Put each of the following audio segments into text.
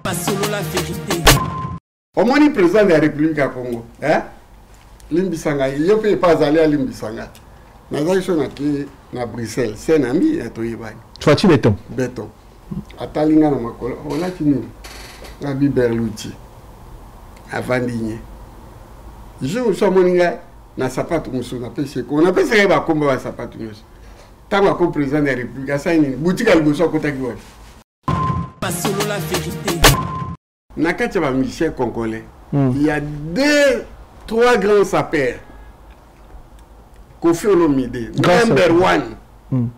Basolola verite. Omoni président de la République ya Congo, hein? Limbisa ngai, ye mpe epa azali alimbisa ngai. Nazali so nake na Bruxelles, c'est un ami ya toyebani. Fatshi Beton. Beton. Atali ngai na makolo, olati nini? Ngabi Berluti. Avandi nye. Jour mosusu amoni ngai na sapatu mosusu napesi ye kombo, napesaka ye bakombo ba sapatu nyonso. Ntango akomi président de la République, asali nini? Boutique ya liboso akotaki wapi? Basolola verite. Na kati ya ba musiciens congolais, il y a deux, trois grands sapeurs. Koffi Olomide, number one.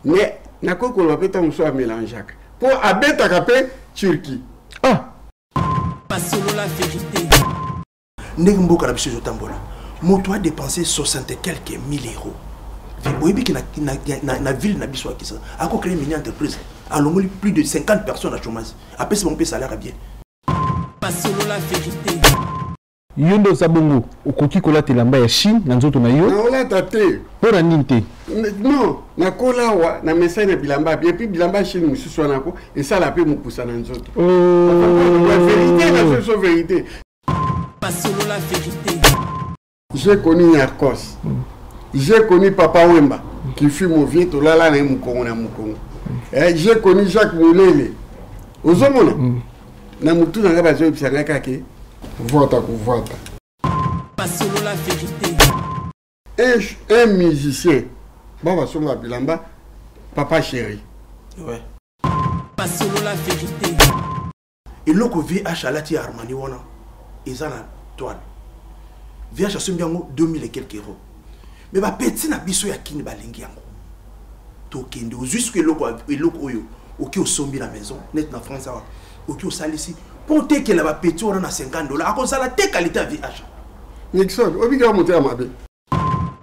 Mais nakoki koloba mpe ntango mosusu amélangeaka mpo abetaka mpe Turquie. Ah. Basolola verite. Ndenge mboka na biso ezotambola, moto a dépensé 60 et quelques mille euros. Oyebi ke na ville na biso ya Kinshasa, ako créer mini entreprise, alongoli plus de 50 personnes na chômage, apesi bango mpe salaire bien. Basolola verite. Yo nde oza bongo, okoki kolata elamba ya Chine na nzoto na yo? Naolata te. Mpo na nini te? Non, nakola awa na mesai na bilamba et puis bilamba ya Chine mosusu wana ko esala mpe mokusa na nzoto. Oh. La vérité, na biso vérité. Basolola vérité. J'ai connu Nyarkos. J'ai connu Papa Wemba, qui fut mon vieux tolala na mukongo na mukongo. Eh, j'ai connu Jacques Moulele. Ozomona? Na mutu na nga bazoyebisa nga kaka ke vwata kovwata. Basolola vérité. Un musicien, ba basomba bilamba, papa chéri. Ouais. Basolola vérité. Eloko VH alati ya Armani wana eza na toile. VH asombi yango 2000 et quelques euros. Mais ba petit na biso ya kini balingi yango. Tokende ozwi soki eloko oyo oki osombi na maison net na France awa oki osalisi po otekela ba petit wana na 50 $, akozala te qualité ya VH. Nixon, obika moto ya mabe.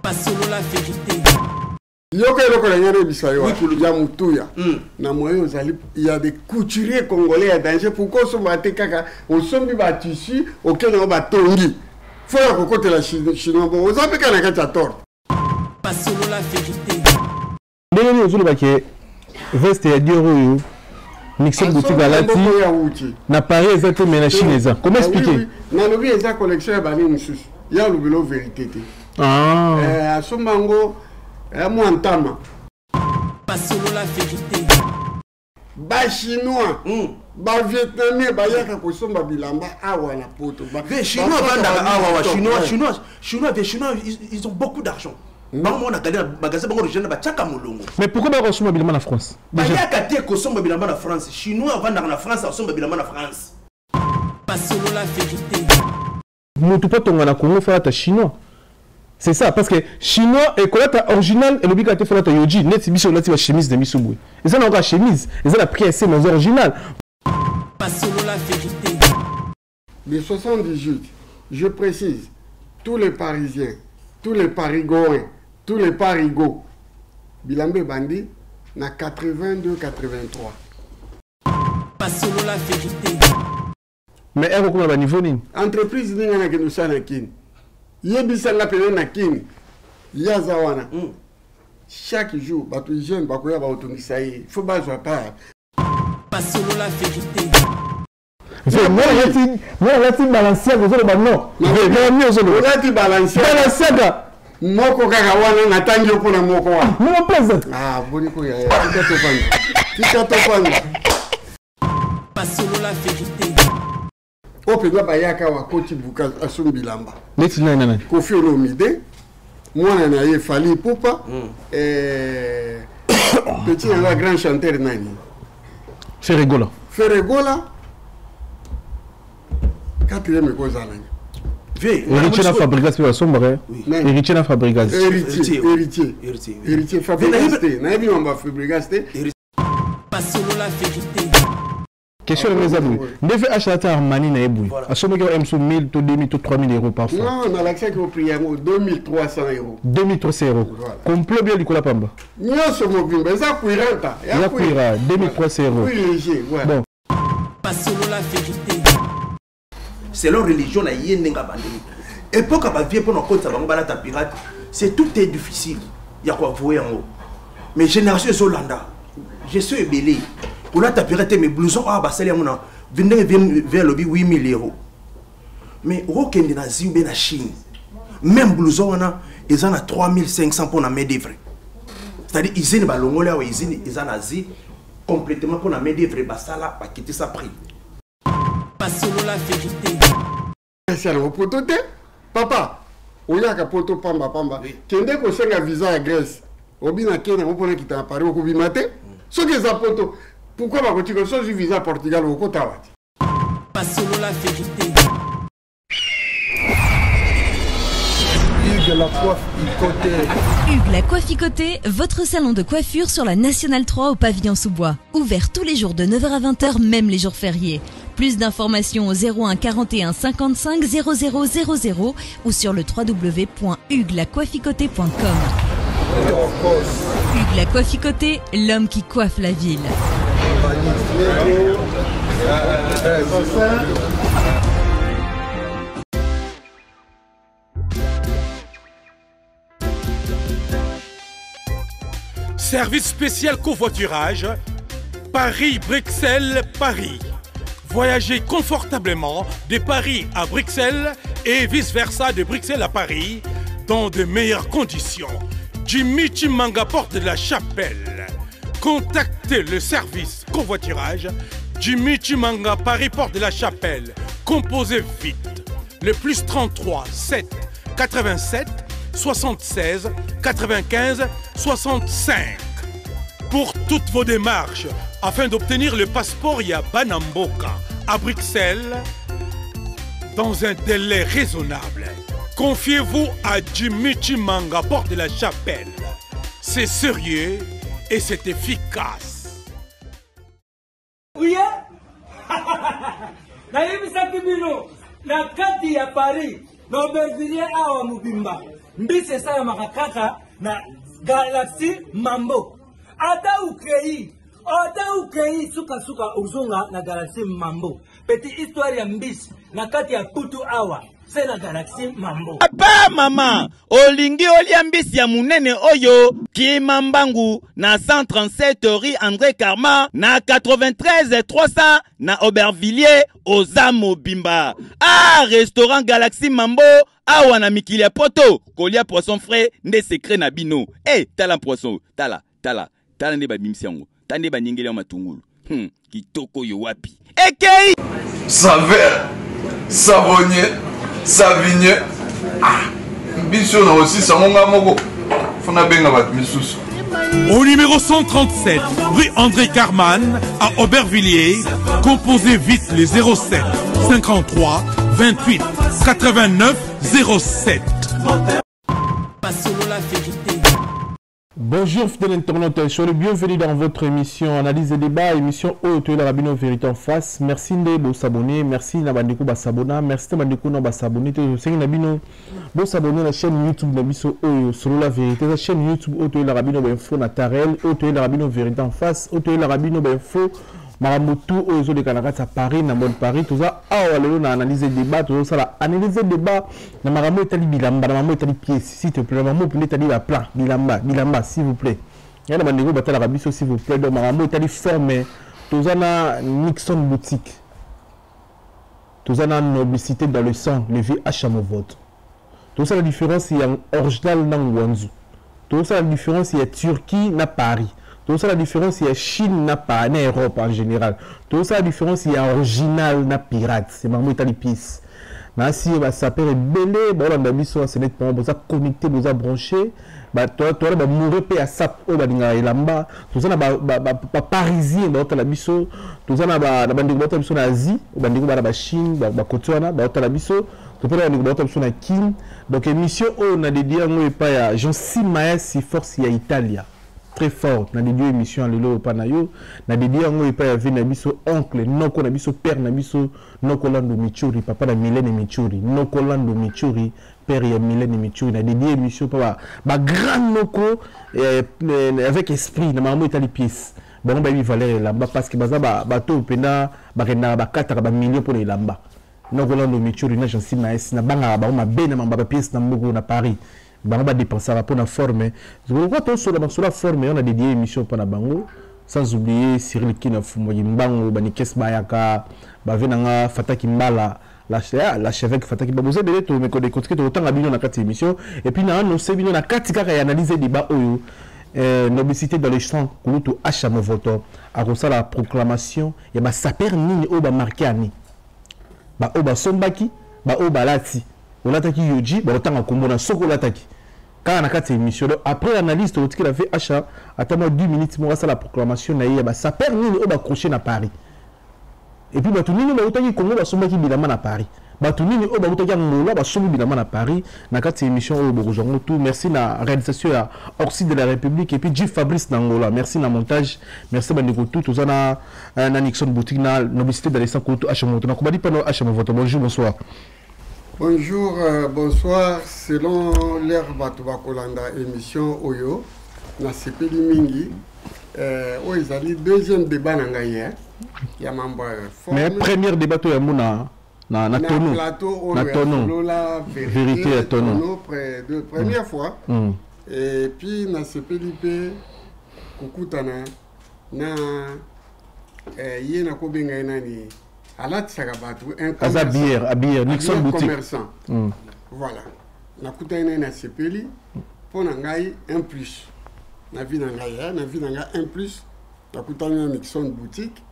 Basolola vérité. Yoka eloko na ngai nayebisa yo, Oui, Kulutu. ya motuya. Na moyen ozali, il y a des couturiers congolais ya danger. Pourquoi osomba te kaka osombi ba tissu okende yango batongi? Faut ya kokotela chinois bon, oza mpe kaka na kati ya tort. Basolola vérité. Ndenge nini ozoloba ke veste ya Dior oyo Nixon Asombi boutique alati yango ya wuti. na Paris eza te mais na Chine eza. Comment Ah, oui, expliquer? oui. Nalobi eza collection ya bani mosusu. Ya olobela vérité te. Ah. Asomba yango, mwa ntama. Basolola vérité. Ba chinois, ba vietnamien bayaka kosomba bilamba awa na poto. Ba Ve chinois ba bandaka ba awa wa ba chinois, ba chinois, chinois, ve chinois, ils ont beaucoup d'argent. Bango mona galerie magasin bango origine ba tchaka molongo. Mais pourquoi ba kosomba bilamba na France? Déjà. Bayaka te kosomba bilamba na France. Chinois vandaka na France, asomba bilamba na France. Basolola vérité. Mutu pa tonga na Congo falata chinois. C'est ça, parce que chinois et kolata original et le bika te falata yoji net biso lati ba chemise de biso boye. Et ça na chemise, et ça la prix assez mais original. Basolola vérité. De 78, je précise, tous les Parisiens, tous les Parigoins, tous les Parigots, Bilambe Bandi, na 82, 83. Basolola vérité. Mais elle recommande à niveau nini? Entreprise ninga na kendo sana kini. Yebisa nga pene na kini. Yaza wana. Chaque jour, bato jeune bakoya ba otongisa ye. Faut bazwa part. Basolola vérité. Ve, moi, nalati, moi, nalati Balenciaga, ozoloba non. Ve, moi, mi ozoloba. Olati Balenciaga. Balenciaga. Moko kaka wana, natangi yo mpona moko wana. Moko mpenza. Ah, boni ko ya, ya. Tika tofanda. Tika tofanda. Basolola vérité. Oyo mpenza bayaka awa, akoti buka, asombi bilamba. Neti nani, nani? Koffi Olomide, mwana na ye Fally Ipupa, petit na nga grand chanteur nani? Ferre Gola. Ferre Gola. Quatrième ekozala nani? Ve, Héritier na Fabregas pe basombaka ye. Oui. Nani? Héritier na Fabregas. Héritier, Héritier. Héritier. Héritier, oui. Héritier, Fabregas te. Nayebi mambo ya Fabregas te. Héritier. Basolola vérité. Question de mes amis. Ndefe H ata Armani na eboué. Voilà. Assommé que M sous 1000, to 2000, to 3000 euros parfois. Non, on a l'accès au prix yango 2300 euros. 2300 euros. Voilà. Complot bien Nicolas Pamba. Nyonso mobimba, eza cuiranta. Eza cuira, 2300 euros. Oui, léger, ouais. Bon. Basolola vérité. C'est leur religion na ye ndenga bandeli. Époque ba vie pour na kota bango balata pirate, c'est tout est difficile. Ya quoi avouer yango. Mais génération ezolanda. Je suis ébélé. Kolata pirate te, mais blouson awa basali yango na ndenge vie alobi 8000 euros, mais okokende na Asie ube na Chine, même blouson wana eza na 3500 mpo na main d'œuvre, c'est-à-dire usine balongoli awa, usine eza na Asie complètement mpo na main d'œuvre, basala bakitisa prix. Masolo la vérité. Esi yango poto te, papa, oyaka poto pamba pamba. Kende kosenga visa ya Grèce, obina ke nango mpona kita na Paris, okobima te. Soki eza poto, pourquoi bakotika? So ozwi visa ya Portugal, okota awa te. Masolo la vérité. Hugues la coiffe Icoté. Hugues la coiffe Icoté, votre salon de coiffure sur la Nationale 3 au pavillon sous-bois. Ouvert tous les jours de 9h à 20h, même les jours fériés. Plus d'informations au 01 41 55 00 00 ou sur le www.huguelacoiffeicôté.com. Hugues la coiffe Icoté, l'homme qui coiffe la ville. Service spécial covoiturage, Paris, Bruxelles, Paris. Voyagez confortablement de Paris à Bruxelles et vice-versa de Bruxelles à Paris dans de meilleures conditions. Jimmy Chimanga, porte de la Chapelle. Contactez le service covoiturage Jimmy Chimanga, Paris, porte de la Chapelle. Composez vite le plus 33 7 87 76 95 65. Pour toutes vos démarches afin d'obtenir le passeport ya Banamboka à Bruxelles dans un délai raisonnable, confiez-vous à Jimmy Chimanga, porte de la Chapelle. C'est sérieux et c'est efficace. Uye nayebisaki bino, na kati ya Paris, na Aubervilliers awa mobimba, mbisi esalamaka kaka na Galaxy Mambo. Ata ukei, ata ukei, sukasuka ozonga na Galaxy Mambo. Petit histoire ya mbisi na kati ya putu awa se na Galaxy Mambo. Papa, mama, olingi olia mbisi ya munene oyo, kima mbangu na 137 rue André Karma na 93 300 na Aubervilliers, oza mobimba. Ah, restaurant Galaxy Mambo awa na mikili ya poto, kolia poisson frais nde secret na bino. E tala poisson, tala, tala, tala nde babimisi yango, tala nde banyengeli yango matungulu. Kitoko oyo wapi ekei. Saveur, savonnier, savigneux. Ah, biso na osisa ngo nga moko, fo nabenga bato misusu. Au numéro 137, rue André Carman, à Aubervilliers, composez vite les 07 53 28 89 07. Masolo la vérité. Bonjour fidèles internautes, soyez les bienvenus dans votre émission Analyse et débat, émission oyo toyelaka bino vérité en face. Merci nde bosabonner, merci na bandeko basabona, merci na bandeko na basabonner te. Tosengi na bino bosabonner na chaîne YouTube na biso oyo Solo la vérité, la chaîne YouTube oyo toyelaka bino bainfo na tarel, oyo toyelaka bino vérité en face, oyo toyelaka bino bainfo makambo tu oyo ezoleka na kati ya Paris, na monde Paris. Toza awa lelo na analyse débat, tozosala analyse débat na makambo etali bilamba, na makambo etali pièce, s'il te plaît, na makambo mpenza etali baplan bilamba, bilamba, s'il vous plaît. Ya na bandeko batalaka biso, s'il vous plaît. Donc makambo etali forme, toza na Nixon Boutique, toza na Noblicité dans le sang, le VH vote. Tozosala différence ya original na ngwanzu, tozosala différence ya Turquie na Paris, tozosala différence ya Chine na na Europe en général, tozosala différence ya original na pirate. C'est makambo etali pièce. Nasi basapeurs ebele baolanda biso, asenet mpo boza connecté, boza branché, toza bamoureux mpe ya sap oyo balingaka elamba. Toza na baparisien baotala biso, toza na bandeko baotala biso na Asie, bandeko bana bachine bakoti wana baotala biso, to mpe na bandeko baotala biso na Kine. Donc émission oyo na dédie yango epai ya Jean Simaesi, force ya Italia très forte. Na dédie émission ya lelo epai na yo, na dédie yango epai ya vie na biso, oncle noko na biso, père na biso, noko Lando Michuri, papa na Milene Michuri, noko Lando Michuri, père ya Milene Michuri. Na dédie émission mpo bagrand noko avec esprit na makambo etali pièce. Bango bayebi valeur elamba parce que baza bato mpena bakendaka bakataka bamillion mpona elamba. Noko Lando Michuri na Jansi Maesi, nabangaka bango mabe na mambo ya bapièce na moko na Paris. Bango badépensaka mpona forme. Lokwa tosola masolo ya forme oyo, na dédie émission mpona bango. Sans oublier Cyril Kina Fumbo Mbango, Banikes Bayaka, Bave Nanga Fataki Mbala, l'archevêque Fataki Babouze Bele, to meko décortiquer to tanga bino na kati émission et puis na annoncer bino na kati kaka ya analyser débat oyo nobicité dans les champs kulutu Acha Movoto akosala proclamation ya ba saper nini oyo ba marqué année ba oyo basombaki ba oyo balati olataki yoji bakotanga kombo na soki olataki kaka na kati ya émission. Donc après analyse tokotikela ve Acha ata mwa 10 minutes moko asala proclamation na ye ya basaper nini oyo baaccroche na Paris et puis bato nini bautaki Congo basombaki bilamba na Paris, bato nini oyo bautaki Angola basombi bilamba na Paris. Na kati ya émission oyo bokozwa yango tout. Merci na réalisation ya Oxy de la République et puis G Fabrice na Angola, merci na montage, merci bandeko tout. Toza na Nixon Boutique na Nobicité d'Alessandro Koutou Acha Moto na kobadi pano. Acha Movoto, bonjour, bonsoir. Bonjour, bonsoir, selon l'heure bato bakolanda émission oyo. Nasepeli mingi, oyo ezali deuxième débat na ngai, hein, ya mambo ya forme. Mais première débat to yango na tono plateau oyo na ya tono Solola vérité ya tono. Tono de première fois. Et puis nasepeli mpe kokutana na ye nakobenga ye nani, alatisaka bato, un aza commerçant. Bière abière Nixon Habilleur Boutique. Commerçant. Voilà, nakutani na ye, nasepeli. Mpo na ngai un plus na vie na ngai, na vie na ngai un plus, nakutani na Nixon Boutique.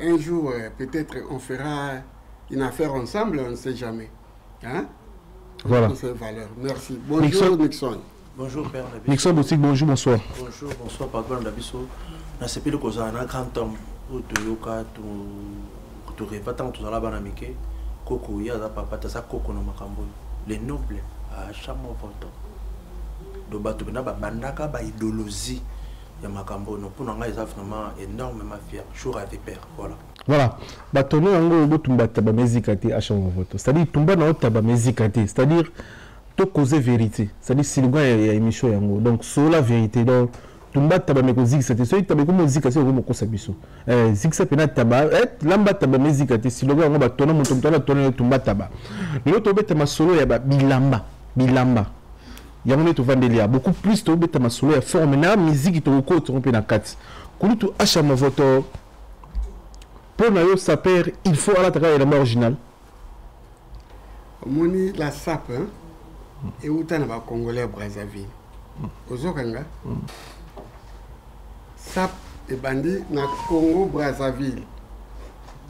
Un jour, peut-être on fera une affaire ensemble, on ne sait jamais, hein? Voilà. C'est valeur. Merci, bonjour. Nixon. Nixon. Bonjour, père Nabiso. Nixon Boutique, bonjour, bonsoir. Bonjour, bonsoir, papa Nabiso. Nasepeli kozala na grand homme oyo toyoka, toreva ntango tozala bana mike. Koko ye aza papa te, aza koko na makambo oyo. Le noble Acha Movoto. Do bato mpena babandaka baidéologie ya makambo oyo. Mpo na ngai eza vraiment énormément fier jour avec père. Voilà. Voilà, batono yango botumba taba mezika te. Acha Movoto, c'est-à-dire tumba na otaba mezika te, c'est-à-dire to causer vérité, c'est-à-dire slogan ya émission yango. Donc sur la vérité, donc tumba taba me kozikisa te. Soki taba ekomozika se okomokosa biso, zikisa mpena taba, lamba taba mezika te. Slogan yango batona moto moto wana tona tumba taba. Lelo tobeta masolo ya babilamba, bilamba yango nde tovandeli ya beaucoup plus. Tobeta masolo ya forme na miziki, tokokota mpe na kati. Kulutu Acha Movoto, mpo na yo saper il faut alataka elamba original? Omoni la sape, hein? Euta na bacongolais ya Brazzaville. Ozokanga sape ebandi na Congo Brazzaville.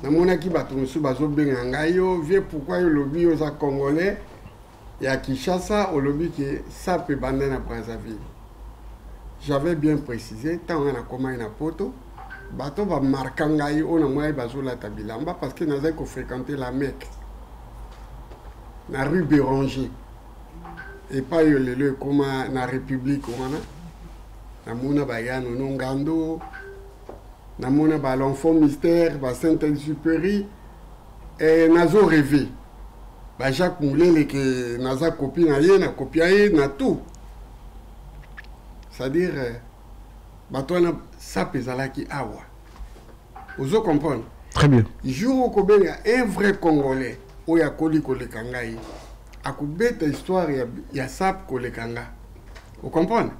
Namonaki bato mosusu bazobenga ngai: "Yo vieux, pourquoi yo olobi yo oza congolais ya Kinshasa, olobi ke sape ebanda na Brazzaville?" J'avais bien précisé, ntango ngai nakomaki na Poto, bato bamarka ngai oyo namonaki bazolata bilamba, parce que nazali kofréquente la Mecque na rue Béranger, epai oyo lelo ekóma na République wana. Namona baya Nono Ngando, namona ba l'Enfant Mystère, ba Saint Exupéry, nazo rêve ba Jacques Mulele ke naza copie na ye, na kopia ye na tout. C'est-à-dire bato wana sape ezalaki awa, ozo comprendre? Très bien. Jour okobenga un vrai congolais oyo akoli koleka ngai, akobeta histoire ya sape koleka nga, ocomprendre?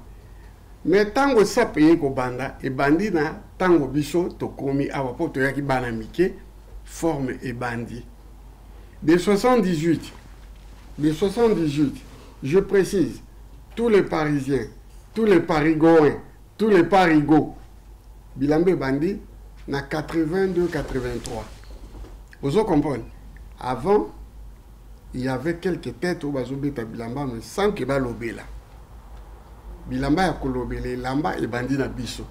Mais ntango sape eye kobanda, ebandi na ntango biso tokomi awa, mpo toyaki bana mike. Forme ebandi de 78, de 78, je précise, tous les Parisiens, tous les Parigoins, tous les Parigots, bilamba ebandi na 82, 83, ozo comprendre? Avant, il y avait quelques têtes oyo bazobeta bilamba, mais sans ke balobela bilamba ya kolobela. Elamba ebandi na biso,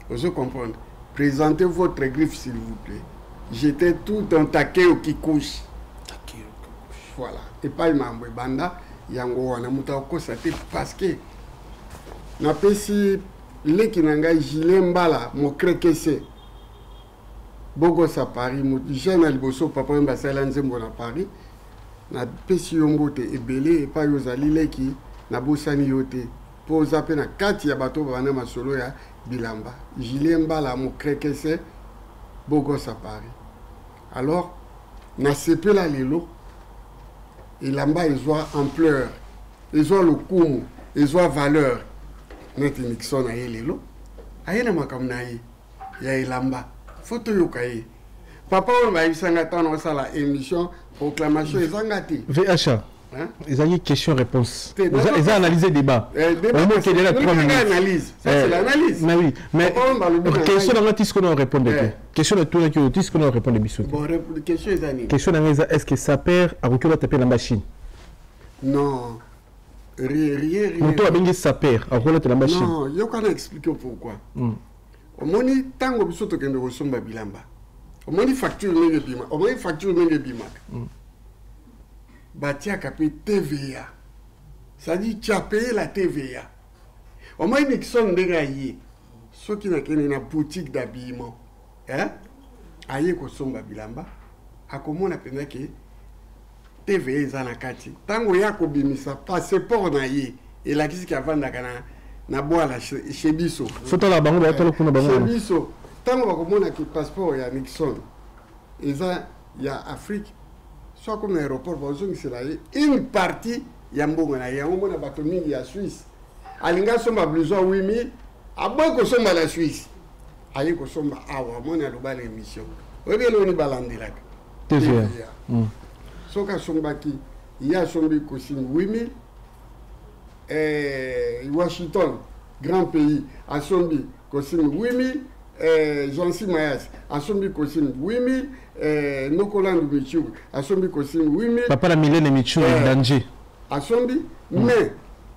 ozo comprendre? Présentez votre griffe, s'il vous plaît. J'étais tout en Takeo Kikuchi. Voilà, epai mambo ebanda yango wana. Moto akokosa te, parce que napesi leki na ngai Julien Mbala Mokrekese, bogosa Paris, jeune na liboso papa oyo basala nzembo na Paris. Napesi yo mbote ebele epai ozali, leki. Nabosani yo te, mpo oza mpe na kati ya bato babanda masolo ya bilamba. Julien Mbala Mokrekese, bogosa Paris. Alors nasepela lelo elamba ezwa ampleur, ezwa lokumu, ezwa valeur neti Nixon aye lelo. Aye na makambo na ye ya elamba, fo toyoka ye. Papa oyo bayebisa nga ntango naosala émission proclamation ezanga te. VHA. Hein? Ezalaki question réponse. Te, nazo- Eza analyse débat. Eh, débat, Omo okende na parce que 3 minutes. analyse. Ça, c'est Eh, l'analyse. Mais oui, mais Papa oyo balobi na question ngai. na nga ti sikoyo na répondre te. Eh. Question na tunaki oyo ti sikoyo na répondre biso te. Bon, question eza nini? Question na nga eza est-ce que saper akoki olata mpe elamba Chine? Non. Rien, rien, rien. Moto abengi saper akoki olata elamba Chine. Non, yoka na explique pourquoi. Omoni ntango biso tokende kosomba bilamba, omoni facture ndenge ebima, omoni facture ndenge ebimaka, batiaka mpe TVA, c'est-à-dire tu as payé la TVA. Omoni Nixon ndenge aye, soki nakende na boutique d'habillement, hein? Aye kosomba bilamba, akomona mpenza ke TVA eza na kati. Ntango ye akobimisa passeport na ye, elakisi ke avandaka na bwala chez biso. Faut tala bango baotala kuna bango Chez wana. biso, ntango bakomonaki passeport ya Nixon eza ya Afrique, so akomi na aéroport, bazongisela ye une partie ya mbongo na ye. Yango mona bato mingi ya Suisse alingi asomba blouson 8000, aboyi kosomba na Suisse, aye kosomba awa. Amoni aloba na émission, oyebi eloni balandelaka TVA. Soki asombaki, ye asombi costume 8000, Washington grand pays asombi costume 8000, Jansi Mayas asombi costume 8000, Nokolandu Michuru asombi costume 8000. Papa na Milene Michuru Eh. danger. Asombi, mais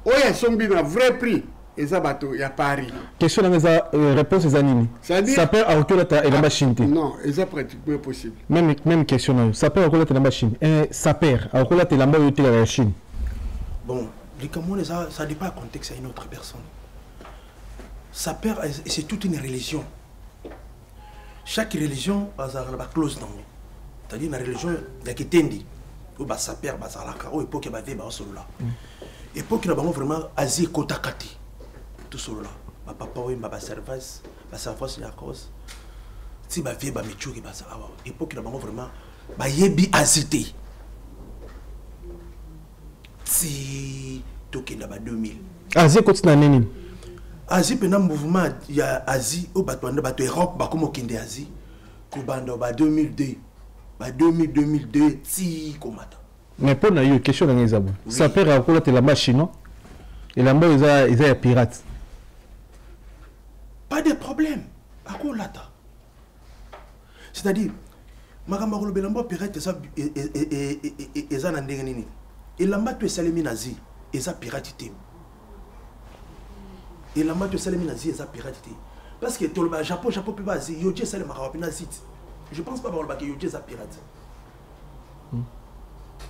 oyo asombi na vrai prix eza bato ya Paris. Question na nga eza réponse eza nini? C'est-à-dire- Saper akoki olata elamba Chine te. Non, eza pratiquement possible. Même question na yo. Saper akoki olata elamba Chine. Eh, saper akoki olata elamba oyo otekaka ya Chine. Bon, likambo wana eza, ça dépend ya contexte ya une autre personne. Saper, c'est toute une religion. Chaque religion bazalaka na baclose nango, c'est-à-dire na religion ya kitendi oyo basaper bazalaka, oyo epoke bavie baosolola, epoke na bango vraiment Asie ekotaka te. Tosolola bapapa oyemba baservice, baservice ya cause ti bavie bamicuki baza awa, epoke na bango vraiment bayebi Asie te ti tokenda ba 2000. Asie ekoti na nini? Asie mpena, mouvement ya Asie oyo bato banda, bato Europe bakoma okende Asie kobanda ba 2002, ba 2000, 2002 ti komata. Mais mpo na yo, question na nga eza boye: saper akolata elamba chinois, elamba oyo eza ya pirate? Pas de problème, akolata. C'est-à-dire makambo ya koloba elamba pirate eza eza na ndenge nini? Elamba to esalemi na Asie eza pirate te. Elamba to esalemi na Asie eza pirate te, parce que toloba Japon, Japon mpe ba Asie. Yohji esalemaka wapi? Na Asie te. Je pense pas balobaka Yohji eza pirate,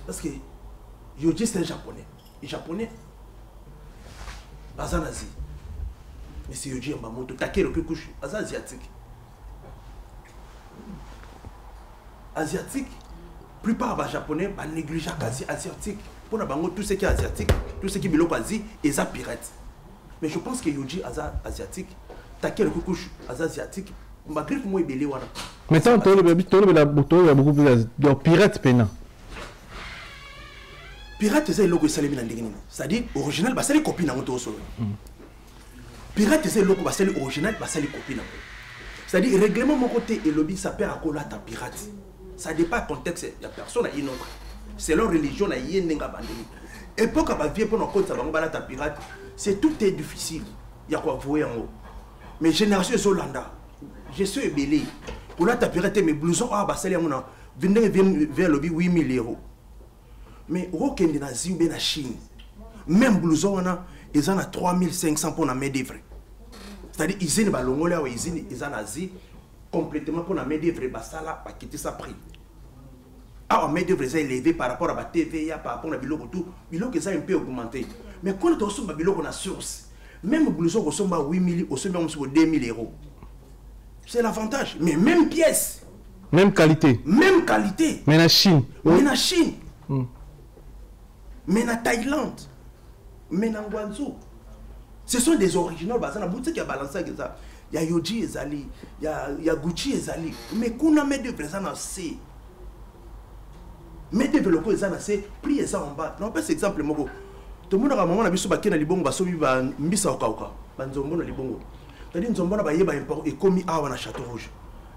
parce que Yohji, c'est un Japonais. Japonais baza na Asie, mais c'est Yohji Yamamoto, Takeru Kikuchi aza asiatique. Asiatique, plupart bajaponais banégligeaka Asie, asiatique. Mpona bango, tout ce qui est asiatique, tout ce qui biloko Asie eza pirate. Mais je pense que Yohji aza asiatique, Takeru Kikuchi aza asiatique, bagriffe mo ebele wana. Mais tant tolobela beaucoup plus, donc pirate pena. Pirate eza eloko esalemi na ndenge nini? C'est-à-dire original basali copie nango. Toosolola pirate eza eloko basali original, basali copie nango. C'est-à-dire règlement moko te elobi saper akolata pirate. Ça dépend contexte ya personne na une autre, selon religion na ye, ndenge abandeli. Époque ya bavie, mpona kokotisa bango balata pirate, c'est tout est difficile ya koavoue yango. Mais génération ezolanda, gestion ebele kolata pirate te. Mais blouson awa basali yango na ndenge vie alobi 8000 euros, mais okokende na Asie ube na Chine, même blouson wana eza na 3500 mpona main d'œuvre. C'est-à-dire usine balongoli awa, usine eza na Asie complètement mpona main d'œuvre, basala bakitisa prix. Awa main d'œuvre eza élevé par rapport à ba TVA, par rapport na biloko, tout biloko eza un peu augmenté. Mais kuna tosomba biloko na source, même blouson kosomba 8000, osombi yango mosuku 2000 euros. C'est l'avantage, mais même pièce. Même qualité. Même qualité. Mais na Chine. Mais na Chine, mais na Thaïlande, mais na Guangzhou, ce sont des originaux. Baza na boutique ya Balenciaga, eza ya Yohji, ezali ya Gucci, ezali. Mais kuna main d'œuvre eza na se, main d'œuvre loko eza na se, prix eza en bas. Na opesa exemple moko: tomonaka mama na biso bakei na libongo, basomi bambisa okauka, banzombo na libongo. C'est-à-dire nzombo wana bayeba import ekomi awa na Château Rouge.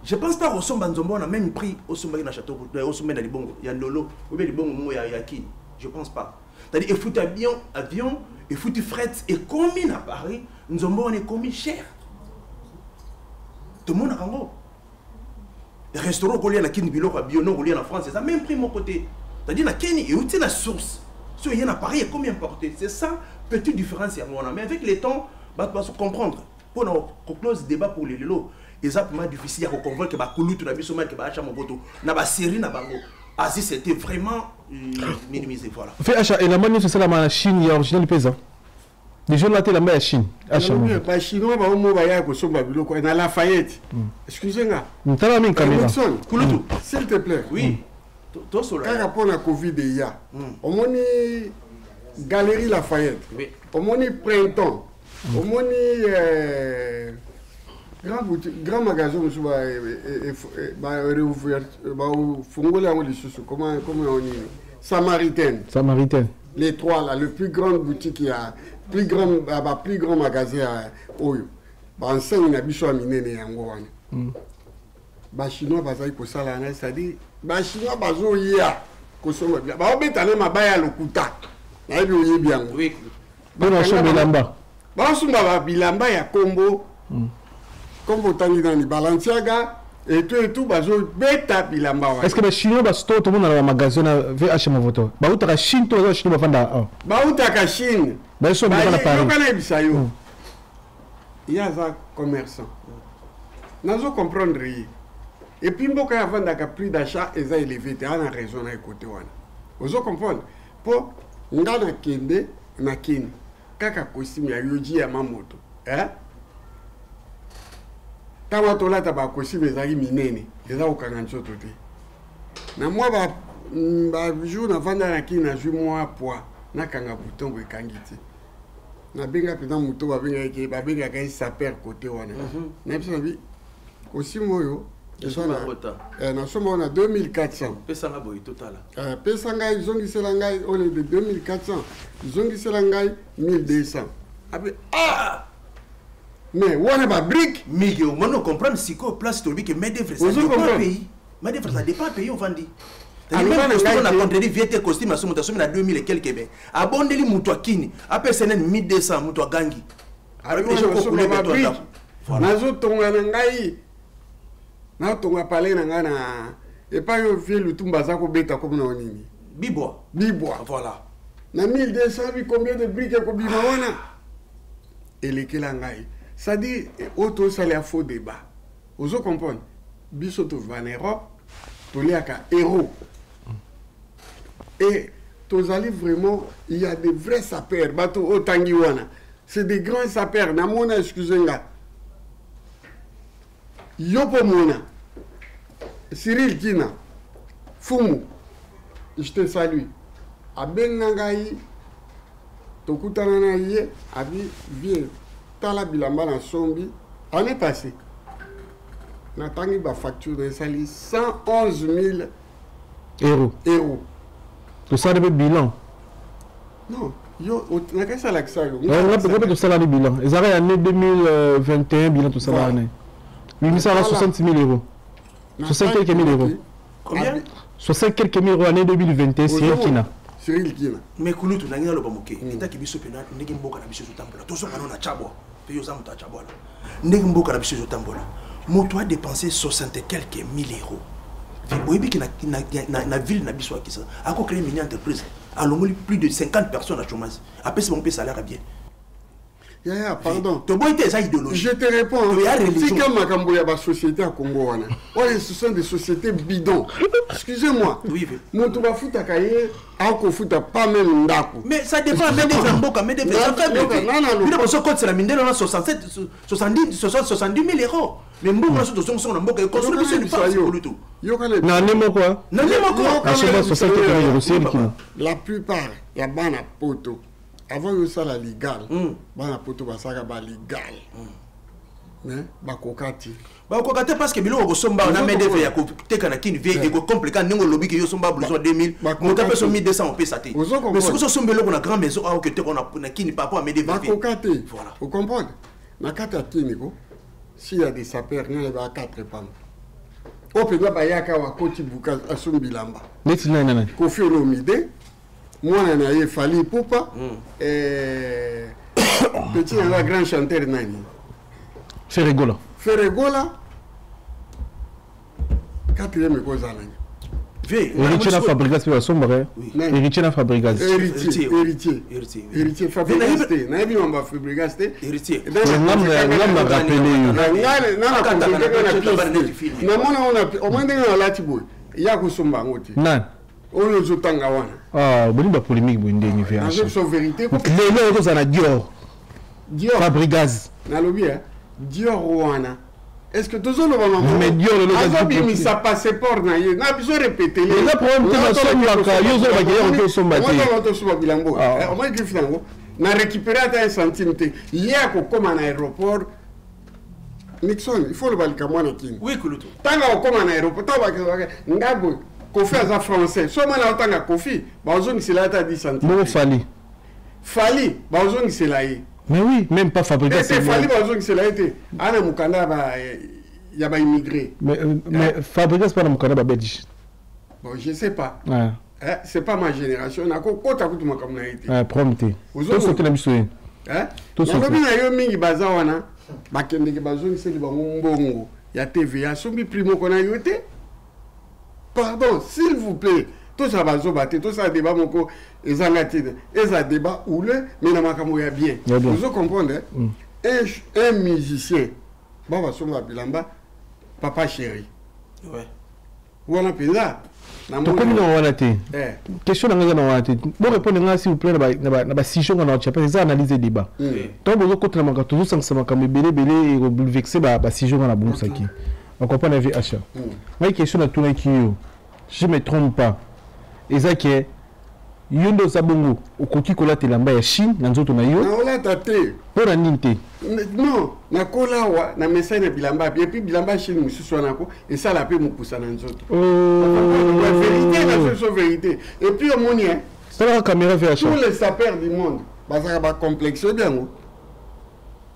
Je pense pas kosomba nzombo wana même prix osombaki na Château Rouge, osombaki na libongo ya Ndolo ou bien libongo moko ya Kini. Je pense pas. C'est-à-dire efuti avion, efuti fret ekomi na Paris, nzombo wana ekomi cher. Tomonaka yango. Restaurant okolia na Kini biloko ya bio, non kolia na France eza même prix moko te. C'est-à-dire na Kini euti na source. So ye na Paris ekomi importé. C'est ça petite différence yango wana. Mais avec le temps bato bazo comprendre. Mpona koclose débat pour lelo, eza vraiment difficile ya koconvaincre bakulutu na biso make baacha moboto na basérie na bango. Asie, c'était vraiment minimisé, voilà. Fait achat elamba nyonso esalama na Chine ya original mpe eza déjà olata elamba ya Chine, achat. Bachinois baomo baya kosomba biloko na Lafayette. Excuse nga. Tala mingi caméra. Kulutu. S'il te plaît. Oui, tosola. Kaka mpona Covid eya, omoni Galerie Lafayette, omoni Printemps, omoni grand boutique, grand magasin mosusu bafungoli yango lisusu, comment yango nini, Samaritaine. Samaritaine. Les trois là, le plus grande boutique ya plus grand, ba plus grand magasin ya oyo baenseigne na biso ya minene yango wana. Bachinois bazali kosala wana, c'est-à-dire bachinois bazoya kosomba bila baobeta na mabaya ya lokuta. Nayebi oyebi yango. Mpona osomba elamba. Baosomba babilamba ya kombo kombo otangi nani, Balenciaga etu etu, bazobeta bilamba wana. Est ce que bachinois basto tomona na bamagasin na VH Movoto bautaka Chine to baza bachinois bafanda awa? Bautaka Chine. Bayesomba na Paris. Yoka, nayebisa yo, ye aza commerçant, nazo comprendre ye. Et puis mboka ye avandaka, prix d'achat eza élevé te. Ana raison na ekote wana, ozo comprendre. Mpo nga nakende na Kini, kaka costume ya Yohji Yamamoto, eh? Ntango tolata bacostume ezalaki minene, eza kokanga nzoto te. Na mwa bajour navanda na Kini, nazwi mwa poids, nakanga bouton boye, ekangi te. Nabenga mpenza moto babengaki, babengaka ye sapeur kote wana. Nayebisa nabi costume oyo nasomba oyo na 2400. Pesanga boye, totala. Pesa ngai, zongisela ngai oyo de 2400, zongisela ngai 1200. Abe ah, mais wana babrique. Mige, omoni, ocomprendre sikoyo place tolobi ke main d'œuvre, ça dépend pays. Main d'œuvre, ça dépend pays ovandi. Na contredit vie te. Costume aso moto asomi na 2000 et quelque, ben abondeli moto akini apesa nani 1200, moto agangi. Nazotonga na ngai, natonga palais na ngai na epai oyo vie Lutumba aza kobeta komi na nini. Bibwa. Bibwa. Voilà. Na 1200 bi combien de brique ekobima wana? Elekela ngai. C'est-à-dire oyo tosala ya faux débat, ozo comprendre. Biso tova na Europe, toliaka euro et tozali vraiment, il y a des vrais sapeurs. Bato otangi wana, c'est des grands sapeurs. Namona, excuse nga, yo mpo mona Cyril Kina Fumu, je te salue, abenga ngai, tokutana na ye, abi vie tala bilamba nasombi année passée, natangi bafacture na esali 111 000 euro. Euro. Tosala mpe bilan. Non, yo nakasi alakisa yo. Nga mpe tosala ni bilan, ezalaka ya année 2021. Bilan tosala wana bimisaka 60 000 euros, 60 quelques mille euros. Combien? 60 quelques mille euros, année 2021, Cyril Kina. Cyril Kina. Mais kulutu, nangi naloba moke. Etaki biso mpena ndenge mboka na biso ezotambola, tozonga no na Tyabwa mpe yo oza moto ya Tyabwana. Ndenge mboka na biso ezotambola, moto adepense 60 et quelques mille euros, oyebi ke na ville na biso ya Kinshasa akocréer mini entreprise, alongoli plus de 50 personnes na chômage, apesi bango mpe salaire ya bien. Yaya, pardon. Toboyi te, eza idéologie. Je te réponds. Ya religion. Tika makambo ya basociété ya Congo wana. Oyo, ce sont des sociétés bidons, excusez-moi. Oui. Moto bafutaka ye akofuta pas même ndako. Mais ça dépend main d'œuvre ya mboka, main d'œuvre eza faible. Bino bozokotisa mindele wana 67, 70, 70 000 euros, mais mbongo nyonso tozongisongo na mboka econstruire biso une force, kulutu. Na année moko. Na année moko. Asomba 60 quelques mille euros, Cyril Kina. La plupart ya bana poto, avant yosala légal, bana poto basalaka balégal, mais bakoka te. Bakoka te parce que biloko kosomba na main d'œuvre ya koteka na Kini vie ekocomplika. Ndenge olobi ke yo osomba blouson 2000, moto apeso 1200, opesa te. Mais soki osomba eloko na grand maison awa, oketeka na Kini par rapport à main d'œuvre. Bakoka te. Ocomprendre, na kati ya Kini ko S'il y a des sapeurs, ngai nayebaka 4 pamba oyo mpenza bayaka awa, akoti buka, asombi bilamba. Neti nani nani? Kofi Olomide, mwana na ye Fally Ipupa, petit na grand chanteur nani? Ferre Gola. Ferre Gola. Quatrième ekozala nani? Héritier na Fabregas mpe basombaka. Héritier na Fabregas. Héritier, Héritier, Héritier. Fabregas te, nayebi mambo ya Fabregas te. Héritier. Ngam na rappeler yo. Namona ona omoi ndenge nalati boye, ya kosomba yango te. Nani? Oyo ozotanga wana. Ah, boni bapolémique boye ndenge? Nazo biso vérité. Lelo ekozala na Dior. Dior. Fabregas. Nalobi Dior wana, est ce que tozoloba? Mais Dior lelo Azobimisa passeport na ye na biso répéter. Eza problème te, basombaka. Yo ozolobaka ye okoki osomba te. Tosomba bilambo, omoi griffe nango na récupéré ata un centime te. Ye akokóma na aéroport, Nixon, il faut loba likambo wana kini. Oui, kulutu. Ntango akokóma na aéroport, ntango bakanga nga boye, Kofi aza français, so mwana otanga Kofi, bazongisela ata 10 centime. Bongo Fally? Fally, bazongisela ye. Mais oui, même pas Fabregas. Ete Fally, bazongisela ye te, ana mokanda ya baimmigré. Mais Fabregas mpa na mokanda babelge. Bon, je sais pas. Ah. Eh, c'est pas ma génération, nakokota kutu makambo na ye te. Ah, problème te, tosote na biso ye. Nalobi na yo, mingi baza wana, bakendeke, bazongiseli bango mbongo ya TVA, asombi prix moko na yo te. Pardon, s'il vous plaît, tosala bazoba te, tosala débat moko ezanga te, eza débat houleux, mais na makambo ya bien. Ozo comprendre? Un musicien ba basomba bilamba, papa chéri wana mpenza. Tokomi na wana te. Question na ngai eza na wana te. Bo répondre ngai, s'il vous plaît, na basujet nga na watia, parce eza analyse, débat. Ntango bozokotela makambo, tozosangisa makambo ebele ebele, ekobouleverser basujet nga na bongisaki. Ocomprendre, VH? Ngai question natunaki yo, je me trompe pas, eza ke yo nde oza bongo, okoki kolata elamba ya Chine na nzoto na yo? Naolata te. Mpo na nini te? Non, nakola awa na mesai na bilamba, et puis bilamba Chine mosusu wana ko esala mpe mokusa na nzoto. Vérité na so, vérité. Et puis omoni Salaka caméra, VH. Tous les sapeurs du monde bazalaka bacomplexe, oyebi yango?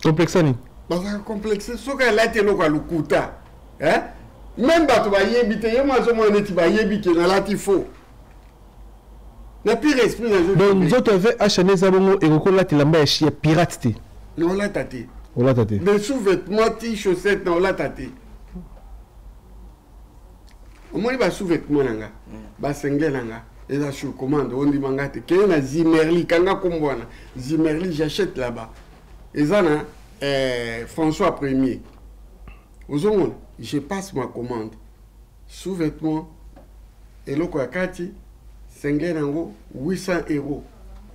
Complexe nini? Bazalaka complexe soki alati eloko ya lokuta. Même bato bayebi te, ye mo azomona neti bayebi ke nalati faux na pire esprit. Donc nzoto ya VH nde eza bongo, ekoki olata elamba ya pirate te? Naolata te. Olata te. De sous-vêtement ti chaussette, naolata te. Omoni basous-vêtement na nga, basinglet na nga eza sur commande. Ondima nga te, kende na Zimerli, kanga kombo wana Zimerli, j'achète là-bas, eza na François Premier. Ozomona, je passe ma commande, sous-vêtement, eloko ya kati, singlet nango 800 euros,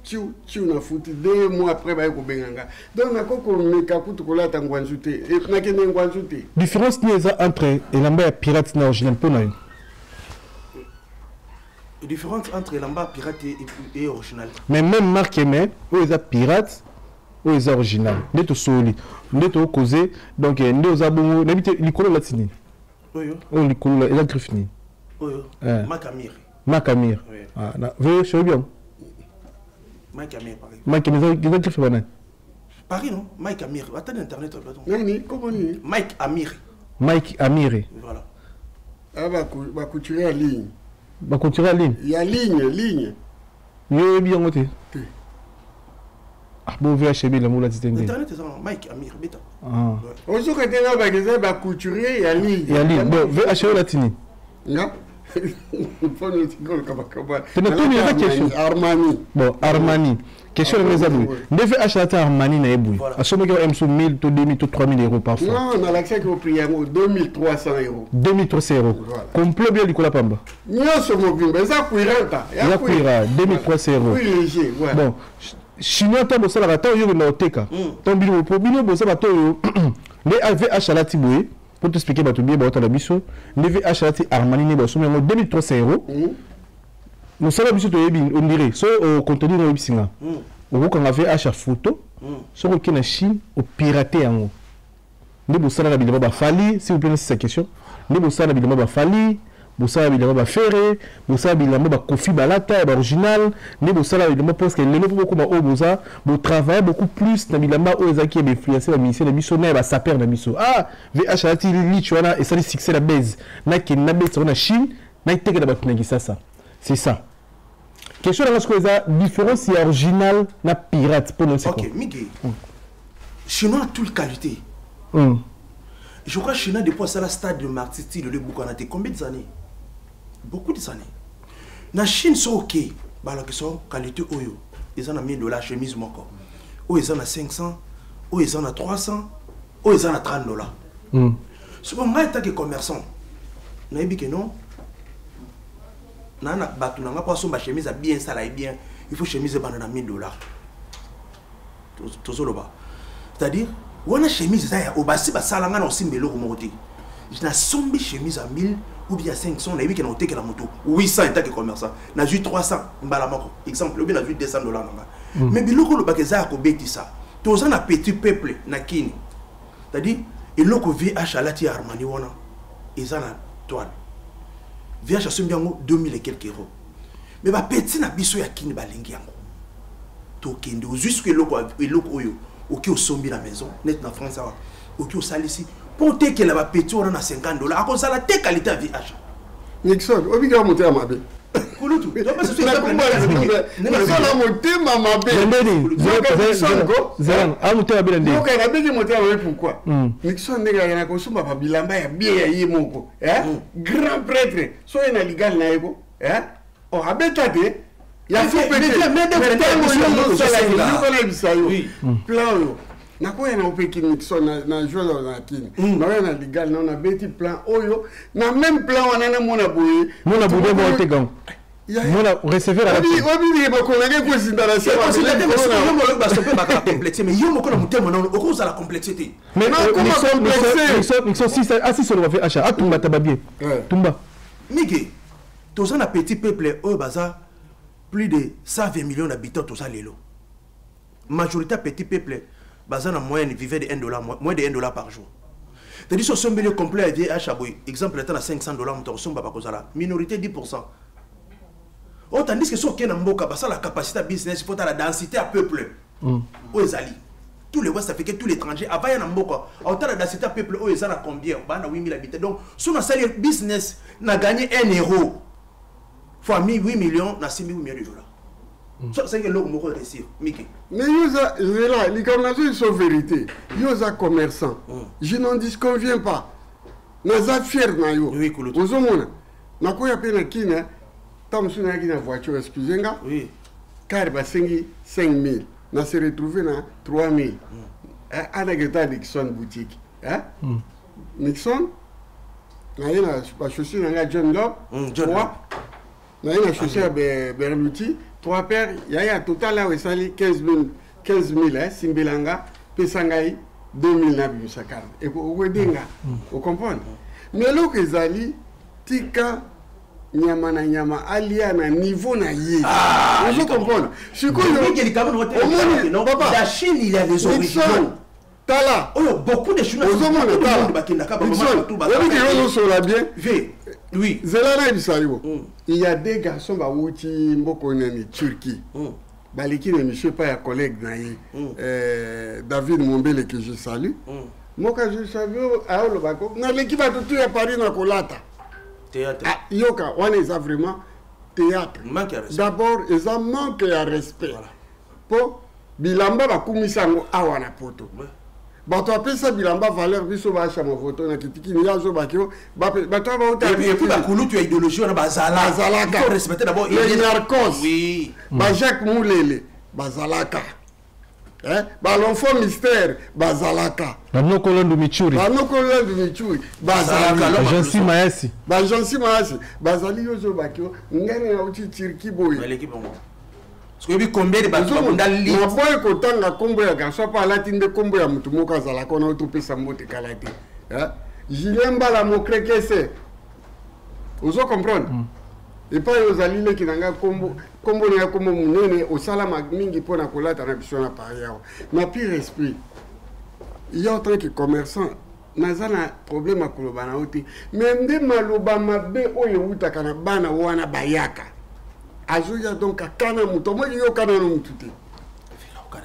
tiu tiu na futi. 2 mois après baye kobenga nga. Donc nakoki komeka kutu kolata ngwanzu te, nakende ngwanzu te. Différence nini eza entre elamba ya pirate na original mpo na yo? Différence entre elamba pirate et original? Mais même marque, mais oyo eza pirate, oyo eza original, nde tosoli, nde tokoze. Donc nde oza bongo, nayebi te likolo olati nini. Oyo? Oyo likolo eza griffe nini? Oyo? Makamir. Makamir. Ve oyebi yango? Mike Amir, Paris. Mike Amir eza griffe banani? Paris, non, Mike Amir, ata na internet. Nani, kombo nini? Mike Amir. Mike Amir. Voilà. Bacouturier ya ligne. Bacouturier ya ligne. Ya ligne, ligne. Yo oyebi yango te? Ah bo, VHB, elamba olati te nde? Internet eza, Mike Amir, beta. Ozoka te, nga bakeza bacouturier ya ligne. Ya ligne. Bon, VH, olati nini? Nga mpona otikoluka makambo. Tena toni eza question. Armani. Bon, Armani. Question na eza boye: nde VH alati Armani na ye boye, asombaki wa mso 1000 to 2000 to 3000 euros parfois. Non, nalakisaki o prix yango 2300 euros. 2300 euros complot bien likolo pamba? Nyonso mobimba eza cuiranta. Eza cuira 2300 euros. Cuir léger, ouais. Bon, chinois, ntango bosalaka, ntango yo okenda koteka, ntango bino po bino boza bato oyo nde VH alati boye, po toexpliquer bato bien baotala biso, nde VH alati Armani, nde basombi yango 2300 euros. Mosala biso toyebi, ondire so ocontredire, oyebisi nga, okokanga VH ya photo, soki okei na Chine, opirate yango. Nde bosalaka bilamba bafali, s'il vous plaît, nasisa question. Nde bosalaka bilamba bafali, Bosala bilamba baFerre, bosala bilamba baKoffi, balata ya baoriginal nde bosala bilamba, parce que lelo mpo bokoma oyo boza, botravaille beaucoup plus na bilamba oyo ezalaki ya bainfluence bamusicien na biso na ya basapeur na biso. Ah, VH alati lich wana, esali succès na base, nakende nabetisa ngo na Chine, natekela bato na Kisasa. C'est ça question nanga. Sikoyo eza différence ya original na pirate mpo na Ok, Miki, chinois toute qualité. Je crois chinois depuis ça, la stade de martyrs le bukana te combien d'années? Beaucoup d'années. Na Chine so ok, balakisa qualité oyo eza na 1000 $ chemise moko, oyo eza na 500, oyo eza na 300, oyo eza na 30 $. Soko ngai etake commerçant, nayebi ke non, na bato na nga mpo asomba chemise ya bien, esala ye bien, il faut chemise ebanda na 1000 $. Tozoloba, c'est-à-dire wana chemise eza ya oyo basi basala. Ngai na osimba eloko moko te, nasombi chemise ya 1000 ou bien ya 500, nayebi ke na otekela moto 800. Etake commerçant, nazwi 300 mbala moko, exemple, obi nazwi 200 $ na nga. Mais biloko olobaka eza ya kobetisa, toza na petit peuple na Kini, c'est-à-dire eloko VH alati ya Armani wana eza na toile, VH asombi yango 2000 et quelques euros, mais bapeti na biso ya Kini balingi yango. Tokende ozwi soki eloko oyo oki osombi na maison net na France awa, oki osalisi mpo otekela bapeti wana na 50 $, akozala te qualité ya VH. Nixon, obikaka motema mabe. Kulutu. Nixon, motema mabe. Motema mabe na ndenge? Yoka, nabeki motema mabe pourquoi? Nixon, ndenge akenda kosomba babilamba ya bien ya ye moko, grand prêtre, so ye na ligali na ye ko abeta te ya fopetnayebisa yo plan oyo nakoya na opeki Nixon na jour na Kini, nakoya na ligali nao, nabeti plan oyo na même plan wana, namona boye. Mona bude mo otekango, mona receveur. Obibike bakolenge kozinda na se. Basope bakala complexe, mais yo moko na motema nano okozala complexe te. Mais Nixon asisoloba fe acha atumba ta babie tumba. Mike, toza na petit peuple oyo baza plus de 120 millions d'habitants. Toza lelo majorité ya petit peuple baza na moyenne vivait de 1 dollar, moins de 1 dollar par jour. C'est-à-dire so osombeli complet ya VH boye, exemple, ata na 500 $, moto akosomba bakozala minorité 10 . Oyo tandis que so okende na mboka basala capacité ya business, il faut tala densité ya peuple oyo ezali. Tous les West africains, tous les étrangers avant ya na mboka, aotala densité ya peuple oyo eza na combien, baa na 8000 habitants. Donc so nasali business, na gagné 1 euro fois 8 millions, nasimbi 8 millions de dollars. So asalaki eloko moko réussir, Mike. Mais yo oza zela likambo nazo biso vérité. Yo oza commerçant, je n'en disconviens pas, naza fier na yo. Ozomona nakoya mpe na Kina, ntango mosusu nayaki na voiture, excuse nga, car basengi 5000, na se retrouve na 3000. Anaketa Nixon boutique, Nixon, naye na bachaussure na ngai John Love, trois, naye na chaussure ya Berluti, trois paires yaya, total awa esali 15 000, 15 000. Simbelanga, pesa ngai 2000, nabimisa carte, okoedenga, ocomprendre. Mais eloko ezali, tika nyama na nyama alia na niveau na ye, ozo comprendre. Sikoyo omoni papa La Chine, il y a les originaux. Tala. Oyo beaucoup de Chinois ozomona bakendaka. Oyebi ke ozosola bien. Oui. Zela, nayebisa yo, il y a des garçons bawuti mboka nani, Turquie, baleki na émission epai ya collègue na ye David Mombele, que je salue. Moko je salue, aolobako naleki bato tu ya Paris na kolata. Théâtre. Yoka, wana eza vraiment théâtre. D'abord eza manque ya respect, mpo bilamba bakumisa yango awa na Poto, bato apesa bilamba valeur, biso baasha mafoto na kitikini, ye azobaki yo bato Bakulutu ya idéologie wana bazalaka. Les Narcos, bajacques Mulele bazalaka, balonfo mystère bazalaka. Banokolondo Michuri. Banokolondo Michuri bazalaka. Bajansi Mayasi. Bajansi Mayasi bazali. Yo ozobaki yo ngai nauti Turki boye. Oyebi combien de bato babunda? Naboyi kotanga nkombo ya garçon mpo alati nde nkombo ya motu moko azalaka wana, topesa mbote kala te, Julien Mbala Mokrekese, ozo comprendre. Epai ozali, leki na ngai, nkombo na ya nkombo monene, osalama mingi mpo na kolata na biso na Paris awa na pire esprit. Yo en tant que commerçant Naza na problème ya koloba na yo te, mais nde maloba mabe oyo ewutaka na bana wana bayaka, azoya donc akana moto omoni yo okana na motu te.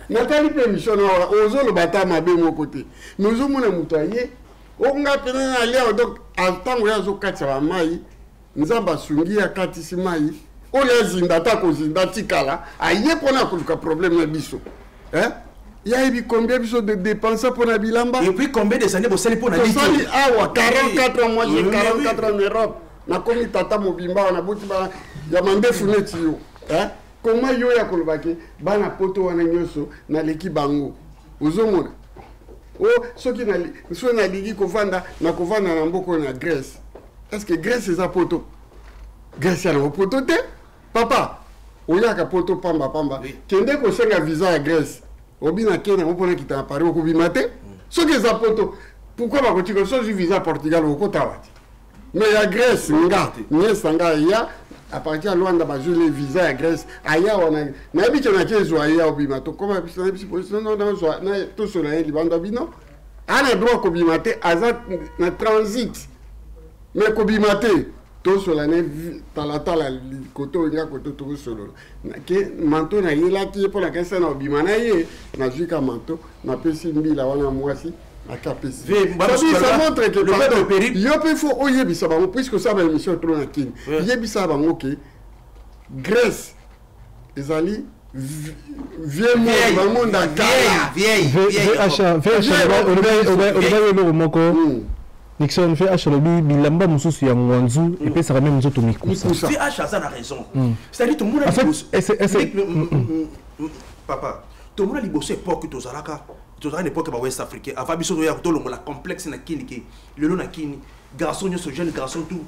Natali mpe émission na wana, ozoloba ata mabe moko te, mais ozomona moto aye onga mpena na alia. Donc ntango ye azokatisa bamai, Nzambe asungi ye, akatisi mai oyo azinda, ata kozinda atikala aye mpona koluka problème na biso, eh? Yayebi combien biso de dépense mpona bilamba. Et puis combien des années bosali mpona? Tosali awa 44 ans. Moi, j'ai 44 ans en Europe. Nakomi tata mobimba wana, boti ya mandefu neti yo, eh? Koma yo ya kolobaki bana poto wana nyonso naleki bango. Ozomona o soki soki nalingi kovanda, nakovanda na mboka oyo na Grèce. Est ce que Grèce eza poto? Grèce ya nango poto te, papa. Oyaka poto pamba pamba. Kende kosenga visa ya Grèce, obina ke nango mpona kita na Paris, okobima te. Soki eza poto, pourquoi bakotika? Soki ozwi visa ya Portugal, okota awa te, mais ya Grèce, nga niesa nga aya à partir ya Lwanda, bazwi le visa ya Grèce, aya wana nayebi ke nake ezwa ye, obima. Tokoma biso, nayebisi polisi nazwa tosola ye libanda. Bino ana droit kobima te, aza na transit, mais kobima te. Tosola ne talatala kote oyo, nga kote tokosolola ke manto nayelaki ye mpo na kesa na obima na ye. Nazwi ka manto, napesi mbila wana mwasi akapesi. Ça montre que yo mpe faut oyebisa bango, puisque osala baémission trop na Kini, yebisa bango ke Grèce ezali vieux monde, bamonde ya kala. Olobaki eloko moko, Nixon. VH alobi bilamba mosusu ya ngwanzu epesaka meme nzoto mikusa. VH aza na raison, c'est-à-dire tomona papa, tomona liboso époque tozalaka, tozalaka na époque ba West africain avant biso toya tolongola complexe na Kini, ke lelo na Kini garçon nyonso, jeune garçon, tout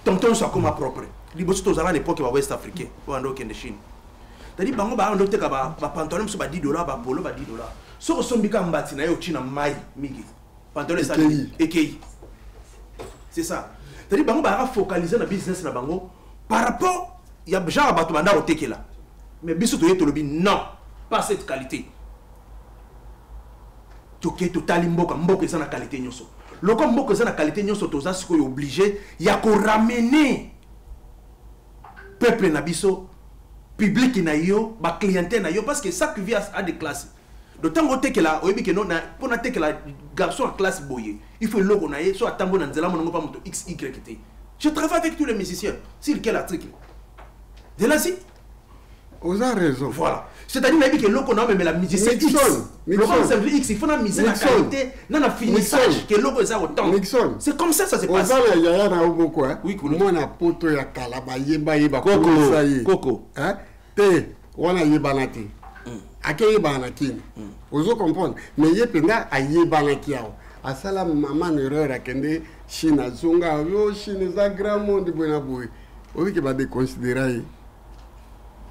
tonton nyonso akoma propre. Liboso tozalaka na époque ba West africain oyo anda okende Chine, c'est-à-dire bango baanda oteka bapantalon mosusu ba 10 dollar, bapolo ba 10 dollar. Soki osombi ka mbati na ye, otie na mai mingi, pantalon esali ekei. C'est ça, c'est-à-dire bango bayaka focaliser na business na bango par rapport ya genre bato banda kotekela. Mais biso toye, tolobi non, pas cette qualité. Toke totali mboka, mboka eza na qualité nyonso. Loko mboka eza na qualité nyonso, toza sikoyo obligé ya koramener peuple na biso, public na yo, baclientèle na yo, parce que chaque vie a des classes. Donc ntango otekela, oyebi ke no mpo natekela garçon ya classe boye, il faut eloko na ye so atambo na nzela monango mpa moto xy te. Je travaille avec tous les musiciens. Sur quel article de la si? Oza raison. Voilà, c'est-à-dire nayebi ke eloko na omemela musicien x, eloko x, il faut na mise na qualité na finissage, ke eloko eza autant. Nixon, c'est comme ça, ça se passe. Oza na yaya na yo moko mwana poto ya kala, bayeba ye, bakomisa ye. Koko. Te, wana ayebana te, ake yebana na Kini, ozo comprendre? Mais ye mpenza ayebanaki awa, asala mama na erreur, akende Chine, azonga yo Chine eza grand monde boye na boye, oyebike badéconsidéra ye.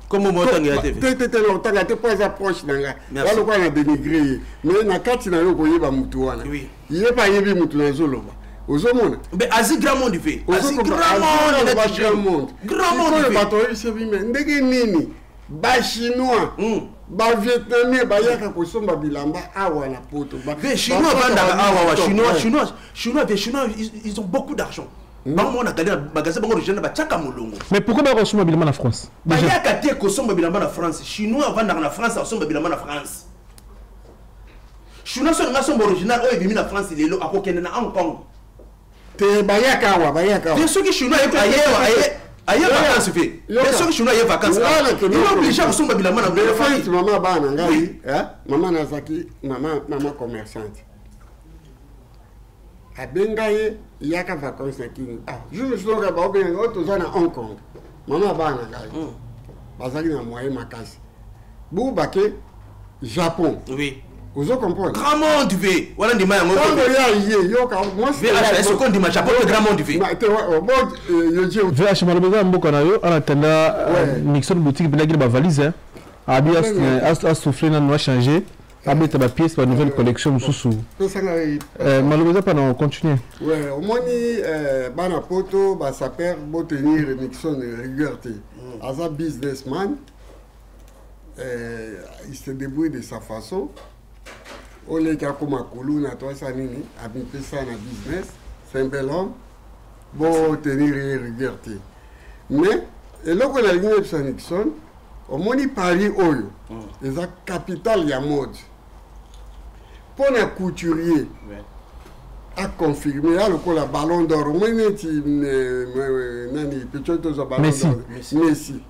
Kombo mo otanga ya te? Te, te, te, otanga te mpo aza proche na ngai. Ya lokola na dénigre ye, mais na kati na yo koyeba mutu wana, ye mpe ayebi mutu nazoloba, ozomona? Mais azi grand monde ve, azi grand monde. Grand monde. Grand monde. Oyo bato oyebisi bime ndenge nini Bachinois, Bavietnamien bayaka kosomba bilamba awa na poto. Chinois bandaka awa, Chinois, Chinois, Chinois, des Chinois, ils ont beaucoup d'argent. Bango moko na galerie, na magasin bango original, batiaka molongo. Mais pourquoi bayaka kosomba bilamba na France? Bayaka te kosomba bilamba na France. Chinois avandaka na France, asomba bilamba na France. Chinois so alinga asomba original oyo ebimi na France lelo, akokende na Hong Kong. Te, bayaka awa, bayaka awa. Te, soki Chinois aye vacance fe, mais soki Chinois aye vacance, il est obligé kosomba bilamba na mama. Bana ngai, mama nazalaki mama commerçante, abenga ye yaka vacance na Kini. Ah, jour mosusu oka baobenga oyo toza na Hong Kong, mama bana na ngai bazalaki na moyen makasi, bu bake Japon. Ozo comprendre? Grand monde ve wana, ndima yango. Ntango ya ye, yoka. Soki ondima Japon te, grand monde ve. VH, maloba eza mboka na yo. En attendant, Nixon boutique mpendaki na bavalise, abi asouffle nanu, achange, abeta bapièce, banouvelle collection mosusu. Maloba eza mpana continue. Ouais, omoni, bana poto, basaper, botenir Nixon rigueur te. Aza businessman, il se débrouille de sa façon. Oleki akoma kuluna to asala nini, amipesa na business. C'est un bel homme, botenir ye rigueur te. Mais eloko nalingi nayebisa Nixon, omoni Paris oyo eza capitale ya mode. Mpo na couturier aconfirme ya lokola Ballon d'Or, omoni neti nani pecho tozwa Ballon d'Or, Messi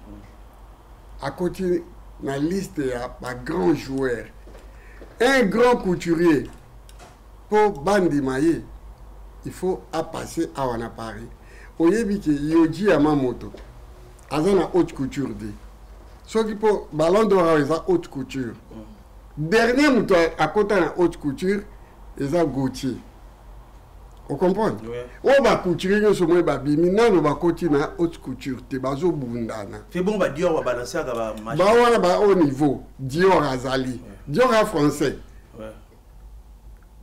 akoti na liste ya bagrand joueur. Un grand couturier, mpo bandima ye, il faut apasser awa na Paris. Oyebi ke Yoji Yamamoto aza na haute couture te. Soki mpo Ballon d'Or awa eza haute couture. Dernier moto akota na haute couture eza Gautier. Ocomprendre? Oyo bacouturier nyonso moi babimi nano bakoti na haute couture te, bazobundana. Fe bongo ba Dior babalansaka ba bawana ba haut niveau. Dior azali Dior ya français,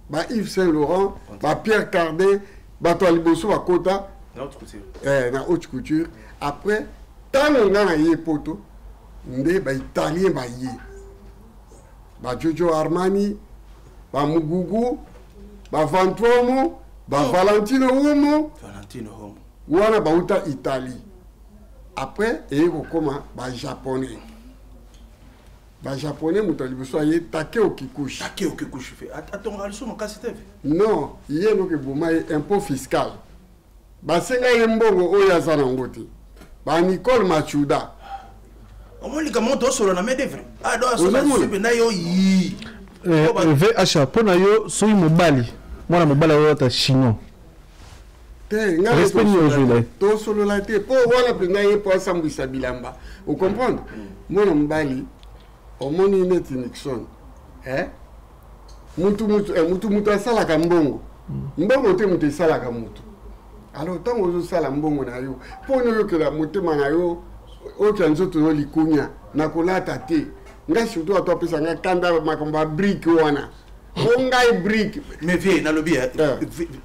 ba Yves Saint Laurent, ba Pierre Cardin, bato ya liboso bakota na haute couture. Après, ntango nga na ye poto nde baitalien baye, ba Giorgio Armani, ba Mugugu, ba Vantuomo, ba Valentino Uomo. Valentino Uomo wana bauta Italie. Après eye kokoma bajaponais. Bajaponais, moto ya liboso aye Takeo Kikuchi. Takeo Kikuchi fe atongaka lisusu makasi te fe? Non, ye eloko eboma ye, impôt fiscal. Basenga ye mbongo oyo aza nango te. Ba Nicole Machuda. Omoni likambo ngo tosolola na main d'œuvre, ah do asola supe na yo yi. VH, mpo na yo, soki mobali, mwana mobali oyo ata chinois te, respect nini ozwela ye? Tosolola te, mpo wana mpenza ye mpo asambwisa bilamba. Ocomprendre? Mwana mobali, omoni neti Nixon, eh? Mutu mutu, eh, mutu mutu asalaka mbongo. Mbongo te mutu esalaka mutu. Alors ntango ozosala mbongo na yo, mpo oyokela motema na yo, oyokela nzoto yo likunya na kolata te. Ngai surtout ato apesa ngai kanda makambo ya brike wana, po ngai brike. Mais vie nalobi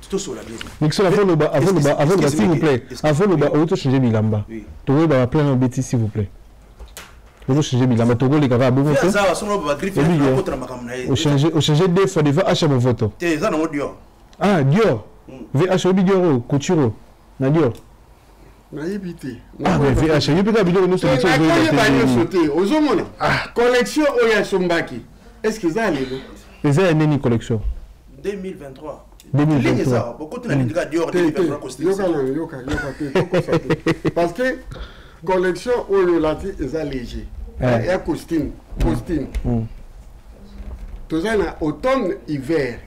tosola bien. Nixon, avoloba, avoloba, avoloba, s'il vous plaît, avoloba. Oyo tochange bilamba, tokoyeba baplan na obeti. S'il vous plaît, ozochange bilamba, tokoleka kaka bongo te. Ochange deux fois devant H Movoto. Te, eza nango Dior. Ah, Dior. VH, oyebi Dior oyo, couture oyo na Dior? Nayebi te. Ah, mais VH, oyebi kaka biloko nyonso. Nakoyeba nyonso te. Ozomona collection oyo asombaki, est ce que eza ya lelo? Eza ya nini collection? 2023. 2023. Bokoti na lindika Dior 2023. Yoka nano, yoka, yoka te, tokosa te, parce que collection oyo olati eza léger ya costume. Costume, toza na automne, hiver,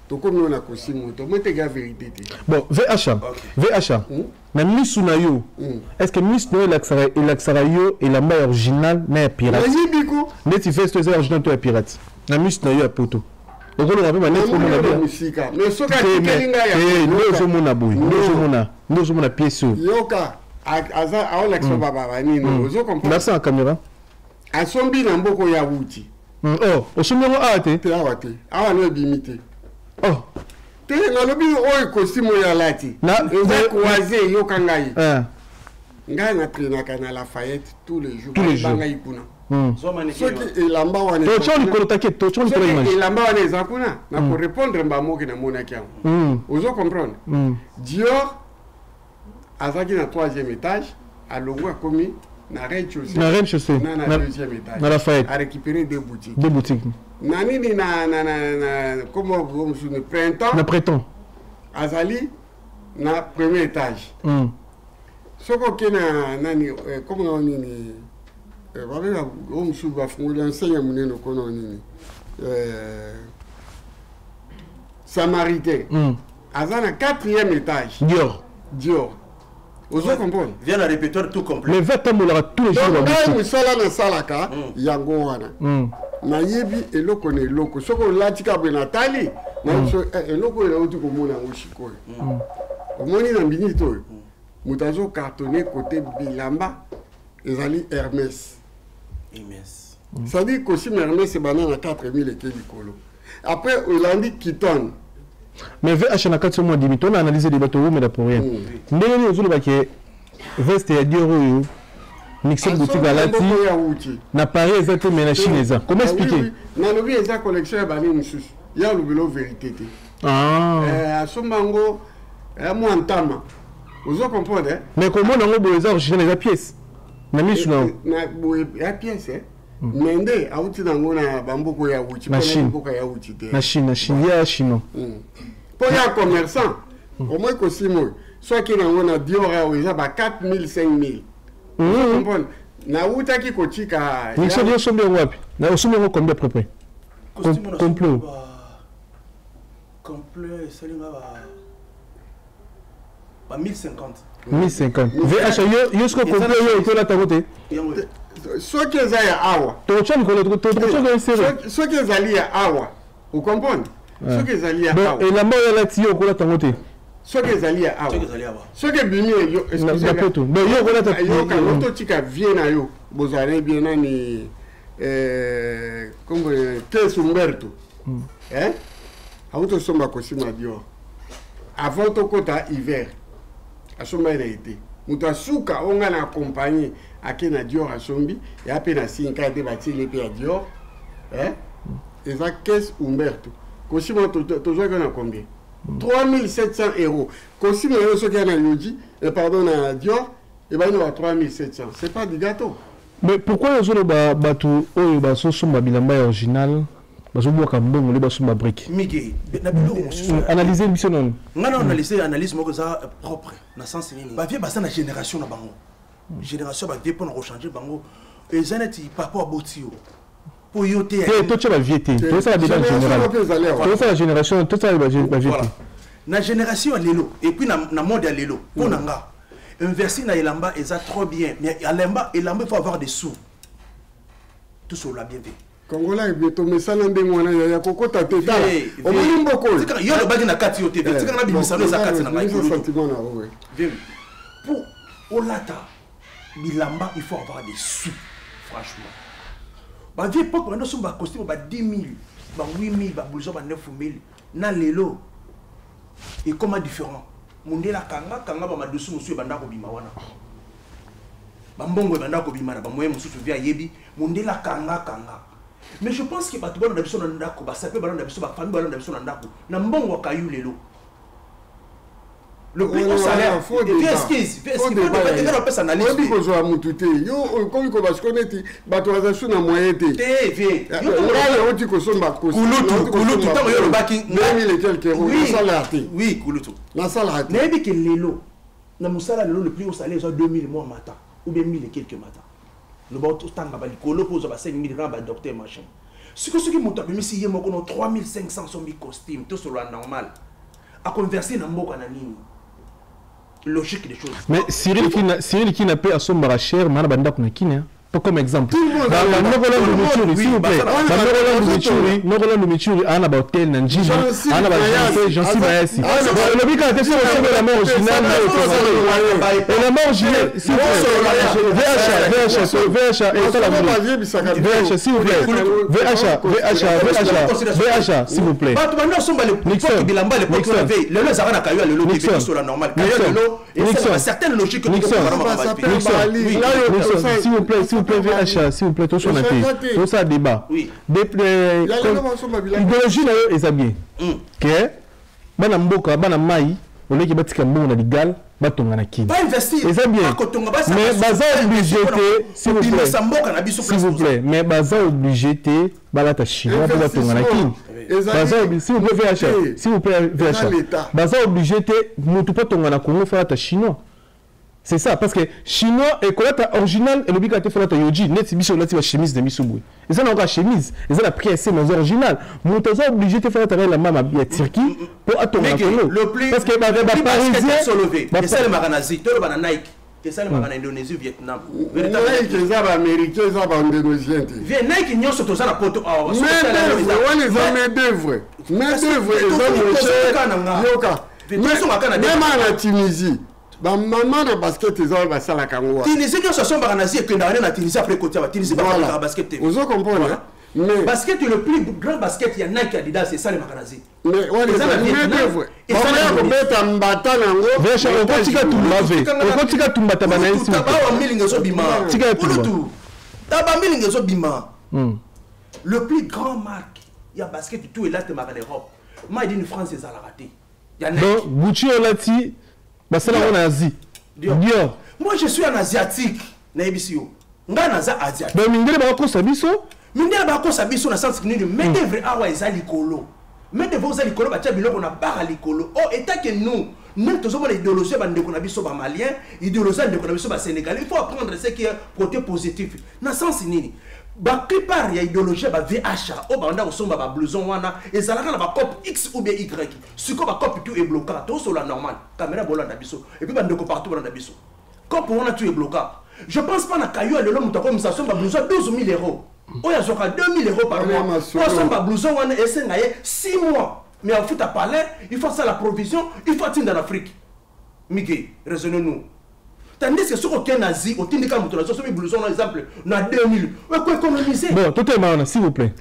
tokomi oyo na costume oyo tomoi teke ya vérité te. Bon, VH, VH, na misu na yo, est ce que misu na yo elakisaka yo elamba ya original na ya pirate? Nayebi ko. Neti veste eza original to ya pirate, na misu na yo ya poto, okoloka mpe baneti omona bien mosika, mais soki atikeli ngai ya nde ozomona boye, nde ozomona, nde ozomona pièce oyo. Yoka, aza aolakisa bababa nini, ozo comprendre? Nasa na caméra. Asombi na mboka oyo awuti. Oh, osombi yango awa te? Te, awa te, awa no ebimi te. Oh. Te, nalobi oyo costume oyo alati eza croisé. Yoka ngai, ngai natrainaka na Lafayette tous les jours. Tous les jours. Ngai kuna, soki elamba wana totya likolo, take totya likolo image. Elamba wana eza kuna, nakorépondre mbamoki namonaki yango. Ozo comprendre? Dior azalaki na troisième étage, alongwe, akomi na rez-de-chaussée. Na rez-de-chaussée. Na deuxième étage. Na Lafayette. A récupéré deux boutiques. Deux boutiques. Na nini, na comment, mosusu Printemps. Na Printemps. Azali na premier étage. Soki oke na nani, comme na nini babenga oyo mosusu bafungoli enseigne ya monene, okona nini, Samaritain, aza na quatrième étage. Dior. Dior, ozo comprendre? Vient na répertoire tout complet. Mais va tambolaka tous les jours. Ngai mosala nasalaka yango wana, nayebi eloko na eloko. Soki olati kaka boye, natali, nayebi so eloko oyo nauti komona yango sikoyo. Omoni na minute oyo, moto azocartonne kote bilamba ezali Hermès. Hermès. C'est-à-dire costume Hermès ebanda na 4000, eke likolo. Après olandi Kiton. Mais VH, na kati mwa dimi tona analyse débat, towumela pour rien. Ndenge nini ozoloba ke veste ya Dior oyo Nixon boutique alati na Paris eza te, mais na Chine eza? Comment expliquer? Nalobi eza collection ya bani mosusu. Ye alobela o vérité te. Ah. Eh, asomba yango eh, mwa ntama. Ozo comprendre eh? Mais komona yango boye eza original, eza pièce na misu na yo. Na boye ya pièce eh? Mais nde awuti nango na bamboka ya wuti. Na Chine. Mboka ya wuti te. Na Chine, na Chine, ye ya chinois. Mpo ya commerçant, omoi kosima oyo soki nango na Dior awa eza ba 4000 5000. Ozo comprendre? Nawutaki kotika. Nixon, yo osombi yango wapi? Na osombi yango combien à peu près? Costume na Complot. sombi complet esali nga ba 1050. 1050. VH, yo siko complet yo okolata yango te. Yango. Soki eza ya awa, tokotya likolo, tokotya esere. Soki ezali ya awa, ocomprendre, soki ezali ya Bon, awa, elamba oyo alati, yo okolata yango te. Soki ezali ya awa, Soki ezali awa. Soki ebimi yo, excusez Na nga. poto. Bon, yo okolata. Yoka, ototika vie na yo, bozala bien nani, kombo Kes Umberto, eh? Auti osomba costume ya Dior avant tokota hiver. Asomba ye na ete moto asuka oyo ngai na accompagne ake na Dior, asombi ya mpe na sinka te, batieli mpe ya Dior, eh? Eza Kes Umberto. Costume oyo tozwaki na combien? 3700 euros. Costume oyo soki ya na Yohji, pardon, na Dior, ebandi na ba 3700. C'est pas du gâteau. Mais pourquoi ozoloba bato oyo bazosomba bilamba ya original bazobwaka mbongo nde basomba brique? Mike, na biloko mosusu. Analyse biso nano. Nga na analyse moko eza propre na sens nini. Bavieux baza na génération na bango, génération bavieux, mpona kochange bango eza neti papa aboti yo mpo yo te. Te, totya bavieux te, tozosala débat général, tozosala génération, tosala bavieux te. Na génération ya lelo et puis na mode ya lelo, mpo na nga, investir na elamba eza trop bien, mais elamba, il faut avoir des sous. Tout cela bien fait. Congolais tomesana ndenge wana ya kokota te. Tala, omoni mboka oyo. Yo olobaki na kati yo te, tika na bimisano eza kati na ngai. Sentiment na oyo. Pour olata bilamba, il faut avoir des sous, franchement. Bavieux époque bando somba bacostume ba 10 000, ba 8 000, bablouson ba 9 000. Na lelo ekoma différent. Mondele akanga kanga bamadusu mosusu ebanda kobima wana, bambongo ebanda kobima na bamoyen mosusu. Vieux ayebi, mondele akanga kanga. Mais je pense que bato balanda biso na ndako, basape balanda biso, bafamille balanda biso na ndako, na mbongo ya kayu lelo, le plus haut salaire, excuse, opesa analyse. Oyebi kozwa mutu te. Yo okomi koba siko neti bato baza su na moyen te. Ngai oti kosomba. Kulutu, kulutu, ntango yo olobaki Nasalaka te. Oui, kulutu. Nasalaka te. Nayebi ke lelo na mosala lelo, le plus haut salaire eza 2000 mois mata ou bien 1000 et quelques mata. Loba otanga balikolo mpo ozwa ba 5000 kaka, badocteur machin. Sikoyo soki moto abimisi ye moko no 3500, sombi costume, tosolola normal, akoinvestir na mboka na nini? Logique des choses. Mais Cyril Kina, Cyril Kina mpe asombaka cher mana bandako na Kina. Pas comme exemple. Banoko, s'il vous plaît. Banoko Lumichuri, Noko Lumichuri, ana ba hôtel na Njili, ana ba Jansi Bayasi. Lobi kaka te soki osombi elamba original, elamba original, s'il vous plaît. VH, VH, VH, esala VH, s'il vous plaît. VH, VH, VH, VH, s'il vous plaît. Bato bandi osomba l'époque bilamba, l'époque lelo ezalaka na kayo ya lelo te, biso la normal kayo lelo esalaka certaine logique. Nixon, Nixon, s'il vous plaît, s'il vous plaît, VH, s'il vous plaît, tosona te, tosala débat. Idéologie na yo eza bien ke bana mboka, bana mai, oleki batika mbongo na ligal, batonga na Kini, eza bien. Mais baza obligé te, s'il vous plaît, s'il vous plaît. Mais baza obligé te balata chinois mpo batonga na Kini. Baza, s'il vous plaît, VH, s'il vous plaît, VH, baza obligé te. Motu mpo atonga na Congo, falata chinois. C'est ça, parce que chinois ekolata original elobi kaka te falata Yohji. Neti biso olati bachemise na biso boye, eza na kaka chemise, eza na prix ese, mais original. Moto aza obligé te falata elamba ya Turquie mpo atonga na Congo, parce que baparisien Esalemaka na Asie, toloba na Nike esalemaka na Indonésie, Vietnam. Nike eza baaméricain, eza baindonésien te. Vieux, Nike nyonso toza na poto awa. Main d'œuvre wana eza main d'œuvre, main d'œuvre eza mocher. Yoka, même na Tunisie, bamama na basket eza oyo basalaka yango wana. Tunisie nyonso asombaka na Asie, ekendaka nde na Tunisie, après kotia batunisie basalaka basket te. Ozo comprendre? Mais basket, le plus grand basket ya Nike, Adidas, esalemaka na Asie. Mais wana eza main d'œuvre, bakoya kobeta mbata nango. Okotika tumba ve, okotika tumba taba na ye. Bawa milinga ezobima. Tika tumba. Taba milinga ezobima. Le plus grand marque. Ya basket tout elatemaka na Europe. Made in France ezalaka te. Ya Donc Gucci olati basala yango na Asie. Dior. Moi je suis un asiatique. Nayebisi yo. Ngai naza asiatique. Donc mindele bakokosa biso. Mindele bakosa biso na sens nini? Main d'œuvre awa eza likolo. Main d'œuvre eza likolo, batia biloko na bara likolo. Oh, état que nous même tozomona idéologie ya bandeko na biso bamalien, idéologie ya ndeko na biso basénégalais. Il faut apprendre ce qui est côté positif. Na sens nini? Baplupart ya idéologie ya ba VH oyo banda kosomba bablouson wana ezalaka na bacope X ou bien Y. Sikoyo bacope tout eblokaka. Tozosola normal, caméra bolanda biso, et puis bandeko partout bolanda biso. Cope wana tout eblokaka. Je pense pas na kayo ya lelo moto akomisa asomba blouson 12 000 euros, oyo azwaka 2000 euros par mois. Po asomba blouson wana esenga ye 6 mois, mais afuta palais, il faut asala provision, il faut atinda na Afrique. Mike, raisonnez nous. Tandis que soki okende na Asie, otindika moto na somi blouson na exemple na 2000, okoéconomiser. Bon, totema wana, s'il vous plaît.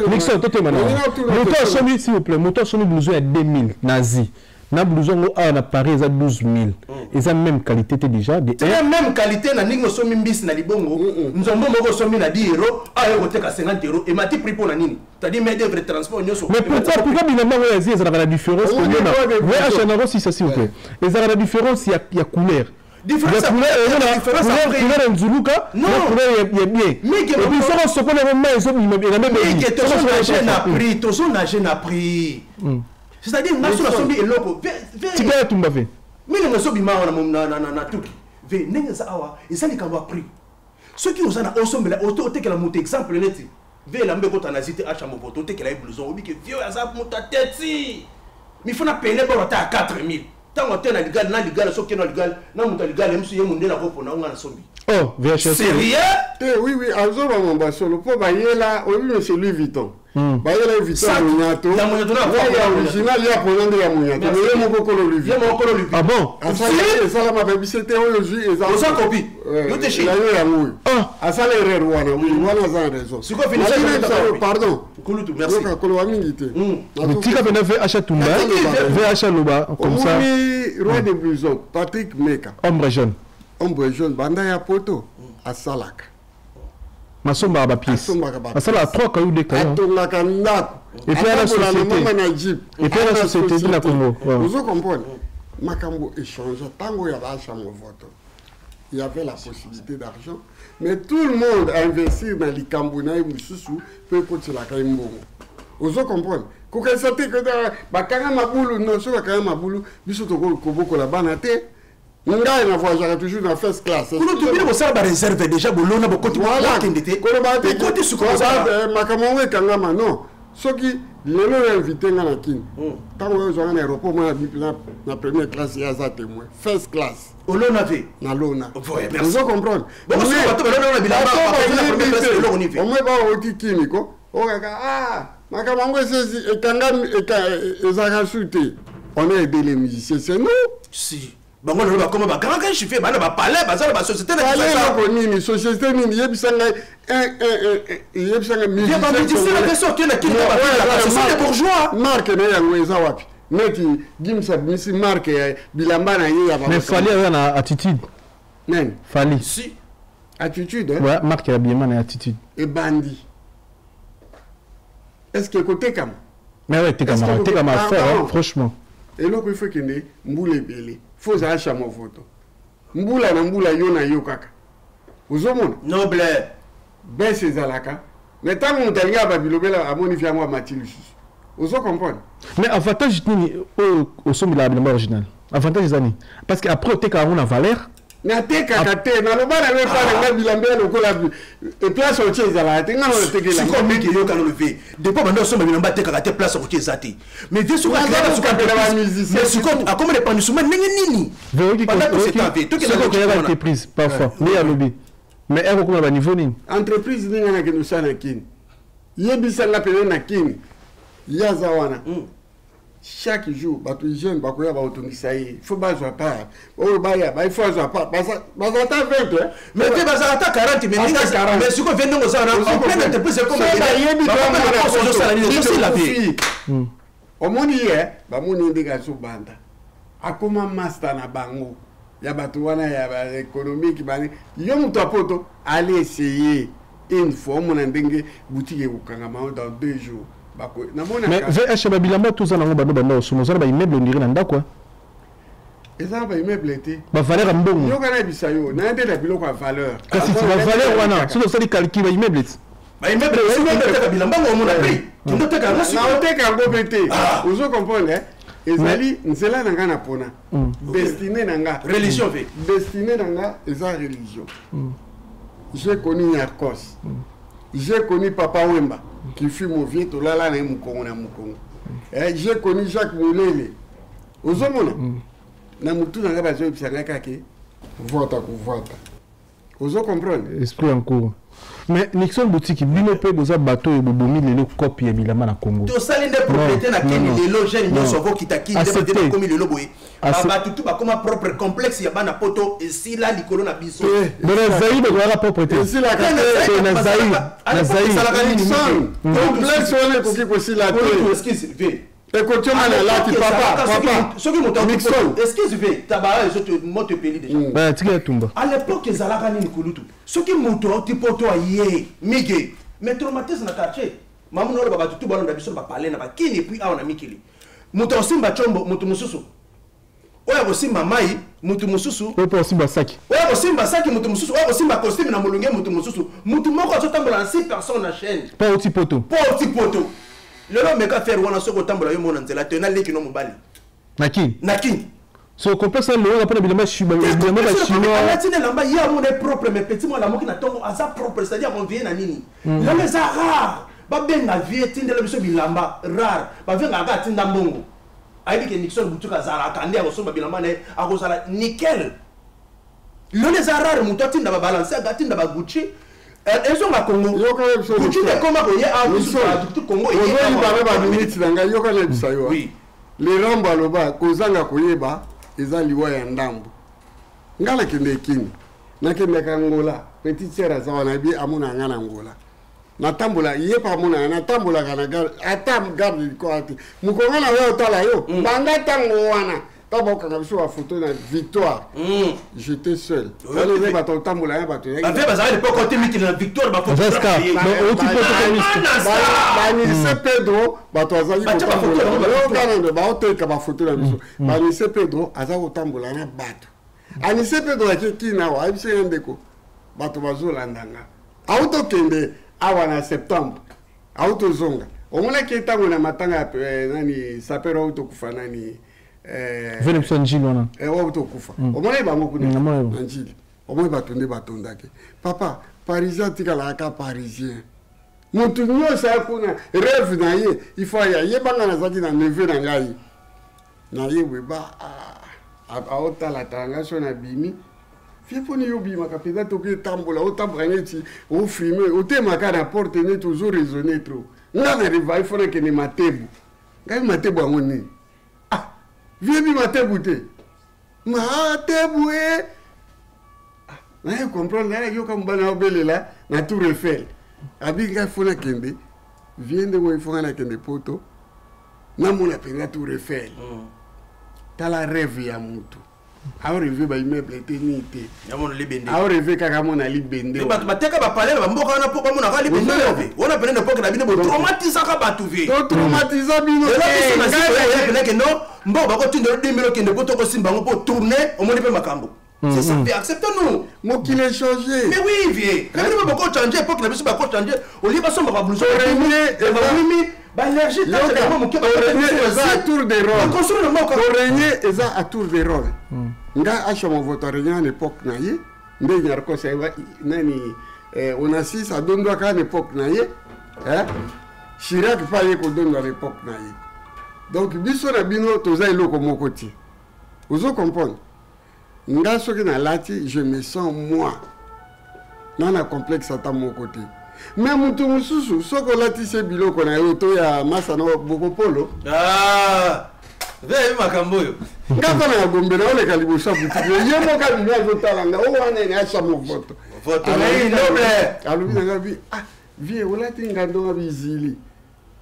Nixon, totema na moto asomi, s'il vous plaît. Moto asomi blouson ya 2000 na Asie na blouson yango awa na Paris eza 12 000, eza même qualité te déjà de. C'est même qualité na ndenge osombi mbisi na libongo, nzombo moko osombi na 10 euro, ayo koteka 50 euro, emati prix mpo na nini? C'est-à-dire main d'œuvre, transport nyonso. Mais pourquoi bilamba yango ya Asie ezalaka na différence? Komona VH nango sisa, s'il vous plaît, ezalaka na différence ya couleur. Différence ya couleur ya nzuluka na couleur ya bien. Et puis soki osokoli yango, mai ezobima na même. Tozonage na prix, tozonage na prix, c'est-à-dire nga so nasombi eloko. Tika ya tumba ve. Mingi ezobima awa na tuki ve ndenge eza awa, eza likambo ya prix. Soki oza na osombela, otekela moto, exemple neti ve elamba ekota na zite acha movoto, otekela ye blouson, obike vie aza moto ateti mifo na pene boro ata ya 4000. Ntango ate na ligale na ligale, soki na ligale na moto ya ligale mosu, ye mondele akopona onga nasombi. Oh, VHS. Sérieux? Te, oui, azobama basolo mpo bayela oyebi monsieur Louis Vuitton, bayela ye Vuitton monyato ya original, ye apona nde ya monyato, mais ye moko kolo Louis Vuitton. Ye moko kolo Louis. Ah bon? Esalama, bayebisi te oyo ozwi eza copie. Yo yango oyo asala erreur wana, oui, wana aza na raison. Pardon. Kulutu, merci. Yoka koloba mingi te. Tika mpena VH tumba, VH aloba comme ça. Omoni roi de blouson Patrick Meka. Ombre jaune. Ombre jaune, banda ya poto asalaka. Masombaka bapièce, asalaka 3 cailloux, 2 cailloux. Atongaka ndako. Et puis ala société. Na jeep. Et puis ala société na Congo. Ozo comprendre, makambo échange. Ntango ya baasha movoto, il y avait la possibilité d'argent, mais tout le monde a investi na likambo na ye mosusu mpo ekotelaka ye mbongo. Ozo comprendre, kokanisa te bakanga mabulu. Non, so bakanga mabulu, biso tokobokola bana te. Ngai na voyageaka toujours na first class. Kulutu, bino bosala baréserve déjà, bolona, bokoti, bokende te. Koloba te. Ekoti sikoyo. Makambo yango ekangama. Non, soki lelo oyo invité nga na Kini, ntango oyo ozwanga na aéroport, mwana na première classe, ye aza témoin, first class. Olona te. Nalona, ozo comprendre. Omwe baoti Kini ko okaka, ah, makambo yango esesi ekangami, ezalaka su te. On a aidé les musiciens, c'est nous. Si bango lelo bakoma bagangaka chiffre, bana bapalais, baza na basociété. Na eloko nini? Société nini? Yebisa ngai, yebisa ngai. Bourgeois. Marque na yango eza wapi? Neti Gims abimisi marque ya bilamba na ye ya. Mais Fally aza na Attitude. Nani? Fally. Si. Attitude. Ouais, marque ya bilamba na Attitude. Ebandi, est ce que ekotekama? Mais ouais, tekama, tekama fort, franchement. Eloko ifo ekende mbula ebele, fo ozala chama voto, mbula na mbula, yo na yo kaka ozomona. Noble. Bese ezalaka, mais ntango moto alingi babilobela, amoni vi yango amati lisusu, ozo comprendre. Mais avantage nini oyo osombelaka bilamba original? Avantage eza nini? Parce que après otekaka yango na valeur. Natekaka te, naloba na epa na ngai bilamba ya lokola place otie ezalaka te, ngai natekela. Sikoyo miki eyokana love depuis banda osomba bilamba, atekaka te, place okoki eza te, mais vie soki sikoyo akoma épanouissement ndenge nini? Soki entreprise parfois nde alobi, mais ere okoma baniveau nini? Entreprise ndenge nakende osala na Kini, yebisanga pene na Kini, ye aza wana chaque jour, bato jeune bakoya, baotongisa ye, fo bazwa part oyo baya, il faut azwa part, baza ata 20. Mais te, bazala ata 40, mais sikoyo vie ndenge ozala en pleine entreprise. Bayebi omoni ye, bamoni ye ndenge azobanda, akoma master na bango ya bato wana ya baéconomique. Bani yo moto apoto, allez essayer une fois, omona ndenge boutique ekokangama dans 2 jours. Mais VH babilamba toza nango bando banda osoma oza na baimmeuble ondire na ndako. Eza na baimmeuble te. Bavaleur ya mbongo. Yoka nayebisa yo, naye nde na biloko ya valeur. Kasi ti bavaleur wana soki osali calcul baimmeuble ti. Baimmeuble bilamba ngo omona prix kende oteka yango. Naoteka yango mpe te, ozo comprendre. Ezali nzela na nga na pona destine na nga. Religion ve. Destine na nga eza religion. J'ai connu Nyarkos, j'ai connu Papa Wemba qui fut mon vieux, tolala na ye mokongo na mokongo. J'ai connu Jacques Mulele. Ozomona na motu na nga bazoyebisa ngai kaka vwata kovwata, ozo comprendre. Esprit en cours. Mais Nixon Boutique, bino mpe boza bato oyo bobomi lelo cope ya bilamba na Congo. Tosali nde propriété na kini lelo, jeune nyonso akokita kini nde bate bakomi lelo boye, bato tu bakoma propre, complexe ya bana poto esila likolo na biso. Mais na Zaïre bakolaka propre te. Na Zaïre, na Zaïre. Complexe wana ekoki kosila te. Excuse v. Ekotioma na lati papa papa. Soki moto, excuse v, tabara ezo moto epeli déjà. Tika ya tumba. À l'époque ezalaka nini, kulutu? Soki moto auti poto aye mige, mais traumatisme na quartier mamu na oloba, bato tu balonda biso na bapale na bakini. Et puis awa na mikili, moto akosimba tshombo, moto mosusu oyo akosimba mai, moto mosusu oyo mpo akosimba saki. Oyo akosimba saki, moto mosusu oyo akosimba costume na molunge, moto mosusu, motu moko azotambola na 6 personnes na chaîne. Mpo auti poto. Mpo auti poto. Lelo meka faire wana, soki otambola yo mona nzela te, naleki no mobali. Na kini. Na kini. So complexe lelo mpona bilamba bachinois. Alati na elamba ye amona propre, mais petit mwana alamoki na ntongo aza propre, c'est-à-dire akonvie na nini. Lelo eza rare babenga vie etindela biso bilamba, rare bavengaka kaka atinda mbongo. Ayebi ke Nixon Butuka azalaka nde akosomba bilamba na ye, akozala nickel. Lelo eza rare moto atinda baBalenciaga, atinda baGucci, ezonga Congo. Gucci nde ekoma koye awa Congo. Ozoyiba baminiti na ngai. Yoka nayebisa yo, Lerambo aloba kozanga koyeba eza liwa ya ndambo. Ngai nakende ekini, nakendaka Ngola, petite sœur aza wana, yebi amonaka ngai na Ngola natambola, ye mpe amonaka natambolaka na garde, ata garde du corps te. Mokongo na yo otala yo banda ntango wana, ntango bakokanga biso bafoto na Victoire, j'étais seul. Wana eza bato otambola ya bato. Bazala l'époque te mikili na Victoire. Banise Pedro, bato azali kotambola, baoteka bafoto na biso. Banise Pedro aza kotambola na bato. Anise Pedro akeki na awa, ayebisi nga ndeko, bato bazolanda nga. Autokende awa na septembre, autozonga. Omonaki ntango na matanga ya nani, sapeur autokufa, nani? Vene biso Njili wana. Autokufa, omonaki bango kuna na Njili, omoni bato nde batondaki. Papa parisien atikalaka ka parisien. Motu nyonso aya kuna, rêve na ye ifo aya. Yebanga nazalaki na neveu na ngai naye ba aotalatala ngai so nabimi fie mponi yo obimaka mpenza, toki etambola, otambola neti ofilme, otemaka na porte neti ozo raisonner trop. Nga na riva ifo nakende Matebu. Ngai Matebu yango nini? Ah, viebi Matebu te, Matebu e naye comprendre. Naye yoka mobali na obelela na Tour Eiffel, abi ngai fo nakende vie ndenge oyo, fo ngai nakende poto, namona mpenza Tour Eiffel. Tala rêve ya mutu, aorêver baimmeuble te, nini te, aorêver kaka amona libende. Bato bateka bapale na bamboka wana mpo bamonaka libende wana. Pene na epoke na bino botraumatisaka bato ve. Totraumatisa bino. Peneke no mbongo bakotindela 2000, okende po tokosimba yango mpo tourne, omoni mpe makambo. C'est ça, vieux, acceptons-nous. Mokili échangé. Mais oui, vieux. Mais nous, bako changer, époque na biso bako changer. Au lieu basomba ba blouson, ba 8000, ba énergie eza à tour de rôle. Construire le moko. Korégner eza à tour de rôle. Nga Acha Movoto arégner na époque na ye, nde Nyarkosa nani Onassis adondwaka na époque na ye, Chirac mpe aye kodondwa na époque na ye. Donc biso na bino toza eloko moko te, ozo comprendre. Nga soki nalati, je me sens moi, na complexe ata moko te. Mais motu mosusu, soki olatisi ye biloko na yo to ya masa na bokopolo. Veyebi makambo oyo. Nga mpa na gombe, na oleka liboso ya butiki, ye moko abimi, azotala nga o wana ene Acha Movoto. Alobi na nga bi: "Ah vieux, olati ngando." Nga bizili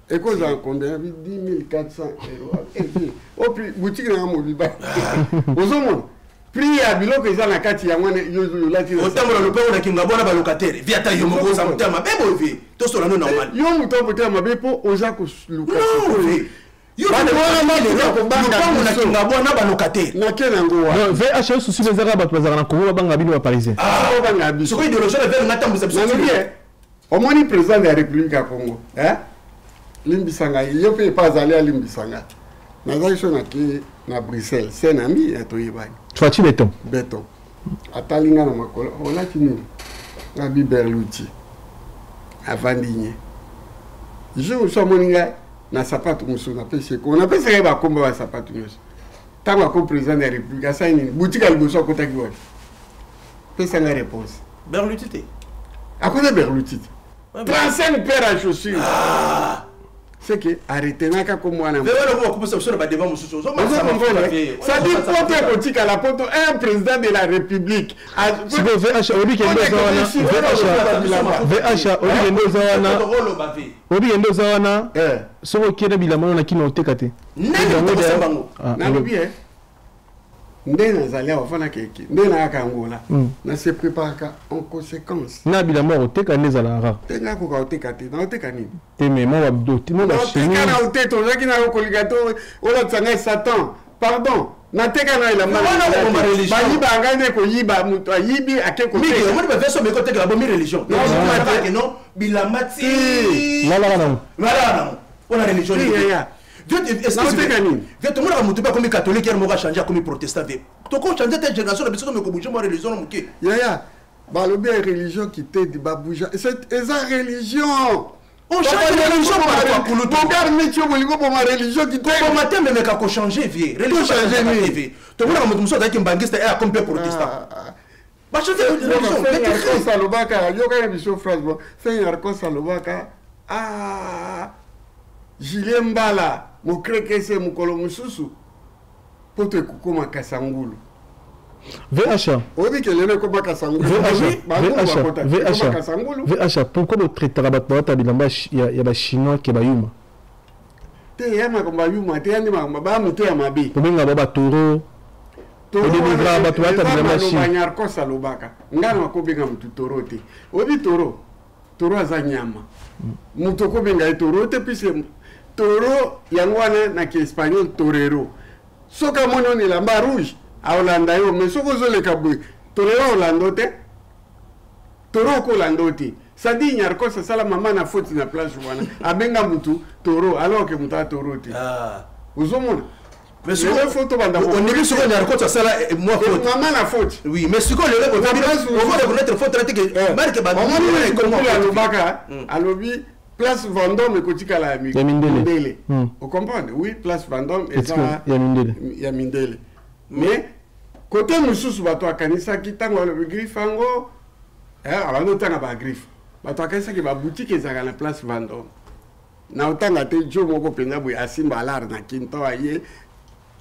ekozala combien? Bi 10 400 euros. Opi boutique nanga mobimba, ozomona. Prix ya biloko eza na kati yango wana yo olati. Otambola lopango na Kingabwa na ba locataire. Vie ata yo moko oza motema mabe boye vie. Tosola no normal. Yo moto motema mabe mpo oza koluka. Non vie. Yo Bato wana bakoka kobanga lopango na biso. Kingabwa na ba locataire. Nake nango wana. Non, VH oyo susu ezaka bato bazalaka na Congo babanga bino ba parisien. Babanga biso. Soki idéologie na vere ngatambusa biso. Nalobi eh, omoni président de la République ya Congo, eh? Limbisa ngai, yo mpe epa azali alimbisa ngai. Nazali so nake na Bruxelles, c'est un ami ya toyebani. Fatshi Beton. Beton. Atali ngai na makolo, olati nini? Ngabi Berluti. Avandi nye. Jour mosusu amoni ngai na sapatu mosusu napesi ye kombo, napesaka ye bakombo ya basapatu nyonso. Ntango akomi président de la République, asali nini? Boutique ya liboso akotaki wapi? Pesa ngai réponse. Berluti te. Akota Berluti te. 35 paires ya chaussures. C'est que aretenaka kombo wana. Mais wana okoma kopesa biso na ba débat mosusu. Ozo comprendre? C'est-à-dire poto ekotikala poto un président de la République. Sikoyo VH oyebi ke nde oza wana VH oyebi ke nde oza wana oyebi ke nde oza wana soki okende bilamba wana na kino oteka te. Nani moto akosomba yango? Nalobi eh nde nazali awa fana keke nde nayaka Angola na se préparaka en conséquence. Na bilamba ya koteka nde ezalaka rare. Te nga koka koteka te, naoteka nini? Te mais mwa ba mwa ba chemise. Naoteka na ote tozalaki na yo kolinga to olatisa ngai Satan. Pardon. Nateka na elamba na Wana ngai okoboma te. religion. Bayiba ngai nde koyiba moto ayibi ake Mingi koteka. omoni ba version meko tekela bomi religion. Non, Non, te. que non bilamba ti. Lalaka nango. Lalaka nango. Wana religion Ti, nini? ya, ya. Dieu te excuse Naoteka nini? Dieu tomonaka moto mpe akomi catholique yere moko achange akomi protestant ve. Toko change te génération na biso tomeko bouger mwa religion na moke. Yaya, balobi ya religion kitedi babouja. Eza religion. On change religion par kulutu. Bogar miti yo bolingo boma religion kitedi. Koboma te memeka kochange vie. Religion Tochange bachangeaka nini? te vie. Tomonaka moto mosusu azalaki mbangiste e akomi mpe protestant. Bachange religion. Ferre Arcos alobaka yokaka biso phrase bon Ferre Arcos alobaka ah Julien Mbala mokrekese mokolo mosusu poto ekokoma Kasangulu. VH. Oyebi ke lelo ekoma Kasangulu. VH, Bangulu VH, bakota, ekoma VH, Kasangulu. VH, pourquoi botraitaka bato balata bilamba ya ba chinois ke bayuma? Te ya makambo ya yuma te ya nde makambo ba moto ya mabe. Bobenga ba batoro. Odénigraka bato balata bilamba ya Chine. Nyarkos alobaka nga na kobenga motu toro te. Oyebi toro, toro aza nyama. Moto okobenga ye toro te puisque toro yango wana na ki espagnol torero. Soki amoni ono elamba rouge aolanda yo, mais soki ozoleka boye torero aolanda yo te. Toro okolanda yo te. C'est-à-dire Nyarkos asala mama na faute na place wana abenga mutu toro alors que mutu aza toro te. Ozomona? Mais Lelo faut tobanda on est sikoyo Nyarkos asala mwa faute. Mama na faute. Oui, mais sikoyo lelo Na place on va reconnaître faute là que marque ba Omoni Kokula alobaka, alobi place Vendôme ekotikala ya Ya mindele. mindele. Ocomprendre? Oui, place Vendôme eza Etikala ya mindele. Ya mindele. Mais côté mosusu bato akanisaki ntango alobi griffe yango, abandi otanga ba griffe. Bato akanisaki ba boutique ezalaka na place Vendôme. Na otanga te jo moko mpenza boye asimba alar na kini to aye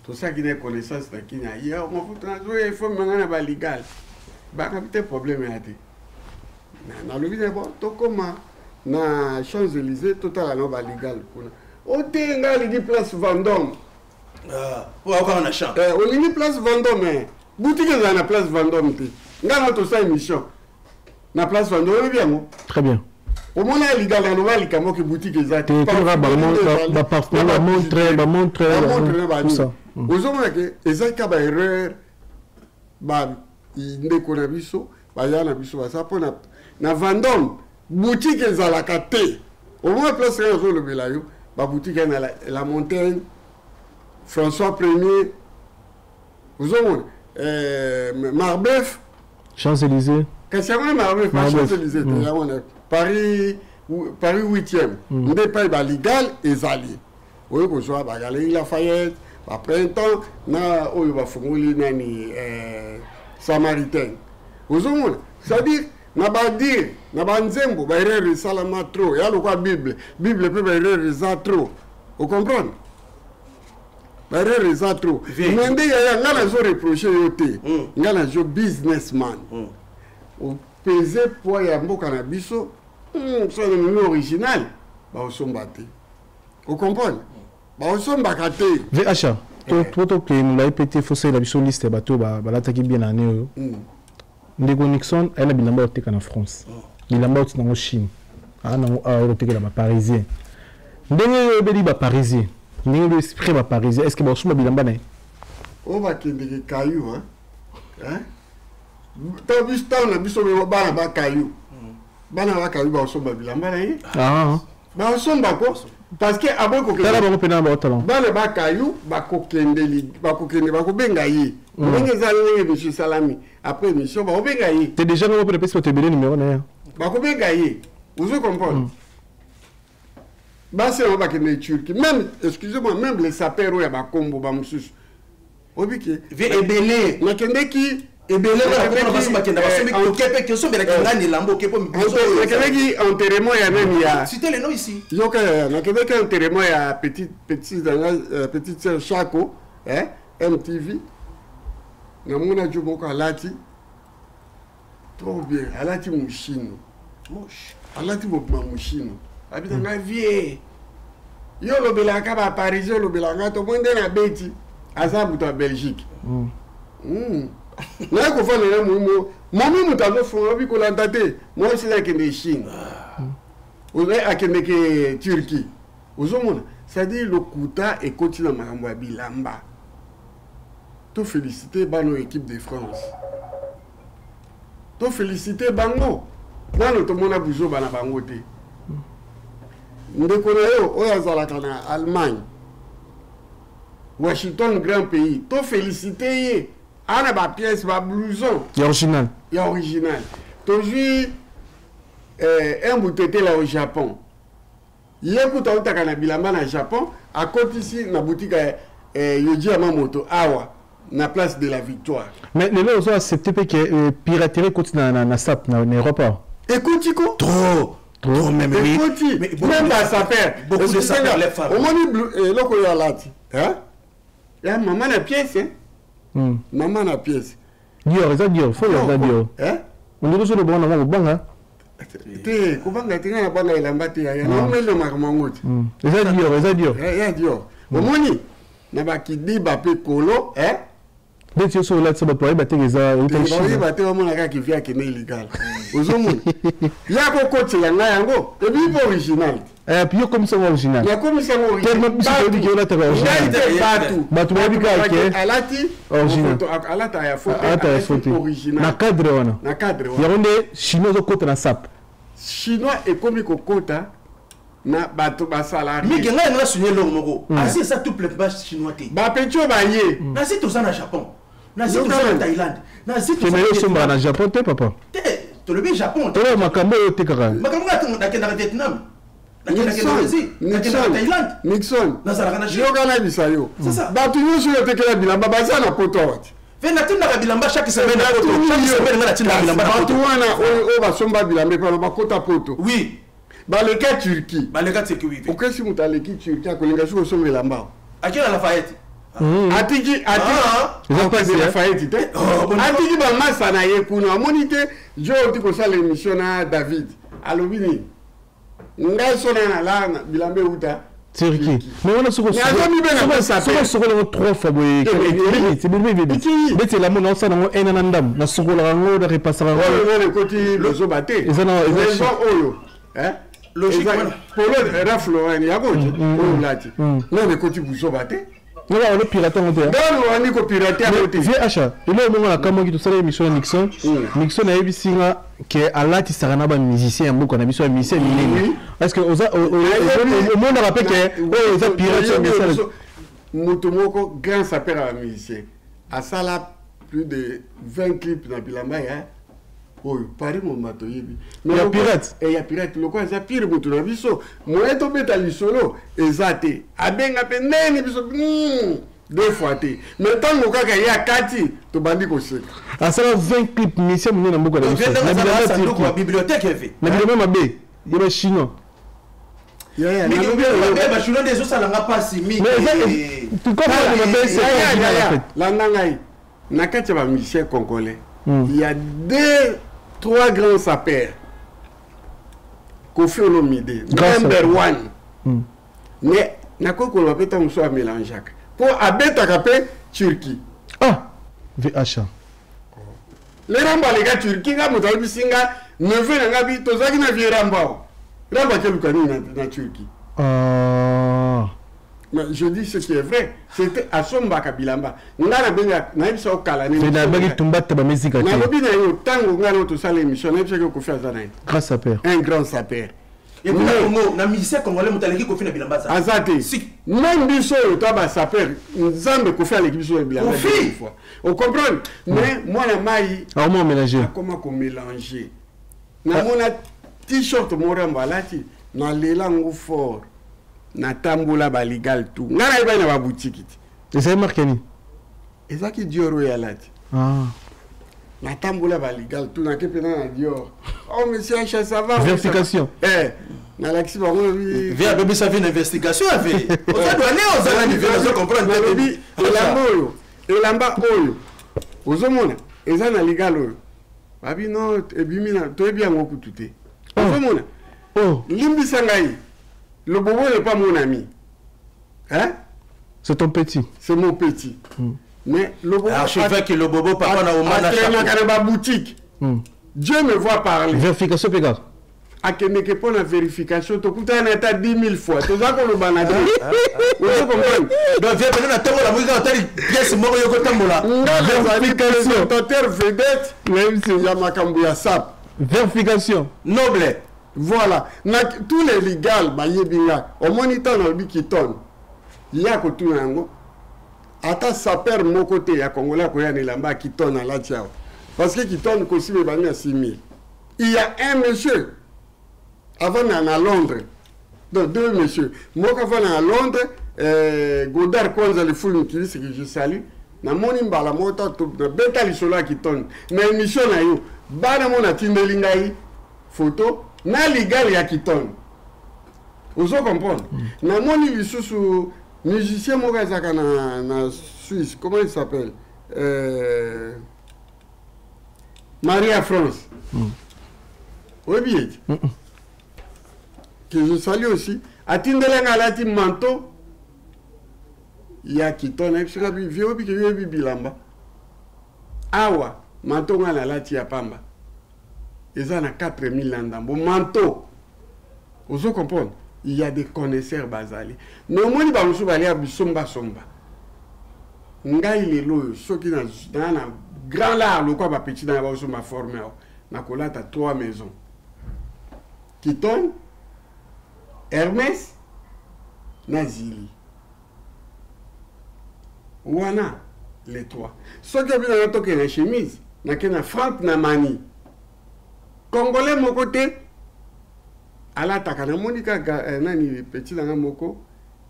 tosalaki na connaissance na kini aye mafuta nazoya ifo manga na baligal bangabi te problème ya te. Nalobi na bon tokóma na Champs-Élysées totala na baligal kuna ote ngai alingi place Vendôme. Po akokaka na champ. Olingi place Vendôme, boutique ezala na place Vendôme te. Ngai na tosala émission na place Vendôme, oyebi yango? Très bien. Omona ligal aloba likambo ke boutique eza te. Te, toloka ba parfum, ba montre, ba montre, Ba montre na ba tout ça. nini. Ozomona ke eza kaka ba erreur ba ndeko na biso baya na biso baza mpo na Vendôme boutique ezalaka te. Omona place kaka ozolobela yo ba boutique ya na la Montagne, François Premier, ozomona Marbeuf, Champs-Élysées. Kasi yango na Marbeuf, pas Marbeuf. Champs-Élysées te, yango na Paris, Paris 8e. Nde epai baligal ezali oyo kozwa bagalerie Lafayette, baprintemps na oyo bafungoli nani Samaritain. Ozomona, c'est-à-dire na badire na banzembo baerreur esalama trop ya lokwa Bible, Bible mpe baerreur eza trop. Ocomprendre? Baerreur eza trop. Mais nde yaya ngai nazo reproche yo te, ngai nazo businessman opese poids ya mboka na biso. So na mimi original baosomba te, ocomprendre? Baosombaka te. VH. Po tokende molai mpe te, fosalela biso liste ya bato oyo balataki bien na année oyo. Ndeko Nixon aye na bilamba oteka na France, bilamba oti nango Chine, aa nango awa oyo kotekela baparisien. Ndenge oyo oyebeli baparisien, ndenge oyo esprit baparisien, est ce que bakosomba bilamba na ye? Oyo bakendeke kayu, hein? Ntango biso, ntango na biso bana bakayu, bana bakayu bakosomba bilamba na ye. Bakosomba ko, parce que aboyi kokende. Tala bango mpena baotala. Bana bakayu bakokende, bakokende, bakobenga ye. Ndenge ezali, ndenge émission esalami, après émission bakobenga ye. Te, déjà ngango mpe napesi bato ebele numéro na ye. Bakobenga ye, ozo comprendre? Basi yango bakende Turquie, même, excusez-moi, même les sapeurs oyo ya bakombo bamosusu, oyebi ke ebele nakendeki. Ebele wana basi bakenda, basombi, oke mpe kesombelaki ngani elamba, oke mpo. Nakendeki enterrement ya nani ya Cité le nom ici. Yoka, yaya, nakendeki enterrement ya petite petite nanga, petite sœur Chako, eh, MTV. Namona jo moko alati trop bien, alati moshino, alati bobima moshino, abita nga vie yo olobelaka baparisien, olobelaka to mpo nde nabeti, aza moto ya Belgique. Naye kofanda na momi, momi moto azofunga, obi kolanda te, mwasi akende Chine, akendeke Turquie. Ozomona, c'est-à-dire lokuta ekoti na makambo ya bilamba. Tofélicité bana oyo équipe de France, tofélicité bango, nano tomona buzoba na bango te. Ndeko na yo oyo azalaka na Allemagne, Washington, grand pays, tofélicité ye, ana bapièce, bablouson ya original. Ya original. Tozwi un butetela au Japon, ye kuta autaka na bilamba na Japon, akotisi na boutique ya Yohji Yamamoto awa na place de la Victoire. Mais lelo ozo accepte mpe ke piraterie ekoti na sap na Europe awa? Ekoti ko. Trop trop même, oui. Ekoti même basaper. Beaucoup de sapeurs, les femmes. Omoni eloko oyo alati, ya mama na pièce, mama na pièce. Dior, eza Dior, fo eza Dior. Ondeko ozoloba wana mwa kobanga. Te, kobanga te, ngai nabanga elamba te, yaya, naomeli makambo yango te. Eza Dior, eza Dior. Ya Dior. Omoni na bakidiba mpe kolo. Neti yo so olatisa, bato bayeba te eza. Bayeba te, bamona kaka kivi akende illégal. Ozomona ya kokotela ngai yango ebi mpe original. Puis yo komisa yango original. Nakomisa yango. Tellement biso toyebi ke olataka original. Te, bato. Bato bayebi kaka ke alati original. Alata ya faux. Alata ya faux te. Original. Na cadre wana. Na cadre wana. Yango nde chinois ezokota na sap. Chinois ekomi kokota na bato basalari. Mingi ngai nga souligner eloko moko. Asie eza tout simplement chinois te. Bapeti oyo baye. Na Asie toza na Japon, na Asie toza na Thaïlande, na Asie. Kemele osombaka na Japon te, papa. Te, tolobi Japon. Toloba makambo oyo otekaka. Makambo nga nakendaka Vietnam, nakendaka Indonésie, nakendaka Thaïlande. Nixon. Nazalaka na Chine. Yoka, nayebisa yo, bato nyonso oyo otekela bilamba baza na poto awa te. Fe natindaka bilamba chaque semaine na poto. Chaque semaine nga natindaka bilamba na poto. Bato wana oyo basomba bilamba epana bakota poto. Oui. Baleka Turquie. Baleka Turquie, oui. Okesi moto aleki Turquie, akolinga soki osomba elamba. Akei na Lafayette. Atiki Lafayette te, atiki bamasa na ye kuna. Amoni te, jo oti kosala émission na David, alobi nini? Ngai so na nala bilamba euta Turquie, mais wana soko sokola yango trois fois boye, beti elamba na osala yango ena na ndambo, nasokolaka yango, na repasaka yango. Oyo ekoti lozoba te. Eza na raison oyo polo Ralph Lauren yango oyo olati nano ekoti buzoba te. Nga wana pirate yango te. Nano wani kopirate yango te. Vie acha eloko mongo nakamwaki, tosala émission ya Nixon. Nixon ayebisi nga ke alatisaka na bamusicien ya mboka na biso, ya musicien minene. Est ce que omonaka mpe ke oyo eza pirate ya musicien? Moto moko grand sapeur ya bamusicien asala plus de 20 clip na bilamba ya oyo Paris moma toyebi. Ya pirate. Ya pirate. Lokola eza pire, moto na biso moye tobeta lisolo eza te, abenga mpe ndeni biso deux fois te, mais ntango kaka ye akati, tobandi koseka. Asala 20 clip, musicien monene na mboka na biso, na bilamba Bibliothèque. Na bilamba mabe ya bachinois. Bachinois nde ezosalanga mpasi mingi. Landa ngai, na kati ya bamusicien congolais, il y a deux trois grands sapeurs. Koffi Olomide number one, mais nakoki koloba mpe ntango mosusu amélangeaka. Mpo abetaka mpe Turquie. Ah, VH. Le Rambo aleka Turquie, nga moto ayebisi nga, neveu na nga bi tozalaki na vieux Rambo awa. Rambo akeluka nini na Turquie? Ah. Mais je dis ce qui est vrai, c'était asombaka bilamba. Nga na benga nayebisa yo kala nini. Nabaki tumbata ba mesika te. Nalobi na yo tango nga na tosala émission, nayebisaki yo Koffi aza na ye. Grand sapeur. Un grand sapeur. Et puis na Congo, na musicien congolais moto aleki Koffi na bilamba aza. Aza te. Si. Même biso oyo to ba sapeur, Nzambe Koffi aleki biso na bilamba. Koffi. Fois. O comprendre? Mais mwana mai akoma mélanger. Akoma ko mélanger. Namona t-shirt morambo alati na lela ngo fort. Natambola ba legal tout. Nga nayebaki na ba boutique te. Ezali marque nini? Ezalaki Dior oyo alati. Ah. Natambola ba legal tout nake mpena na Dior. Oh monsieur Aisha, ça va? Vérification. Eh, nalakisi bango lobi. Vie abebisa vie na investigation ya vie. Oza douane oza nani vie nazo comprendre te. Nalobi elamba oyo, elamba oyo. Ozomona eza na legal oyo. Babi non ebimi na toyebi yango kutu te. Ozomona? Oh. Limbisa ngai. Le bobo n'est pas mon ami. Hein? C'est ton petit. C'est mon petit. Mais le bobo. Archevêque le bobo papa na omana. Atraînaka na ba boutique. Dieu me voit parler. Vérification peka. Akendeke mpo na vérification tokutana na ata 10 000 fois toza koloba na te. Ozo comprendre? Donc viens pena na tongo la mwika otali pièce moko yo kotambola. Nga nazali présentateur vedette ya makambo ya sap. Vérification. Noble. Voilà, na tous les legal bayebi nga. Omoni ntango nalobi Kiton, ye akotuna yango ata saper moko te ya Congolais akoya na elamba ya Kiton alati awa. Parce que Kiton kosima ebandi na 6000. Il y a un monsieur avant na Londres. Donc deux messieurs. Moko avant na Londres, Godard Kwanza le fou Mukili, que je salue. Namoni mbala moko ta na beta lisolo ya Kiton. Na émission na yo, bana mona tindeli ngai photo na legal ya Kiton. Ozo comprendre? Namoni lisusu musicien moko azaka na Suisse, comment il s'appelle? Maria France. Oyebi ye? Que je salue aussi. Atindela nga alati manteau ya Kiton. Nayebisi nga bi, vieux, oyebi ke yo oyebi bilamba. Awa, manteau nga nalati ya pamba. Eza na 4000 na ndambo. Manteau. Ozo comprendre? Il y a des connaisseurs bazali. Mais omoni ba mosusu balia bisomba somba. Ngai lelo oyo, soki na grand lard lokwa ba petit na ba somba forme awa, na kolata 3 maisons. Kiton, Hermès, na Zili. Wana les trois. Soki obina na toke na chemise, na ke na Franck na Mani. Congolais moko te alataka na monika ga nani petit na nga moko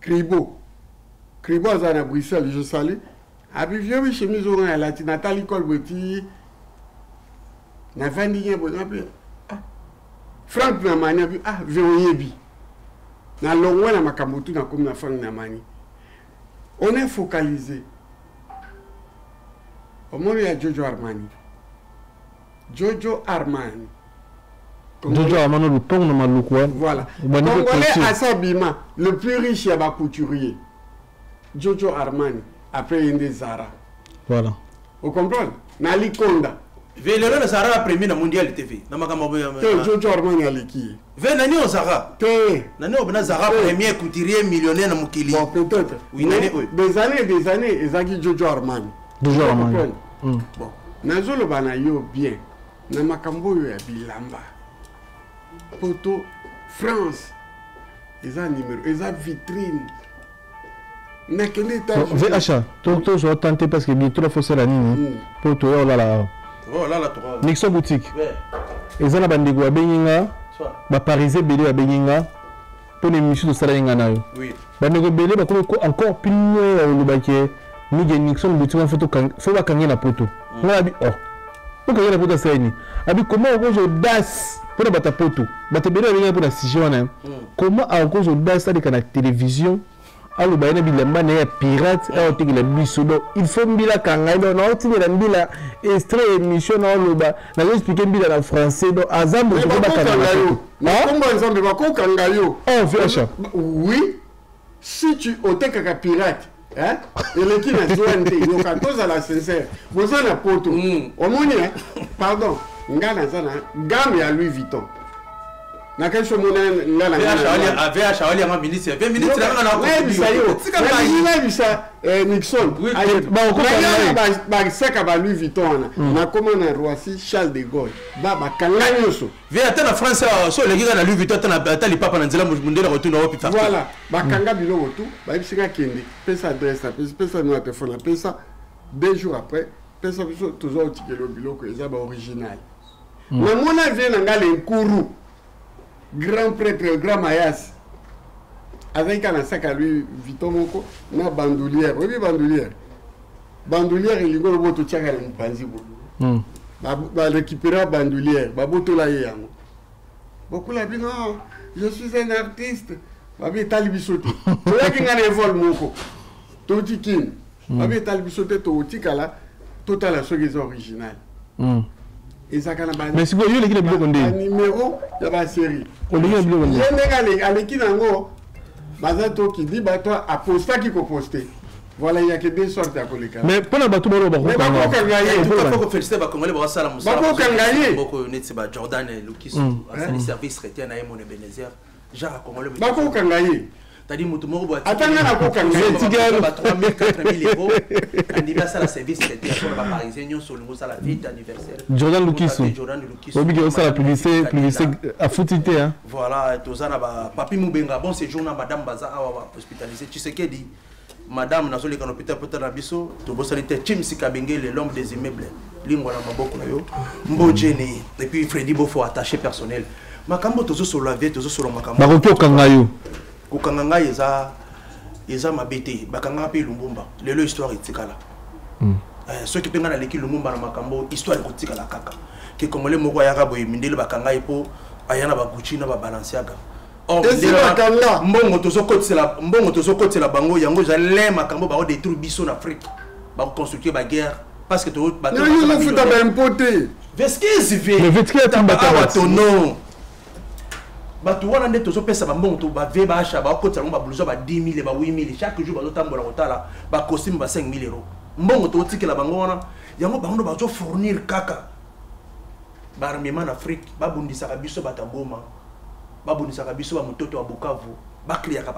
Kribo. Kribo aza na Bruxelles, je salue. Abi vieux bi chemise oyo alati Nathalie Colbeti. Na vandi nye bo na pe. Ah. Franck na Mani abi ah vieux oyebi. Na longwe na makambo tu na komi na Franck na Mani. On est focalisé. Omoni ya Giorgio Armani. Giorgio Armani. Giorgio Armani lupongo na maluku wana. Voilà. Obandi ko Congolais culture. Asabima, le plus riche ya ba couturier. Giorgio Armani, après Inde Zara. Voilà. Vous comprenez? Nali Konda. Velero na Zara premier na mondial TV. Na makambo ya Te Giorgio Armani aliki. Ve nani o Zara? Te. Nani o bena Zara Te. premier couturier millionnaire na mokili. Bon, peut-être. Oui, nani Mais oyo? des années et des années, ezaki Giorgio Armani. Giorgio Vous Armani. comprenez? Bon, nazoloba na yo bien. Na makambo oyo ya bilamba. Poto France. Eza numéro, eza vitrine. Nakende États-Unis. Bon, VH, to zo tenter parce que bientôt la fosse la nini. Po to yo la la. Oh là là toi. Nixon boutique. Ouais. Eza na bandeko ya benginga. Soit. Ba parisien belé ya benginga. Po na émission to sala yenga na yo. Oui. Bandeko belé ba komi ko encore plus loin ya olobaki. Mige Nixon boutique en photo kang, faut ba kange na poto. Nga bi oh. Po kange na poto sala ni. Abi comment okozo audace pour na bata poto. Bata belé ya benginga pour na sujet wana. Comment okozo audace aleka na télévision? Alo bayena bilamba na ya pirate, awa otekela biso. Donc, il faut mbila kanga. Donc, na otikela mbila extrait émission na oloba. Nazo expliquer mbila na français. Donc, azambo Mais toko bakokanga bakanga na yo. poto. Na Hein? kombo ya Nzambe, bakokanga yo. Oh, VH. Oui. Si tu otekaka pirate, Eleki na douane te. Yoka, tozala sincère, boza na poto, omoni, pardon, nga naza na gamme ya Louis Vuitton. Nakasi omona nga na VH awalianga ministre, ve ministre nanga na nayebisa yo, nalingi nayebisa Nixon, basaka ba Louis Vuitton wana, nakoma na Roissy Charles de Gaulle, bakanga nyonso. Ve ata na France so oleki kaka na Louis Vuitton, ata lipapa na nzela, mondele akotuna wapi. Voilà, bakanga biloko tu, bayebisi nga kende pesa adresse, apesi, pesa numéro ya telefone, apesa. 2 jours après, pesa biso, tozwa otikelo biloko eza baoriginal. Namona vie na nga, lenkuru grand prêtre, grand mayas, azalaki kaka na saka Louis Vuitton moko na bandoulière. Oyebi bandoulière? Bandoulière elingi oloba totiaka na mopanzi boye. Barécupéra bandoulière, babotola ye yango. Bokula bino, je suis un artiste, babi etali biso te. Toyaki nga na evole moko, touti Kini, babi etali biso te, tokotikala totala soki eza original. Ezalaka na Mais sikoyo yo oleki na biloko nde banimero ya basérie. Oleki na biloko nde Ye ndenge aleki nango, baza tokidi bato apostaki koposte. Voilà, il y a que deux sortes ya koleka. Mais mpona bato balo bakokanga ye. Félicité bacongolais bakosala mosala. Bakokanga ye. Moko neti ba Jordan Lukisu, asali service chrétien na ye, mon Ebenezer, genre congolais. Bakokanga ye. C'est-à-dire moto moko boye Ata nga nakokanga ye. Ba 3000, 4000 euros, andimi asala service chrétien mpona baparisien nyonso olingi osala fête anniversaire. Jordan Lukisu. Jordan Lukisu. Obiki osala publicité, publicité afuti te, hein. Voilà, toza na ba Papi Mubenga, bon séjour na madame, baza awa hospitalisé, Tshisekedi, madame nazoleka na hôpital pota na biso. Tobosani te Chims Kabengele, l'homme des immeubles, lingwa na maboko na yo Mbojene, et puis Freddy Bofo, attaché personnel. Makambo tozosolola vie, tozosolola makambo. Bakoki okanga yo? Kokanga ngai eza mabe te. Bakanga mpe Lumbumba, lelo histoire etikala. Soki mpe ngai naleki Lumumba na makambo, histoire ekotikala kaka ke congolais moko ayaka boye, mindele bakanga ye mpo aya na baGucci na baBalenciaga. Mbongo tozokotisela, mbongo tozokotela bango, yango eza le makambo bakodétruire biso na Afrique, bakoconstruire baguerre parce que ozofuta baimpôt te. Veskisi. Ve tono bato wana nde tozopesa bambongo to bave baasha, bakotisa bango bablouson ba 10 000, ba 8 000 chaque jour, bazotambola kotala bacostume ba 5 000 euros. Mbongo tokotikela bango wana, yango bango ndo bazofournir kaka baarmement na Afrique. Babundisaka biso bato ya Goma, babundisaka biso bamototo ya Bukavu, bakriaka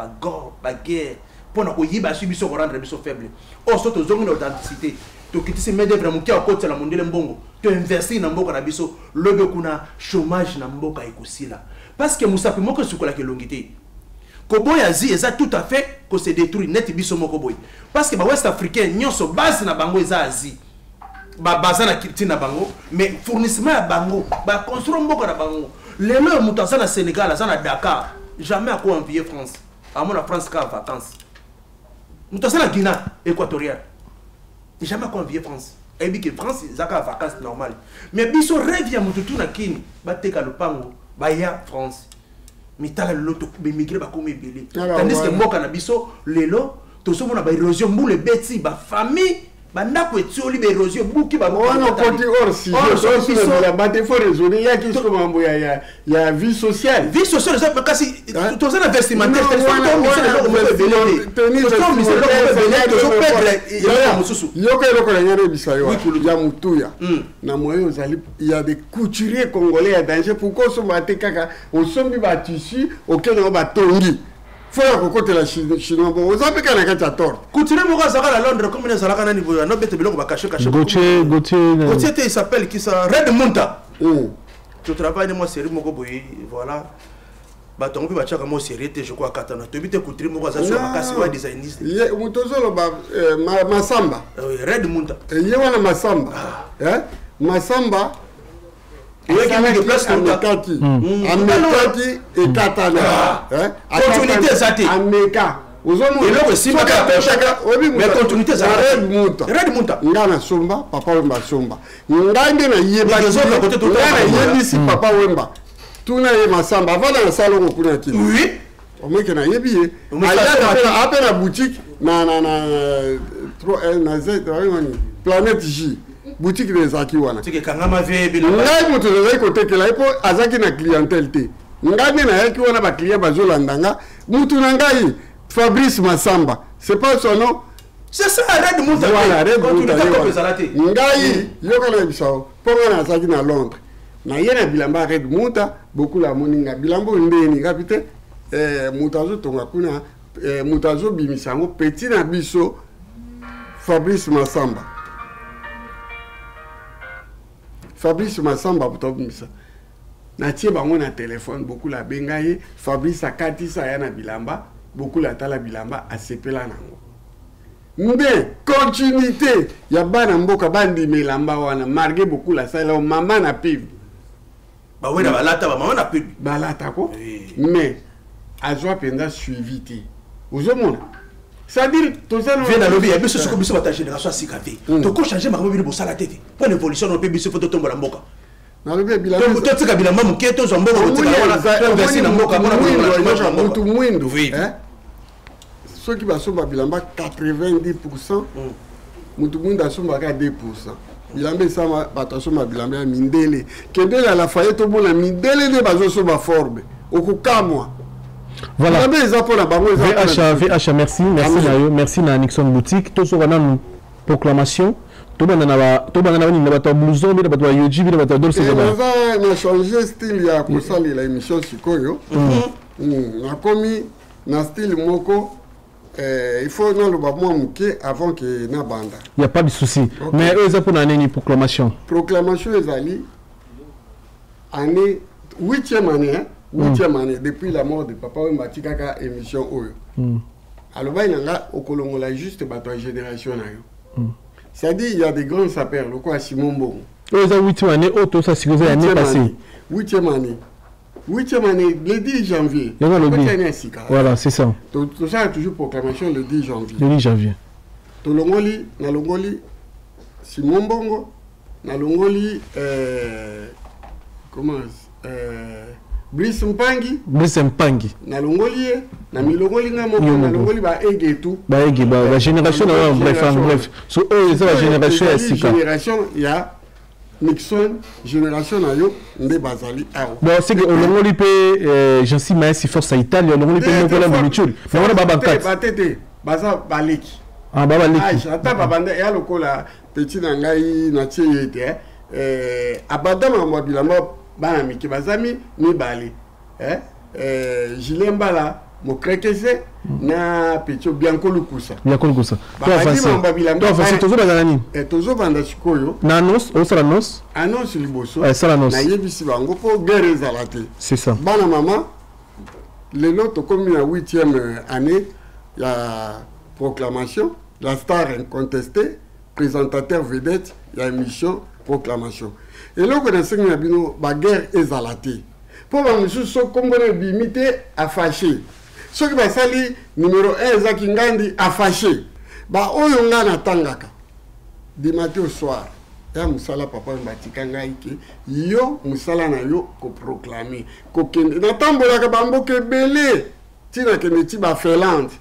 baguerre mpona koyiba si biso, korendre biso faible. Or so tozongi na authenticité, tokitisi main d'œuvre moke ya kotisela mondele mbongo, toinvestir na mboka na biso, lobi kuna chômage na mboka ekosila, parce que mosapi moko esukolaka elongi te. Koboya Asie eza tout à fait kose détruire neti biso moko boye, parce que bawest africain nyonso base na bango eza Asie. Baza na culture na bango, mais fournissement ya bango, baconstruire mboka na bango. Lelo oyo moto aza na Sénégal, aza na Dakar, jamais ako envier France, amona France kaka vacance. Moto aza na Guinée équatoriale, jamais ako envier France, ayebi ke France eza kaka vacance normale. Mais biso, rêve ya moto tu na Kini, bateka lopango, baya France. Mitala lelo baimmigré bakomi ebele, tandis que mboka na biso lelo tozomona baérosion, mbula ebeti, bafamille, bandako etioli, baérosion ebuki. Wana okoti hors sujet, bato faut raisonner, yaki so mambo ya vie sociale. Vie sociale eza, kasi toza na vestimentaire, tozoperdre mosusu. Yoka, eloko na ngai nayebisa yo ya motuya na moyen ozali, ya des couturiers congolais ya danger. Pourquoi osomba te kaka, osombi batissu, okende yango batongi, fo ya kokotela chinois? Bon, oza mpe kaka na kati ya tort. Couturier moko azalaka na Londres, comme ezalaka nani boye, anobeta biloko bacachet cachet. Gautier, Gautier. Gautier te, il s'appelle qui ça, Red Munta. To travaille moi série moko boye, voilà, bato yango mpe batiaka mo série te, je crois akatana, toyebi te. Couturier moko aza sur makasi wa designiste. Moto ozoloba, Masamba. Red Munta. Ye wana Masamba, Masamba amekaki, amekaki, ekatana. Continuité eza te. Ameka. Eloko esimbaka, mais continuité eza. Red Munta. Red Munta. Nga nasomba, Papa Wemba asomba, ngai nde nayebisi Papa Wemba, tuna ye Masamba, avanda na salongo kuna Kini. Omeke nayebi ye, ayaka ape na boutique na Z Planète J, boutique na ezalaki wana. Ngai moto nazalaki kotekela ye mpo azalaki na clientèle te. Ngai nde nayaki wana, baclient bazolanda nga. Mutu na ngai Fabrice Masamba, c'est pas son nom. C'est ça, Red Mouta. Voilà, Red Mouta. Ngai, yoka na biso. Mpo nga nazalaki na Londres. Naye na bilamba Red Mouta, beaucoup la moni nga bilamba oyo ndeni ngapi te. Eh, moto azotonga kuna, eh, moto azobimisa yango petit na biso Fabrice Massamba. Fabrice Massamba moto abimisa. Natie bango na telefone, Bokula abenga ye, Fabrice akatisa aya na bilamba, Bokula atala bilamba asepela nango. Nde continuité ya bana mboka bandima elamba wana malgré Bokula asalela mama na pub. Bawena balata ba mama na pub. Balata ko. Mais azwa mpenza suivi te. Ozomona? C'est-à-dire toza na vie nalobi ya biso siko biso bata génération ya sika te. Toko changer makambo bino bosala te te. Mpo na évolution no mpe biso fo totombola mboka. Nalobi bilamba totika bilamba moke tozwa mbongo kotika wana toinvesti na mboka mpona kolongola chômage na mboka. Mutu mwindu, hein? Soki basomba bilamba 90%, mutu mwindu asombaka 2%. Bilamba esama bato asomba bilamba ya mindele. Kende na Lafayette omona mindele nde bazosomba forme. Okokamwa. Voilà. Bilamba eza mpona bango, eza mpona VH, biso. VH, merci, merci Amen. na yo, merci na Nixon Boutique. Tozoka nanu proclamation. Tobanda na ba, tobanda na banini, na bato ya blouson, bino bato ya Yohji, bino bato ya Dolce Eh, Gabbana. naza na changer style ya kosalela émission sikoyo. Nakomi na style moko, il faut naloba mwa moke avant ke nabanda. Y a pas de souci. Ok. Mais eux, eza mpona nini proclamation? Proclamation ezali année, 8e année, hein? 8e année depuis la mort de papa oyo batikaka émission oyo. Alobaki na nga okolongola juste bato ya génération na yo. C'est-à-dire il y a des grands sapeurs lokola Simon Mbongo. Oyo eza 8e année oyo tosa sikoyo eza ya année Huitième passée. année. 8e année. 8e année, le 10 janvier. Yango alobi. Koti année ya sika. Voilà, c'est ça. Tosala toujours proclamation le 10 janvier. Le 10 janvier. Tolongoli, nalongoli Simon Mbongo, nalongoli, comment, Brice Mpangi. Brice Mpangi. Nalongoli ye, na milongoli nga moko, Yo moko. nalongoli ba Egetu. Ba Ege, ba génération na wana, bref, en bref. So oyo eza ba génération ya Ezali sika. Génération ya Nixon, génération na yo nde bazali awa. Bon, c'est que olongoli pe, Jansi Maesi force à Italie, olongoli pe moko na Monichul. Mais wana ba bankat. Ba tete, baza baleki. Ah, ba baleki. Âge, ata ba banda ya lokola petit na ngai na tie ye te, abanda makambo ya bilamba bana mike bazami mibale. Julien Mbala mokrekese na petit Bianco Lukusa. Bianco Lukusa. Ba Toi, bandi avancé. makambo ya bilamba Toi, avancé, bana- tozobanda na nini? Tozobanda sikoyo. Na annonce, osala annonce? Annonce liboso. Sala annonce. Nayebisi bango mpo guerre ezala te. C'est ça. Bana mama, lelo tokomi na 8e année ya proclamation, la star incontestée, présentateur vedette ya émission proclamation. Eloko nasengi na bino, ba guerre ezala te. Mpo ba mosusu soki kombo na ebimi te, afâché. Soki basali numéro 1 ezaki ngandi, afâché. Ba oyo nga natangaka du matin au soir, ya mosala papa oyo batika ngai ke yo mosala na yo koproclame kokende. Natambolaka bamboka ebele, ti nakende ti ba Finlande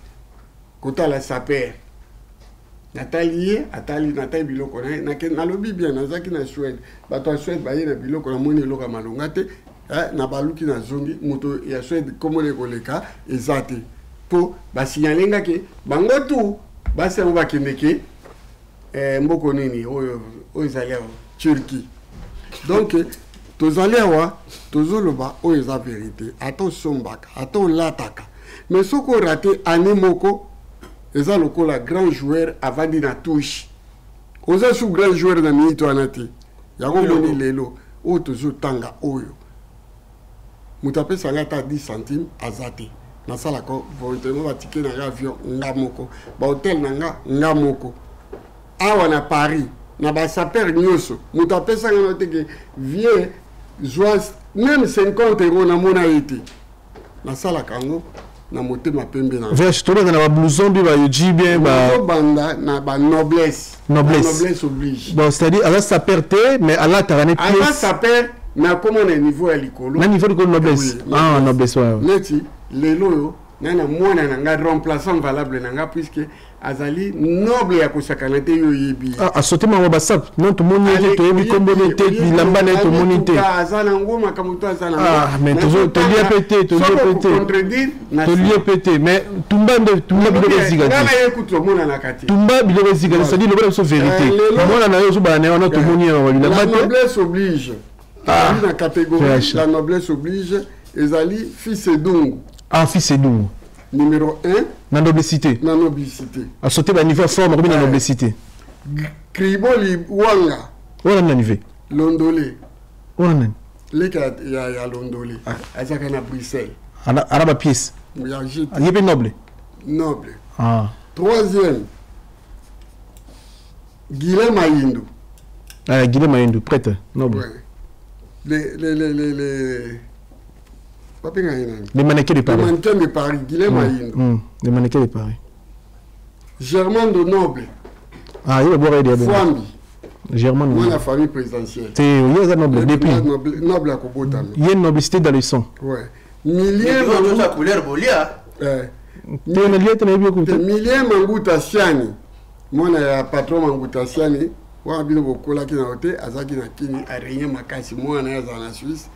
kotala saper. Natali ye, atali, natali biloko na ye, nalobi bien, nazalaki na Suède. Bato ya Suède baye na biloko, namoni eloko ya malonga te. Na baluki nazongi, moto ya Suède komona ekoleka eza te. Po basignale nga ke bango tu basi yango bakendeke, mboko nini oyo, oyo ezali awa, Turquie. Donc tozali awa tozoloba oyo eza vérité. Ata osombaka, ata olataka, mais soki orate année moko, eza lokola grand joueur avandi na touche. Oza su grand joueur na minute wana te. Yango omoni lelo oyo tozotanga oyo moto apesanga ata 10 centimes aza te. Nasalaka volontairement, batike na nga avion nga moko, bahotel na nga nga moko. Awa na Paris na basaper nyonso, moto apesanga na te ke vie zwa même 50 euro, namona ye te. Nasalaka yango na motema pembe na VH, tobanda na ba blouson bi ba Yohji bien ba Tozobanda na ba noblesse. Noblesse. La noblesse oblige. Bon, c'est-à-dire aza saper te, mais alataka ne Aza pièce. saper, mais akóma na niveau ya likolo. Na niveau likolo, noblesse. Oui, Ah, noblesse, ouais, ouais. Neti lelo oyo Na na mwana na nga remplaçant valable na nga puisque azali noble ya kosakana te, yo oyebi ye. Ah, asote mango basap non, tomoni ye te, toyebi kombo ne te, bilamba na ye tomoni te. Aza nango makambo to aza nango. Ah, mais tolia pe te, tolia pe te. Contredire na tolie pe te, mais tumba nde tumba biloko ezika te. Nga na te. Ye kutu omonanaka te. Tumba biloko ezika te, c'est-à-dire lokola biso vérité. Lelo mwana na yo ozobala na ye wana, tomoni ye na bilamba La te. noblesse oblige. Ah. Ezali na catégorie VH. la noblesse oblige, ezali fils Edungu. Ah, fils Edungu. Numéro 1. Na noblicité. Na noblicité. Asote baniveau ya forme, akomi na noblicité. Kriboli Wanga. Wana nani ve? Londole. Wana nani? Leki ya Londole azalaka na Bruxelles. Ana bapièce. Ya Jete. Ye mpe noble. Noble. Ah. Troisième, Guilain Mayindo. Ah, Guilain Mayindu, prêtre noble. Ouais. Les babengaka ye nani? Les mannequins de Paris. Les mannequins de Paris, Guilain Mayindo. Les mannequins de Paris. Germain de Noble. Ah, ye babwaka ye deya bongo. Fwambi. Germain mwana Noble. famille présidentielle. Te, ye aza noble depuis. Noble, noble ya kobotama. Ye noblicité dans le sang. Ouais. Milien Manguta couleur bolia. Eh. Te, na lie te, nayebi yo. Te, Milien Manguta Siani, mwana ya patron Manguta Siani wana, bino bokolaki na yo te, azalaki na Kini, arenye makasi, mwana ye azala na Suisse.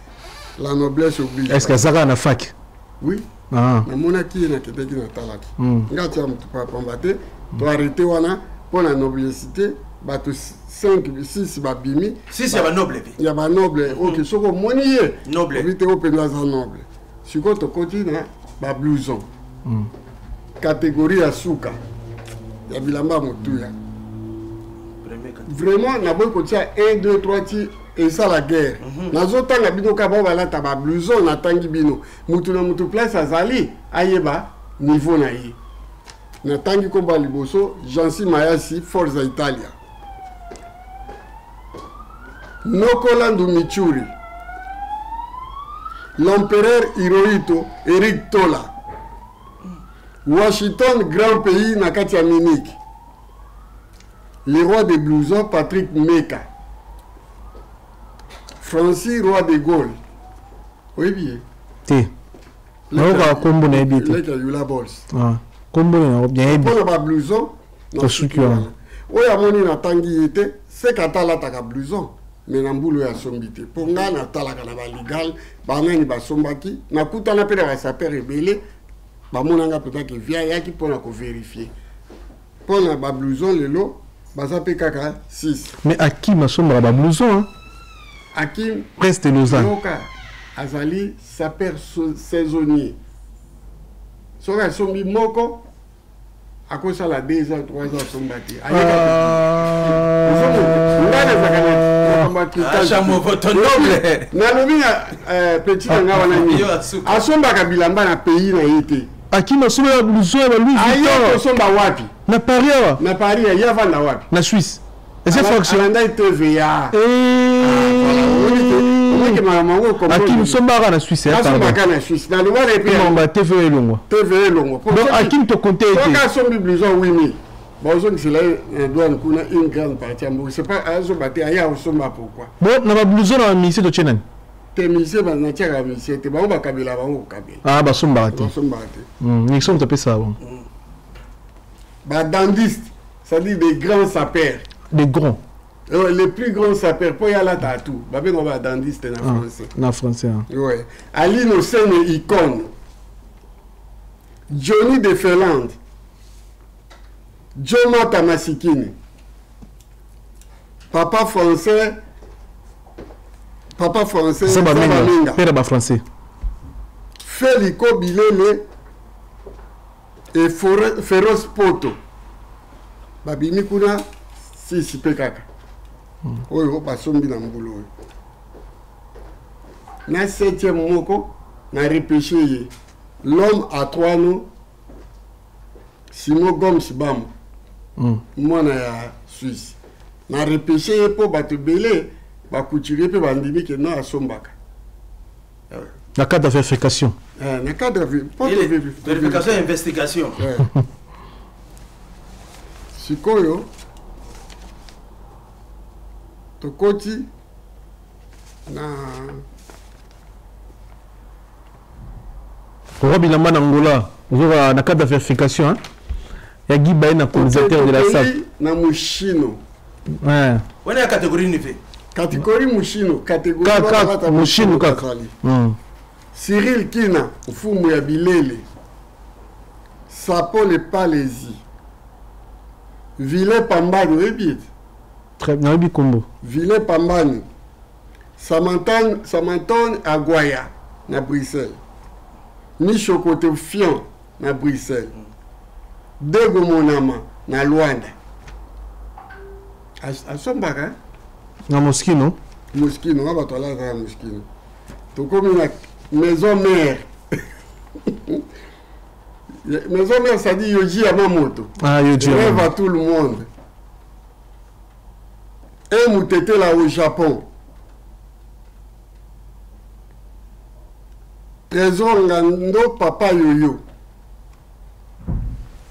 La noblesse oblige. Est ce que aza kaka na fac? Oui. Ah. Namonaki ye, nakendeki, natalaki. Nga tia motu pamba te. Toarrêter wana mpo na noblicité, bato 5 6 babimi. 6 ya banoble pe. Ya banoble. Ok, soki omoni ye, Noble. obi te, oyo mpenza aza noble. Sikoyo tokoti na bablouson, catégorie ya suka ya bilamba ya motuya. Vraiment, naboyi kotia 1 2 3 ti esala guerre. Nazotanga bino kaka bao balata bablouson. Natangi bino mutu na mutu place azali, ayeba niveau na ye. Natangi nkombo ya liboso, Jansi Mayasi, Forza Italia. Nokolandu Michuri, l'empereur Hirohito, Eric Tola, Washington grand pays na kati ya Munich, le roi des blousons, Patrick Meka, Francis roi de Gaulle, oyebi ye? Te, nayokaka nkombo, nayebi te. Leki ya Yula Bols. Ah, nkombo nayebi. Mpona bablouson. Tosuki wana. Oyo amoni natangi ye te, seke ata alataka blouson, me na mbulu oyo asombi te, mpo ngai natalaka na baligal banani basombaki. Nakutana mpe na basapeurs ebele, bamonanga mpenza ke via ayaki mpona kovérifier mpona bablouson. Lelo baza mpe kaka 6. Mais Akim asombaka bablouson, hein? Akim. Prince de Lausanne. Yoka, azali sapeur saisonnier. Soki asombi moko, akosala 2 ans, 3 ans asomba te. Ngai nazalaka na makambo ya trucage. Acha movoto noble. Nalobi na petit na ngai wana nini, asombaka bilamba na pays na ye te. Akim asombaka blouson ya ba Louis Aye Vuitton. kosomba wapi? Na Paris awa. Na Paris, ye avanda wapi? Na Suisse, eza fraction. Alandai TVA. Omeki makambo yango. Akim sombaka na Suisse, eh, pardon. Asombaka na Suisse, naloba na epe. Makambo ya TVA elongwa. TVA elongwa. Donc Akim tokonte ye Soki te. asombi blouson 8000, bazongisela ye na douane kuna une grande partie ya mbongo. C'est pas azomba te, aye akosomba pourquoi? Bon, na bablouson na bamusicien totie nani? Te, musicien, natiaka musicien te. Bango bakabela, bango kokabela. Ah, basombaka te. Basombaka te. Nixon moto apesaka bango. Badandiste, c'est-à-dire des grands sapeurs. Des grands. Les plus grands sapeurs mpo ye alata tout, babenga badandiste na Ah, français. Na français, hein. Ouais. Aline Osene icône, Johnny de Finlande, Joe Mata Masikini, papa français, papa français. Samba Samba Menga Menga. mpe na bafrançais. Feliko Bilele et Féroce Poto babimi kuna sisi mpe kaka oyo basombi na mbula oyo. Na septième moko na repêché ye, l'homme à trois noms, Simon Goms Bambo, mwana ya Suisse. Na repêché ye mpo bato ebele bacouturier mpe bandimi ke no asombaka. Na cadre ya vérification. Eh, na cadre mpo Vérification, investigation. Eh. Sikoyo tokoti na Roi Bilamba na Angola ozoka na cadre ya vérification hein? Ya Guy Baye na colonisateur de la salle na Mushino. Ouais. Wana ya catégorie ni ve. Catégorie Mushino, catégorie kaka Mushino kaka. Cyril Kina, mfumu ya Bilele. Sapo le Palezi. Vilain Pambani, oyebi ete? Très bien, nayebi kombo. Vilain Pambani. Samantone Aguaya na Bruxelles. Micho Kote Fion na Bruxelles. Dego Monama na Luanda. Asombaka? Na Moschino. Moschino, nga bato alaka ya Moschino. Tokomi na maison mère. Maison mère, ça dit Yoji Yamamoto. Ah, Yoji Rêve à tout le monde. Un Moutetela au Japon. Trésor Ngando Papa Yoyo.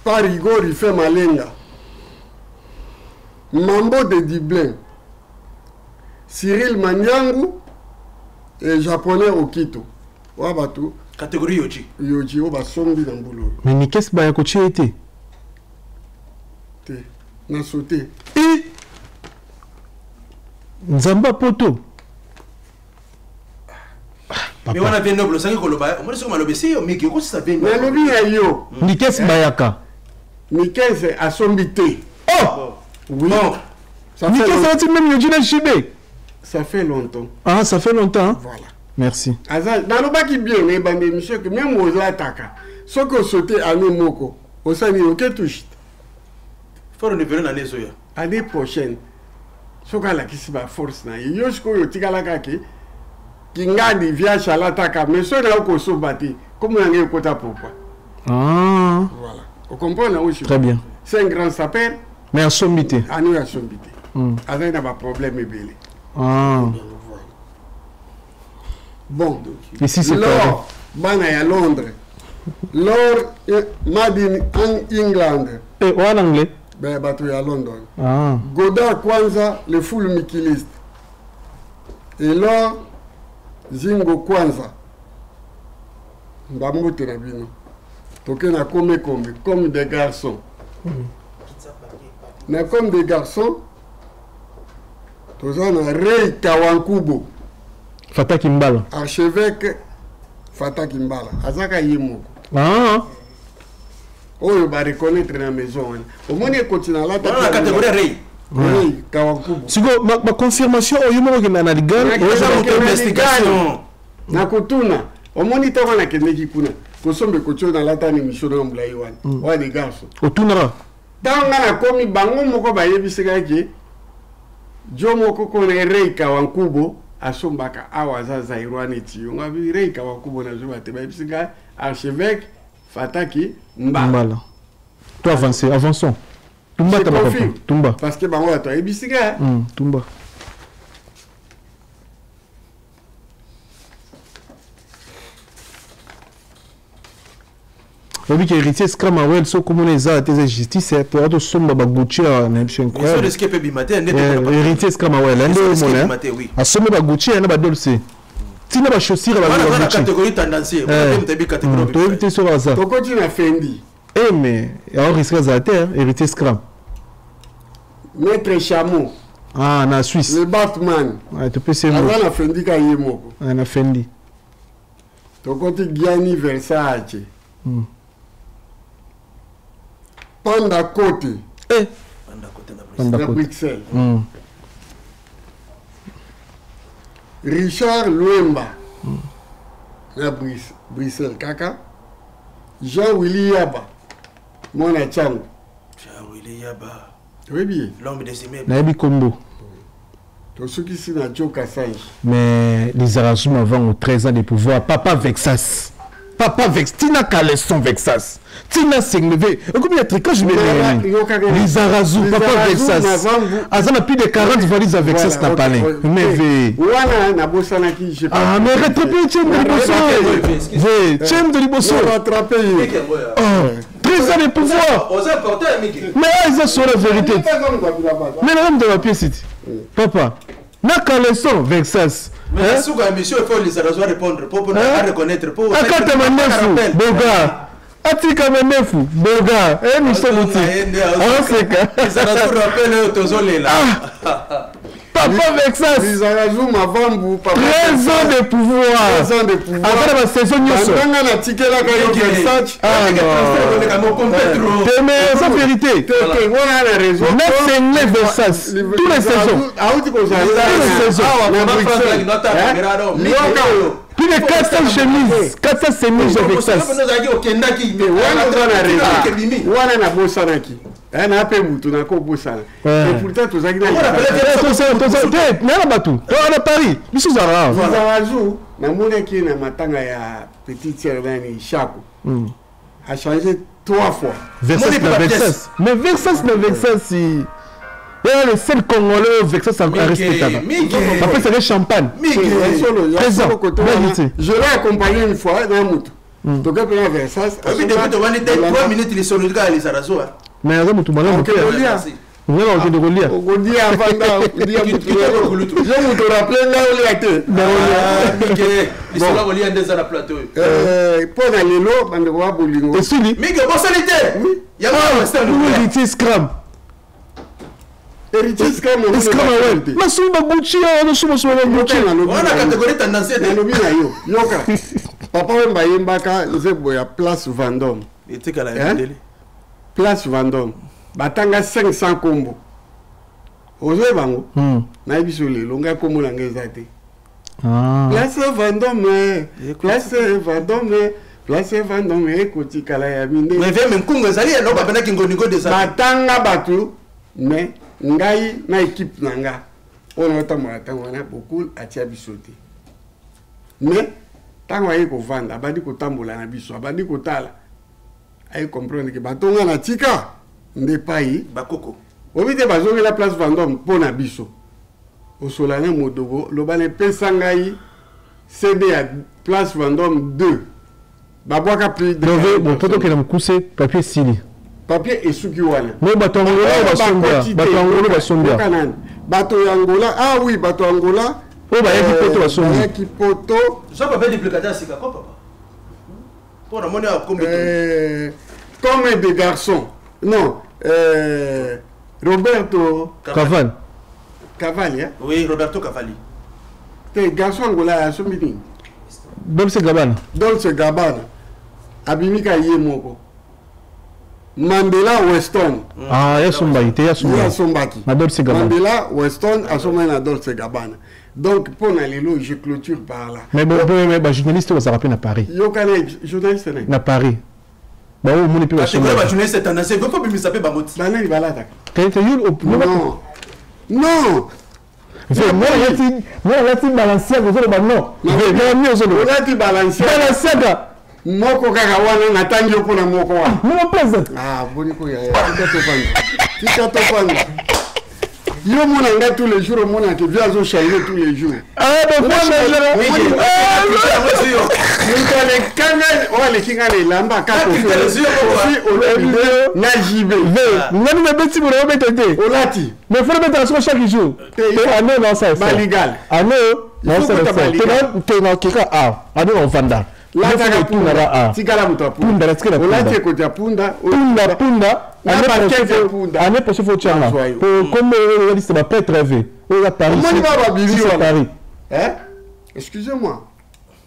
Parigo Rife Malenga. Mambo de Dublin. Cyril Manyangu et japonais Okito. Wa batu. Catégorie Yoji. Yoji oyo basombi na mbula oyo. Mais Nikes baya kotia ye te. Te. Na sauté. Et Nzamba poto. Mais wana vie noble osangi koloba omoni soki maloba esi yo miki okosisa vie noble. Nalobi ya yo. Nikes bayaka. Nikes asombi te. Oh! Oui. Bon. Nikes alati même Yoji na JB. Ça fait longtemps. Ah, ça fait longtemps. Hein? Voilà. Merci. Aza nalobaki bien na ebanda émission que même olataka soki osote année moko osali oke touche. Faut renouveler l'année ezoya. Année prochaine soki alakisi ba force na ye yo sikoyo otikalaka ke kingandi viage alataka mais soki nayo kosomba te kombo na ngai ekota pourquoi? Ah. Voilà. Ocomprendre yango Très bien. C'est un grand sapeur. Mais asombi te. Ano asombi te. Azali na ba problème ebele. Ah. Bon. Ici c'est L'or, bana ya Londres. L'or made in England. Eh, wana anglais. Ben bato ya London. Ah. Godard Kwanza, le full mikiliste. Et l'or Zingo Kwanza. Mbambote na bino. Toke na kome kome, comme des garçons. Na comme des garçons, toza na Rey Kawankubo. Fataki Mbala. Archevêque Fataki Mbala. Azaka ye moko. Ah. Oyo ba reconnaître na maison wana. Omoni ekoti na lata. Wana na catégorie Rey. Rey Kawankubo. Siko ma, ma confirmation oyo moko okenda na ligane. Oyo moto investigation. Na kotuna. Omoni ntango nakendeki kuna kosomba ekoti oyo nalata na émission na molai wana. Oyo des garçons. Otunaka. Ntango nga nakomi bango moko bayebisaka ke jo moko kona Rey Kawankubo asombaka awa aza Zaïrois neti yo. Nga bi Rey Kawankubo nazoba te bayebisaka archevêque Fataki Mbala. Mbala. To avancer, avançons. Tumba Je ta papa. confirme. Tumba. Parce que bango bato ayebisika. Tumba. Oyebi ke héritier Scramawel soki komona eza te eza justice po atosomba bagucci na biso incroyable. Risque mpe bima te nde Héritier Scramawel nde omona asombi bagucci na badolce ntina bachaussure wana na catégorie tendancier toyebi te soki aza tokoti na Fendi. Eh mais ao risque azala te héritier Scram. Maître Chameau. Ah na Suisse. Le Batman. Topesi aza na Fendi ka ye moko. Na Fendi. Tokoti Gianni Versace. Panda Kote. Eh. Panda Kote. Bruxelles. Richard Luemba. Na Bruxelles kaka. Jean Willy Yaba. Mwana Chango. Jean Willy Yaba. Oyebi? L'homme des immeubles. Nayebi kombo. Tosukisi na Joe Kasanji. Mais les Arasum avant 13 ans de pouvoir, papa Vexas. Papa Vex, Tina Caleçon Vexas. Tina Sengleve. Combien de trucs je vais Les Arazou, papa Vexas. Azan a plus de 40 valises à Vexas n'a pas Mais Wana na bosanaki je Ah mais rattrapez Tchem de Liboso. Tchem de Liboso. Rattrapez. Oh, 13 ans de pouvoir. Mais ils sont la vérité. Mais l'homme de la pièce papa, na Caleçon Vexas. Mais suka émission, il faut les arazoa répondre po po na reconnaître po. Akata mandefu boga, atika mandefu boga, e miso buti aoseka. Lizarazu rappel oyo tozolela. Papa Vexas. Lizarazu Mavambu, papa. 13 ans de pouvoir. 13 ans de pouvoir. Ata na basaison nyonso. Bandanga natikelaka yo Versace. Ah non. Te mais eza vérité. Te te, wana na raison. Neuf Versace. Tous les saisons. Auti kozala. Tous les saisons. Na Bruxelles. Yoka. Plus de 400 chemises, 400 chemises de Vexas. Wana oza na raison. Wana nabosanaki. Na mpe mutu nakobosana. Et pourtant tozalaki na na bato toa na Paris, biso ozalaka. Lizarazu namonaki ye na matanga ya petite sœur nani Shako. A changé trois fois. Versace na Versace. Mais Versace na Versace. Yaya le seul Congolais oyo Versace arespectaka. Bapesaka champagne. Présent. Je l'ai accompagné une fois na mutu. Toke mpe na Versace. Obi depuis tovandi te 3 minutes lisolo kaka Lizarazu. Mais aza motu malamu te. Ngana okende kolia. Okolia avanda okolia mutu. Yo mutu rappelé ngai olia te. Mike lisolo kolia nde eza na plateau. Mpo na lelo bandeko ba bolingo. Esili. Mike obosani te. Yango Héritier Scram. Héritier Scram Scram awe. Masumi baguchi awa nosuma suma baguchi. Wana catégorie tendance te. Nalobi na yo. Yoka. Papa Wemba ayembaka nzembo ya Place Vendôme. Etikala ya ndele. Place Vendôme. Batanga 500 kombo. Ozoyeba yango? Nayebi biso lelo ngai kombo na ngai eza te. Place Vendôme, Place Vendôme, Place Vendôme ekotikala ya mindele. Mais viens nkungu ezali eloko apendaki ngoningo deja. Batanga bato mais ngai na équipe na nga oyo naotambola ntango wana Bokul atia biso te. Mais ntango aye kovanda abandi kotambola na biso, abandi kotala, aye comprendre ke bato nga na tika nde pai bakoko obi te bazongela Place Vendôme mpo na biso. Osola na modogo loba na epesa ngai CD ya Place Vendôme 2 babwaka plus de bon po tokende mokuse, papier esili. Papier esuki wana. Mais bato ya Angola oyo basombia, bato ya Angola basombia. Yoka nani, bato ya Angola, ah oui, bato ya Angola oyo bayaki poto basombi. Bayaki poto. Zwa papier duplicateur sika ko papa. Mpo namoni awa kombi. Comme des garçons. Non, Roberto Cavalli. Cavalli, hein? Oui, Roberto Cavalli. Te garçon Angola asombi nini? Dolce Gabbana. Dolce Gabbana. Abimika ye moko. Mandela Weston. Ah, yasombaki te, yasombaki. Yasombaki. Na Dolce Gabbana. Mandela Weston asombaki na Dolce Gabbana. Donc mpo na lelo je clôture par là. Mais bon, mais ba journaliste bazalaka mpe na Paris. Yokana journaliste nani? Na Paris. Baoyo omoni mpe basomba. Ba journaliste tendance, il faut bimisa mpe bango ti. Banani balataka? Te te yo. Non. Non. Moi alati Balenciaga ozoloba non. Nami ozoloba. Olati Balenciaga. Balenciaga. Moko kaka wana natangi yo mpona moko wana. Moko president. Ah boni ko yaya tika tofanda. Tika tofanda. Yo mona ngai tous les jours omona ke vie azo changer tous les jours. Ah bon, moto alekanga oyo aleki ngai na elamba kaka na jibe. Ngani nabeti mona obeta te. Olati. Mais faut betaka soko chaque jour. Ano na osala. Baligal. Ano na osala. Te na okeka a. Ano na ovanda. Lataka punda. Tikala moto ya punda. Natikala punda. Olati ekoti ya punda. Punda punda. Année prochaine faut tianga. Po comme oyo liste ba prêtre ave. Oyo ya Paris. Omoni ba babili wana. Paris. Hein? Excusez-moi.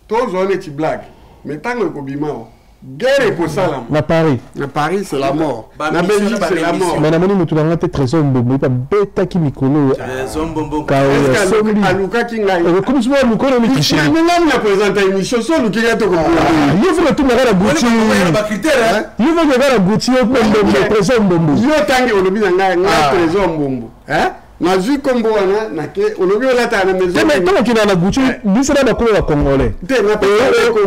Tozwa neti blague. Mais ntango ekobima o guerre ekosalama na Paris. Na Paris c'est la mort. Na Belgique c'est la mort. Mais namoni motu na nga te, Trésor Mbombo babetaki mikolo. Trésor Mbombo. Alukaki ngai. Okomisi mwa mokolo mi tricher. Ngai na présente émission so oluki ngai to Yo faut kotunga na Gucci. Yo faut kotunga na Gucci yo Mbombo Trésor Mbombo. Yo tangi olobi na ngai ngai Trésor Mbombo. Hein? Nazwi nkombo wana nake olobi olataka na maison. Te mais ntango okendaka na Gucci biso na bakolo ba congolais. Te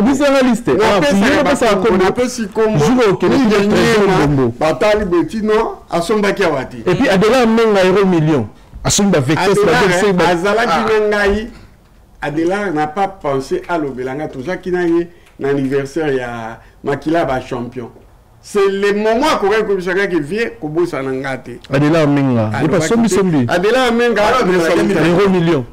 biso na liste. Napesaka kombo. Napesi kombo. Jour okende Trésor Mbombo. Batali betino asombaki awa te. Et puis Adela Menga euro million. Asombi ba vecteurs ba azalaki na ngai. Adela n'a pas pensé alobela nga tozalaki na ye na anniversaire ya makila ba champion. C'est le moment akokaki koyebisaka ke vie kobosana nga te. Adela Menga. Epa sombi sombi. Adela Menga euro million.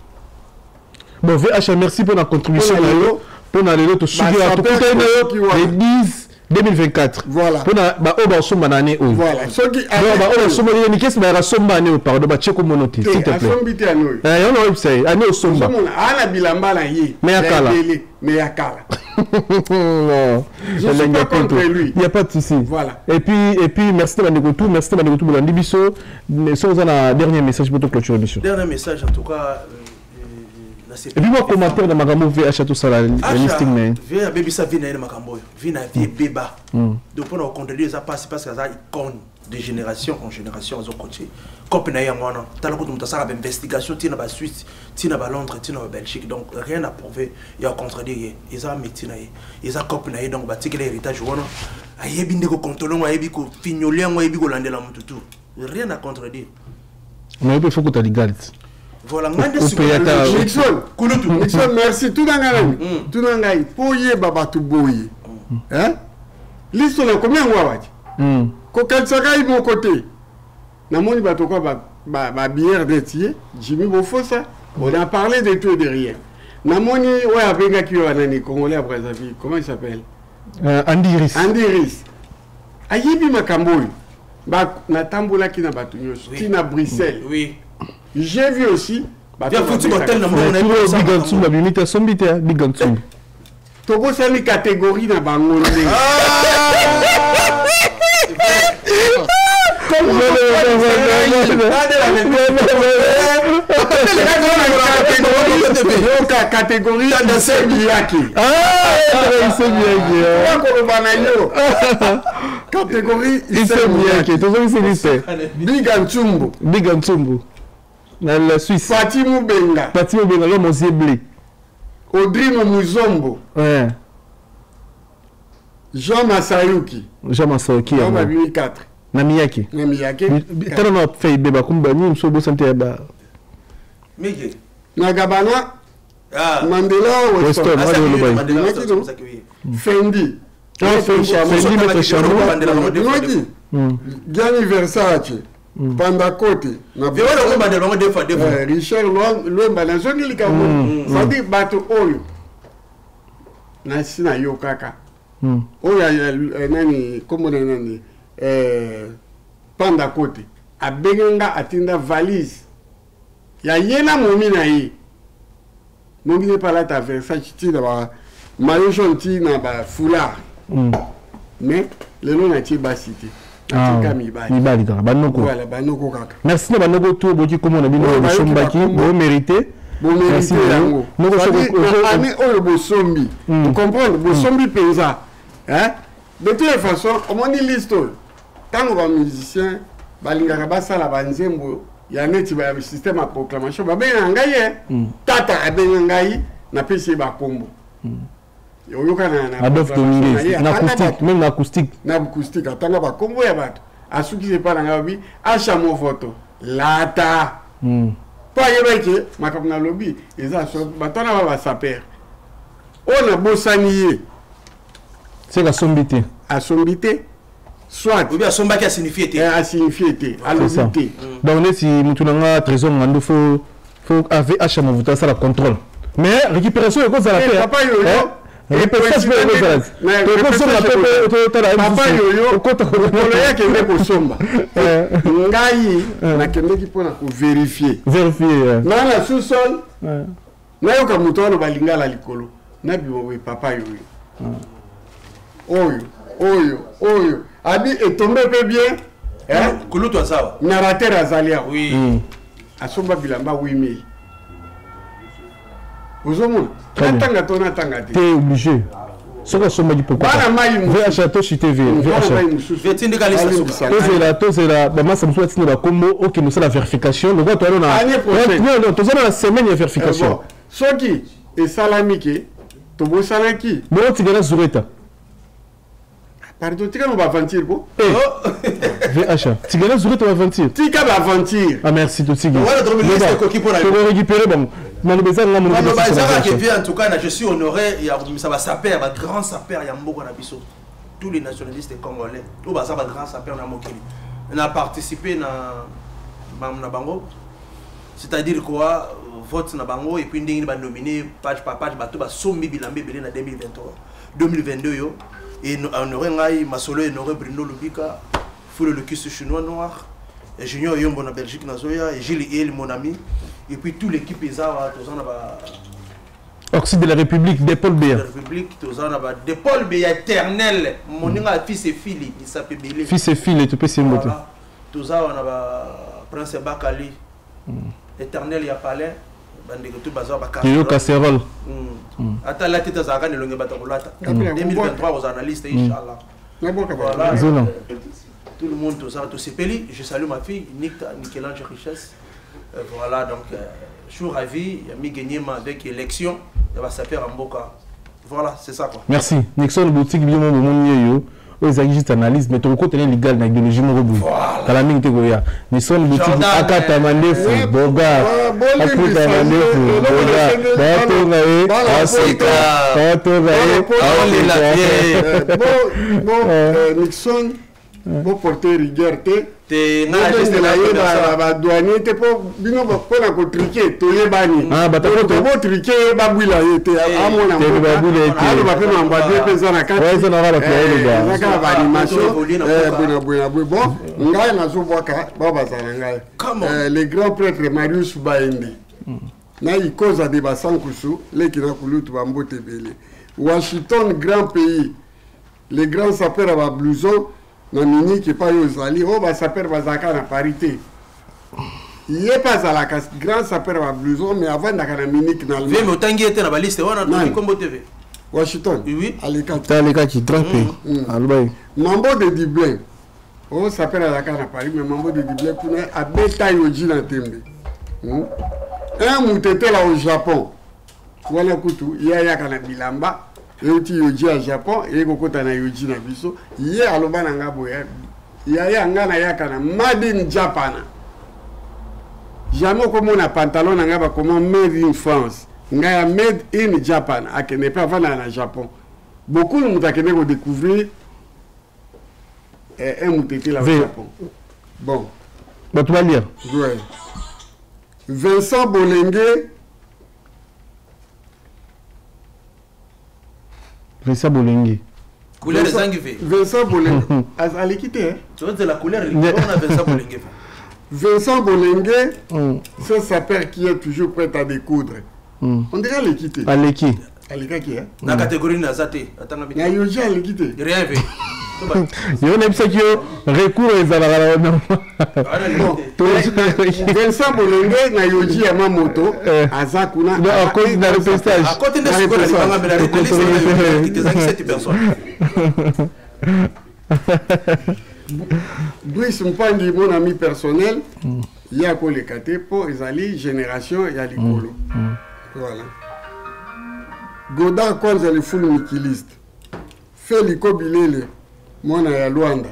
Bon, VH, merci pour la contribution Mpona na yo. lelo. Mpona lelo tosuki Ba tokutani na yo sapeur le wana. 10 2024. Voilà. Mpona baoyo basomba na année oyo. Voilà. Soki Bon, baoyo basomba ye nikesi bayaka somba année oyo, pardon, batie komono te, s'il te plaît. Asombi te ano oyo. Eh, yango naoyebisa ye année osomba. Ozomona ana bilamba na ye. Mais ya kala. Ebele, mais ya kala. Non. Je suis pas contre lui. Il n'y a pas de souci. Voilà. Et puis merci de Bandeko tout, merci de Bandeko tout, Bolandi biso. Mais ça, on a un dernier message pour clôturer, monsieur. Dernier message, en tout cas, Et puis moi, commentaire de Magambo VH tout ça, la listing, mais. Vie abebisa vie na ye na makambo oyo, vie na vie ebeba. Donc mpona kocontredire eza mpasi, parce que aza icône de génération en génération, azocontinue cope na ye yango wana. Tala kutu moto asalaka bainvestigation ntina baSuisse, ntina baLondres, ntina baBelgique. Donc rien à prouver ya contredire ye. Eza métier na ye, eza cope na ye. Donc batikela héritage wana, ayebi nde kocontrôle yango, ayebi kofignole yango, ayebi kolandela motu tout. Rien à contredire. Mais il faut que tu aies. Voilà, ngai nde. Opeya ta- Nixon. Kulutu. Nixon, merci. Tuna ngai nani, tuna ngai mpo oyeba bato boye. Hein? Listo nakomi yango awa ti. Kokanisa ngai moko te. Namoni bato kwa babière neti ye Jimmy Bofosa, on a parlé de tout et de rien. Namoni oyo abengaki yo anani, Congolais à Brazzaville, comment il s'appelle? Andy Iris. Andy Iris ayebi makambo oyo. Natambolaki na bato nyonso ntina Bruxelles. J'ai vu aussi bato Via futi babengaka. hotel na mbongo na ye. Tout Big Antsumba, bimita sombi te, Big Antsumba. Tobosani catégorie na bango ndenge. Yoka, catégorie Isebiyaki. Koloba na yo, catégorie Isebiyaki, tozongisi liste. Biga Ntsumbu. Big Antsumbu. Na la Suisse. Fati Mubenga. Pati Mubenga, l'homme aux yeux bleus. Audrino Muzombo. Jean Masayuki. Jean Masayuki. Jean babimi 4. Na Miyake. Na Miyake. Tala na fei beba kumba ni mso bosa nte ba. Mike. Na Gabana. Mandela. Weston. Fendi. Ah, Fendi, Maître Chamo. Gianni Versace. Pandakote na Richard Lwemba. Nazongi likambo, c'est-à-dire bato oyo nasi nayo kaka oyo nani, kombo na nani, Pandakote abenge nga, atinda valise ya ye na momi na ye. Mongi ne palata Versace, ntina ba maillot jaune, ntina ba foulard. Mais lelo natie basi te. Atika mibali. Mibali kaka, banoko. Voilà, banoko kaka. Merci na banoko to boki komona bino bosombaki, bomérité. Bomérité yango. Année oyo bosombi, ocomprendre, bosombi mpenza. De toutes les façons, omoni liste oyo, ntango bamusicien balingaka basala banzembo ya neti ba système ya proclamation, babengaka ngai ye. Tata abenga ngai, napesi ye bakombo. Oyoka na Adolphe Dominguez, na acoustique, même na acoustique. Na acoustique, atanga bakombo ya bato, asukisi epa na ngai, babi acha movoto lata mpo ayebaki makambo nalobi eza bato wana ba basaper oyo nabosani ye. Seka asombi te. Asombi te, soit obi asombaki, asignifie te. Asignifie te, alobi te. Donc neti mutu na nga Trésor Ngando, faut ave acha movoto asala contrôle, mais récupération ekozala pe. Papa Yoyo. Répétition mpe ekozala. Tokozonga mpe totala. Papa Yoyo, mokolo yakende kosomba, ngai nakendeki mpona kovérifier. Vérifier. Nga na sous-sol, nayoka moto aloba lingala likolo, nabima boye: "Papa Yoyo, oyo oyo oyo abi etombe mpe bien." Kulutu azawa. Narrateur azali awa, asomba bilamba 8000. Ozomona, natanga to natanga te? Te, obligé. Soki asombaki, pourquoi? Bana mai. VH Toshi TV. Tozela, tozela bamasa mosusu batinda bakombo, okende osala vérification lokola toza na, toza na semaine ya vérification. Soki esalami ke tobosanaki. Botikala zureta. Pardon, tika no baaventure ko. VH, tikala zureta baaventure. Tika baaventure. Ah, merci, totiki tokorécupéré bango. Maloba eza nga. Maloba ezaka ke en tout cas na je suis honoré ya kobimisa basaper, bagrand saper ya mboka na biso, tous les nationalistes congolais oyo baza bagrand saper na mokili. Na participer na na bango, c'est-à-dire quoi? vote na bango et puis ndenge nini banomine page par page bato basombi bilamba ebele na 2023 2022 yo et honore ngai masolo honore Bruno Lubika Fulu Lukis chinois noir et Junior Yombo na Belgique nazoya et Gilles El mon ami et puis toute l'équipe eza wa toza na ba Oxyde de la République de Paul Beya. La République toza na ba de Paul Beya éternel moninga mm. fils et fille misape ebele. Fils et fille topesi ye mbote. Toza wana ba Prince Bakali mm. éternel ya palais bandeko to baza ba Yo casserole. Mm. Ata lati tazalaka na elongi bato kolata. 2023 kozala na liste inchallah. Voilà. Zona. Tout le monde toza tosepeli, je salue ma fille Nikta Nickelange Richesse. Euh, voilà donc euh, je suis ravi, ya Miguel avec élection ya ba sapeur mboka. Voilà, c'est ça quoi. Merci. Nixon boutique bino bomoni yeyo. Oyo ezalaki juste analyse mais tokokota na legal na idéologie moko boye. Kala mingi te koya. Nixon boutique akata mandefu boga. Akata mandefu boga. Batonga ye aseka. Batonga ye aolela ye. Bon bon Nixon boporte rigueur te te bobengela ye badouanier te mpo bino mpona kotrike toyebani botrike ye babwila ye te amona aloba mpe mambo abie mpe eza na kati eza kaka baanimation boye na boye na boye bon ngai nazobwaka bao bazala ngai le grand prêtre marius baende na ikoza de basankusu leki na kulutu bambote ebele washington grand pays le grand sapeur ya bablouson na munich epai oyo ozali oyo basapeur bazalaka na paris te ye mpe azalaka grand sapeur ya bablouson mais avandaka na munich na allemagne otangi ye te na baliste wana kombo tv washington oui. alekaki alekaki grand pays alobaki mambo de dublin oyo sapeur azalaka na paris mais mambo de dublin kuna abeta yoji na tembe un mutetela au japon wana kutu ye ayaka na bilamba euti yoji ya japon eye kokota na yoji na biso ye aloba na nga boye yaya nga nayaka na made in japana jamais okomona pantalon na ngai bakoma made in france ngai ya made in japan akende mpe afandaka na japon beaucoup moto akende kodécouvrir eh, un mutetela au japon bon bato balia ouais. vincent bolenge Vincent Bolenge. Couleur ezangi ve. Vincent Bolenge. Aleki te. Tu la couleur on a Vincent Bolenge. Vincent Bolenge, mm. c'est sa père qui est toujours prêt à découdre. Mm. On dirait aleki te. Aleki. Alekaki hein. Na catégorie naza te. Atanga Na yoji aleki te. Rien ve. Yo nayebisaki yo recours ezalaka na Vincent Bolenge na yoji ya mamoto aza kuna akoti na repestage akoti nde sikoyo na libanga mais na liste ezangi 7 personnes Brice Mpangi mon ami personnel ye akoleka te mpo ezali génération ya likolo voilà Godard Kwanza le full mikiliste Feliko Bilele mwana ya Luanda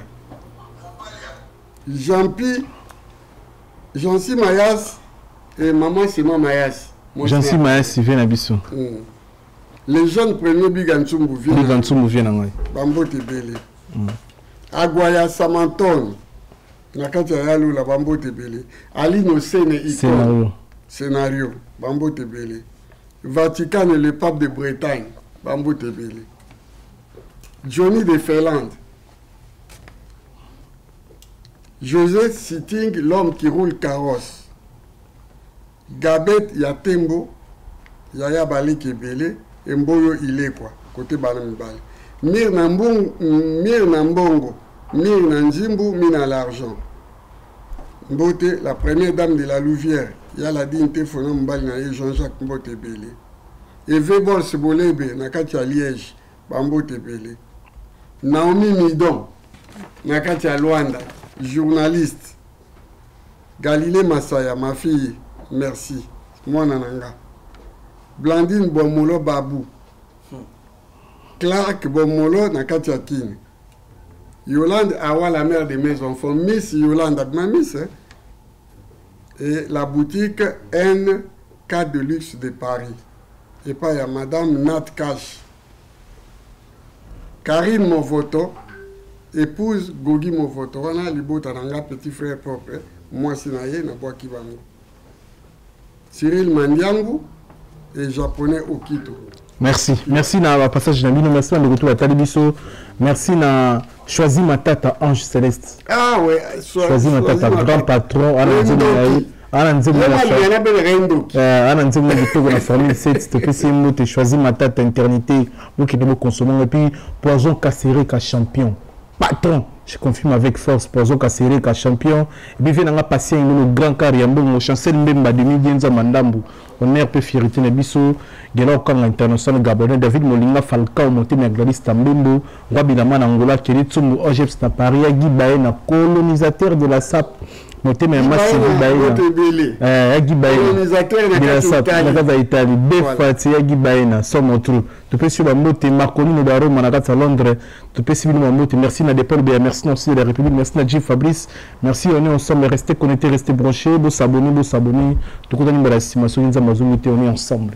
Jean-Pi Jancy Mayas et maman Sima Mayas. Jancy Mayas vient na biso. Mm. Les jeunes premiers Biga Ntsumbu vient. Biga Ntsumbu vient na ngai. Bambote ebele. Mm. Agwaya Samantone na kati ya Yalula bambote ebele. Alino Sene Icone. Scénario. Scénario bambote ebele. Vatican et le pape de Bretagne bambote ebele. Johnny de Finlande. José Sitting, l'homme qui roule carrosse. Gabet Yatembo, Yaya Balik Ebele, Mboyo Ilekwa, côté bana mibale. Mir na mbongo, Mir na mbongo, Mir na nzimbu, Mir na l'argent. Mbote, la première dame de la Louvière, Yala Dinte Fona Mbali na ye Jean-Jacques Mbote Ebele. Eve Bols Bolebe, na kati ya Liège, Bambote Ebele. Naomi Midon, na kati ya Luanda, journaliste. Galilée Masaya, ma fille, merci. Mwana na nga. Blandine Bomolo Babu. Clark Bomolo na kati ya Kin. Yolande Awa, la mère de mes enfants. Miss Yolande, ma miss. Hein? Et la boutique NK de luxe de Paris. Et pas ya Madame Nat Cash. Karine Movoto, épouse Gogi Movoto. Wana libota na nga petit frère propre. Mwasi na ye nabwaki bango. Cyril Mandiangu et japonais Okito. Merci. Merci na passage na bino, merci na ndeko to batali biso. Merci na Choisi Matata Ange Céleste. Ah ouais, Choisi Matata grand patron ana nzembo na ye. Ana nzembo na ana nzembo na kitoko na formule 7 topesi ye mbote Choisi Matata eternité bokende bokonsommer et puis Poison Kasereka champion. Patron, je confirme avec force Poison Kasereka champion. Et puis vient nga patient le grand car ya mbongo Chancel Mbemba demi Dienza Mandambu. Honneur pe fierté na biso Gela Okanga international gabonais David Molinga Falcao motema ya Gladys Tambembo Roi Bilama na Angola Kelly Tsumbu Ojeps na Paris ya Guy Baye na colonisateur de la SAP motema ya Masi Guy Baye na ya Guy Baye de la SAP na kati ya Italie Befati ya Guy Baye na Somo Trou topesi yo bambote Marcolino da Roma na kati ya Londres topesi bino bambote merci na Depol Beya merci na aussi de la République merci na Jim Fabrice Merci, on est ensemble. Restez connectés, restez branchés. Vous s'abonner, vous s'abonner. Tout le monde est on est ensemble.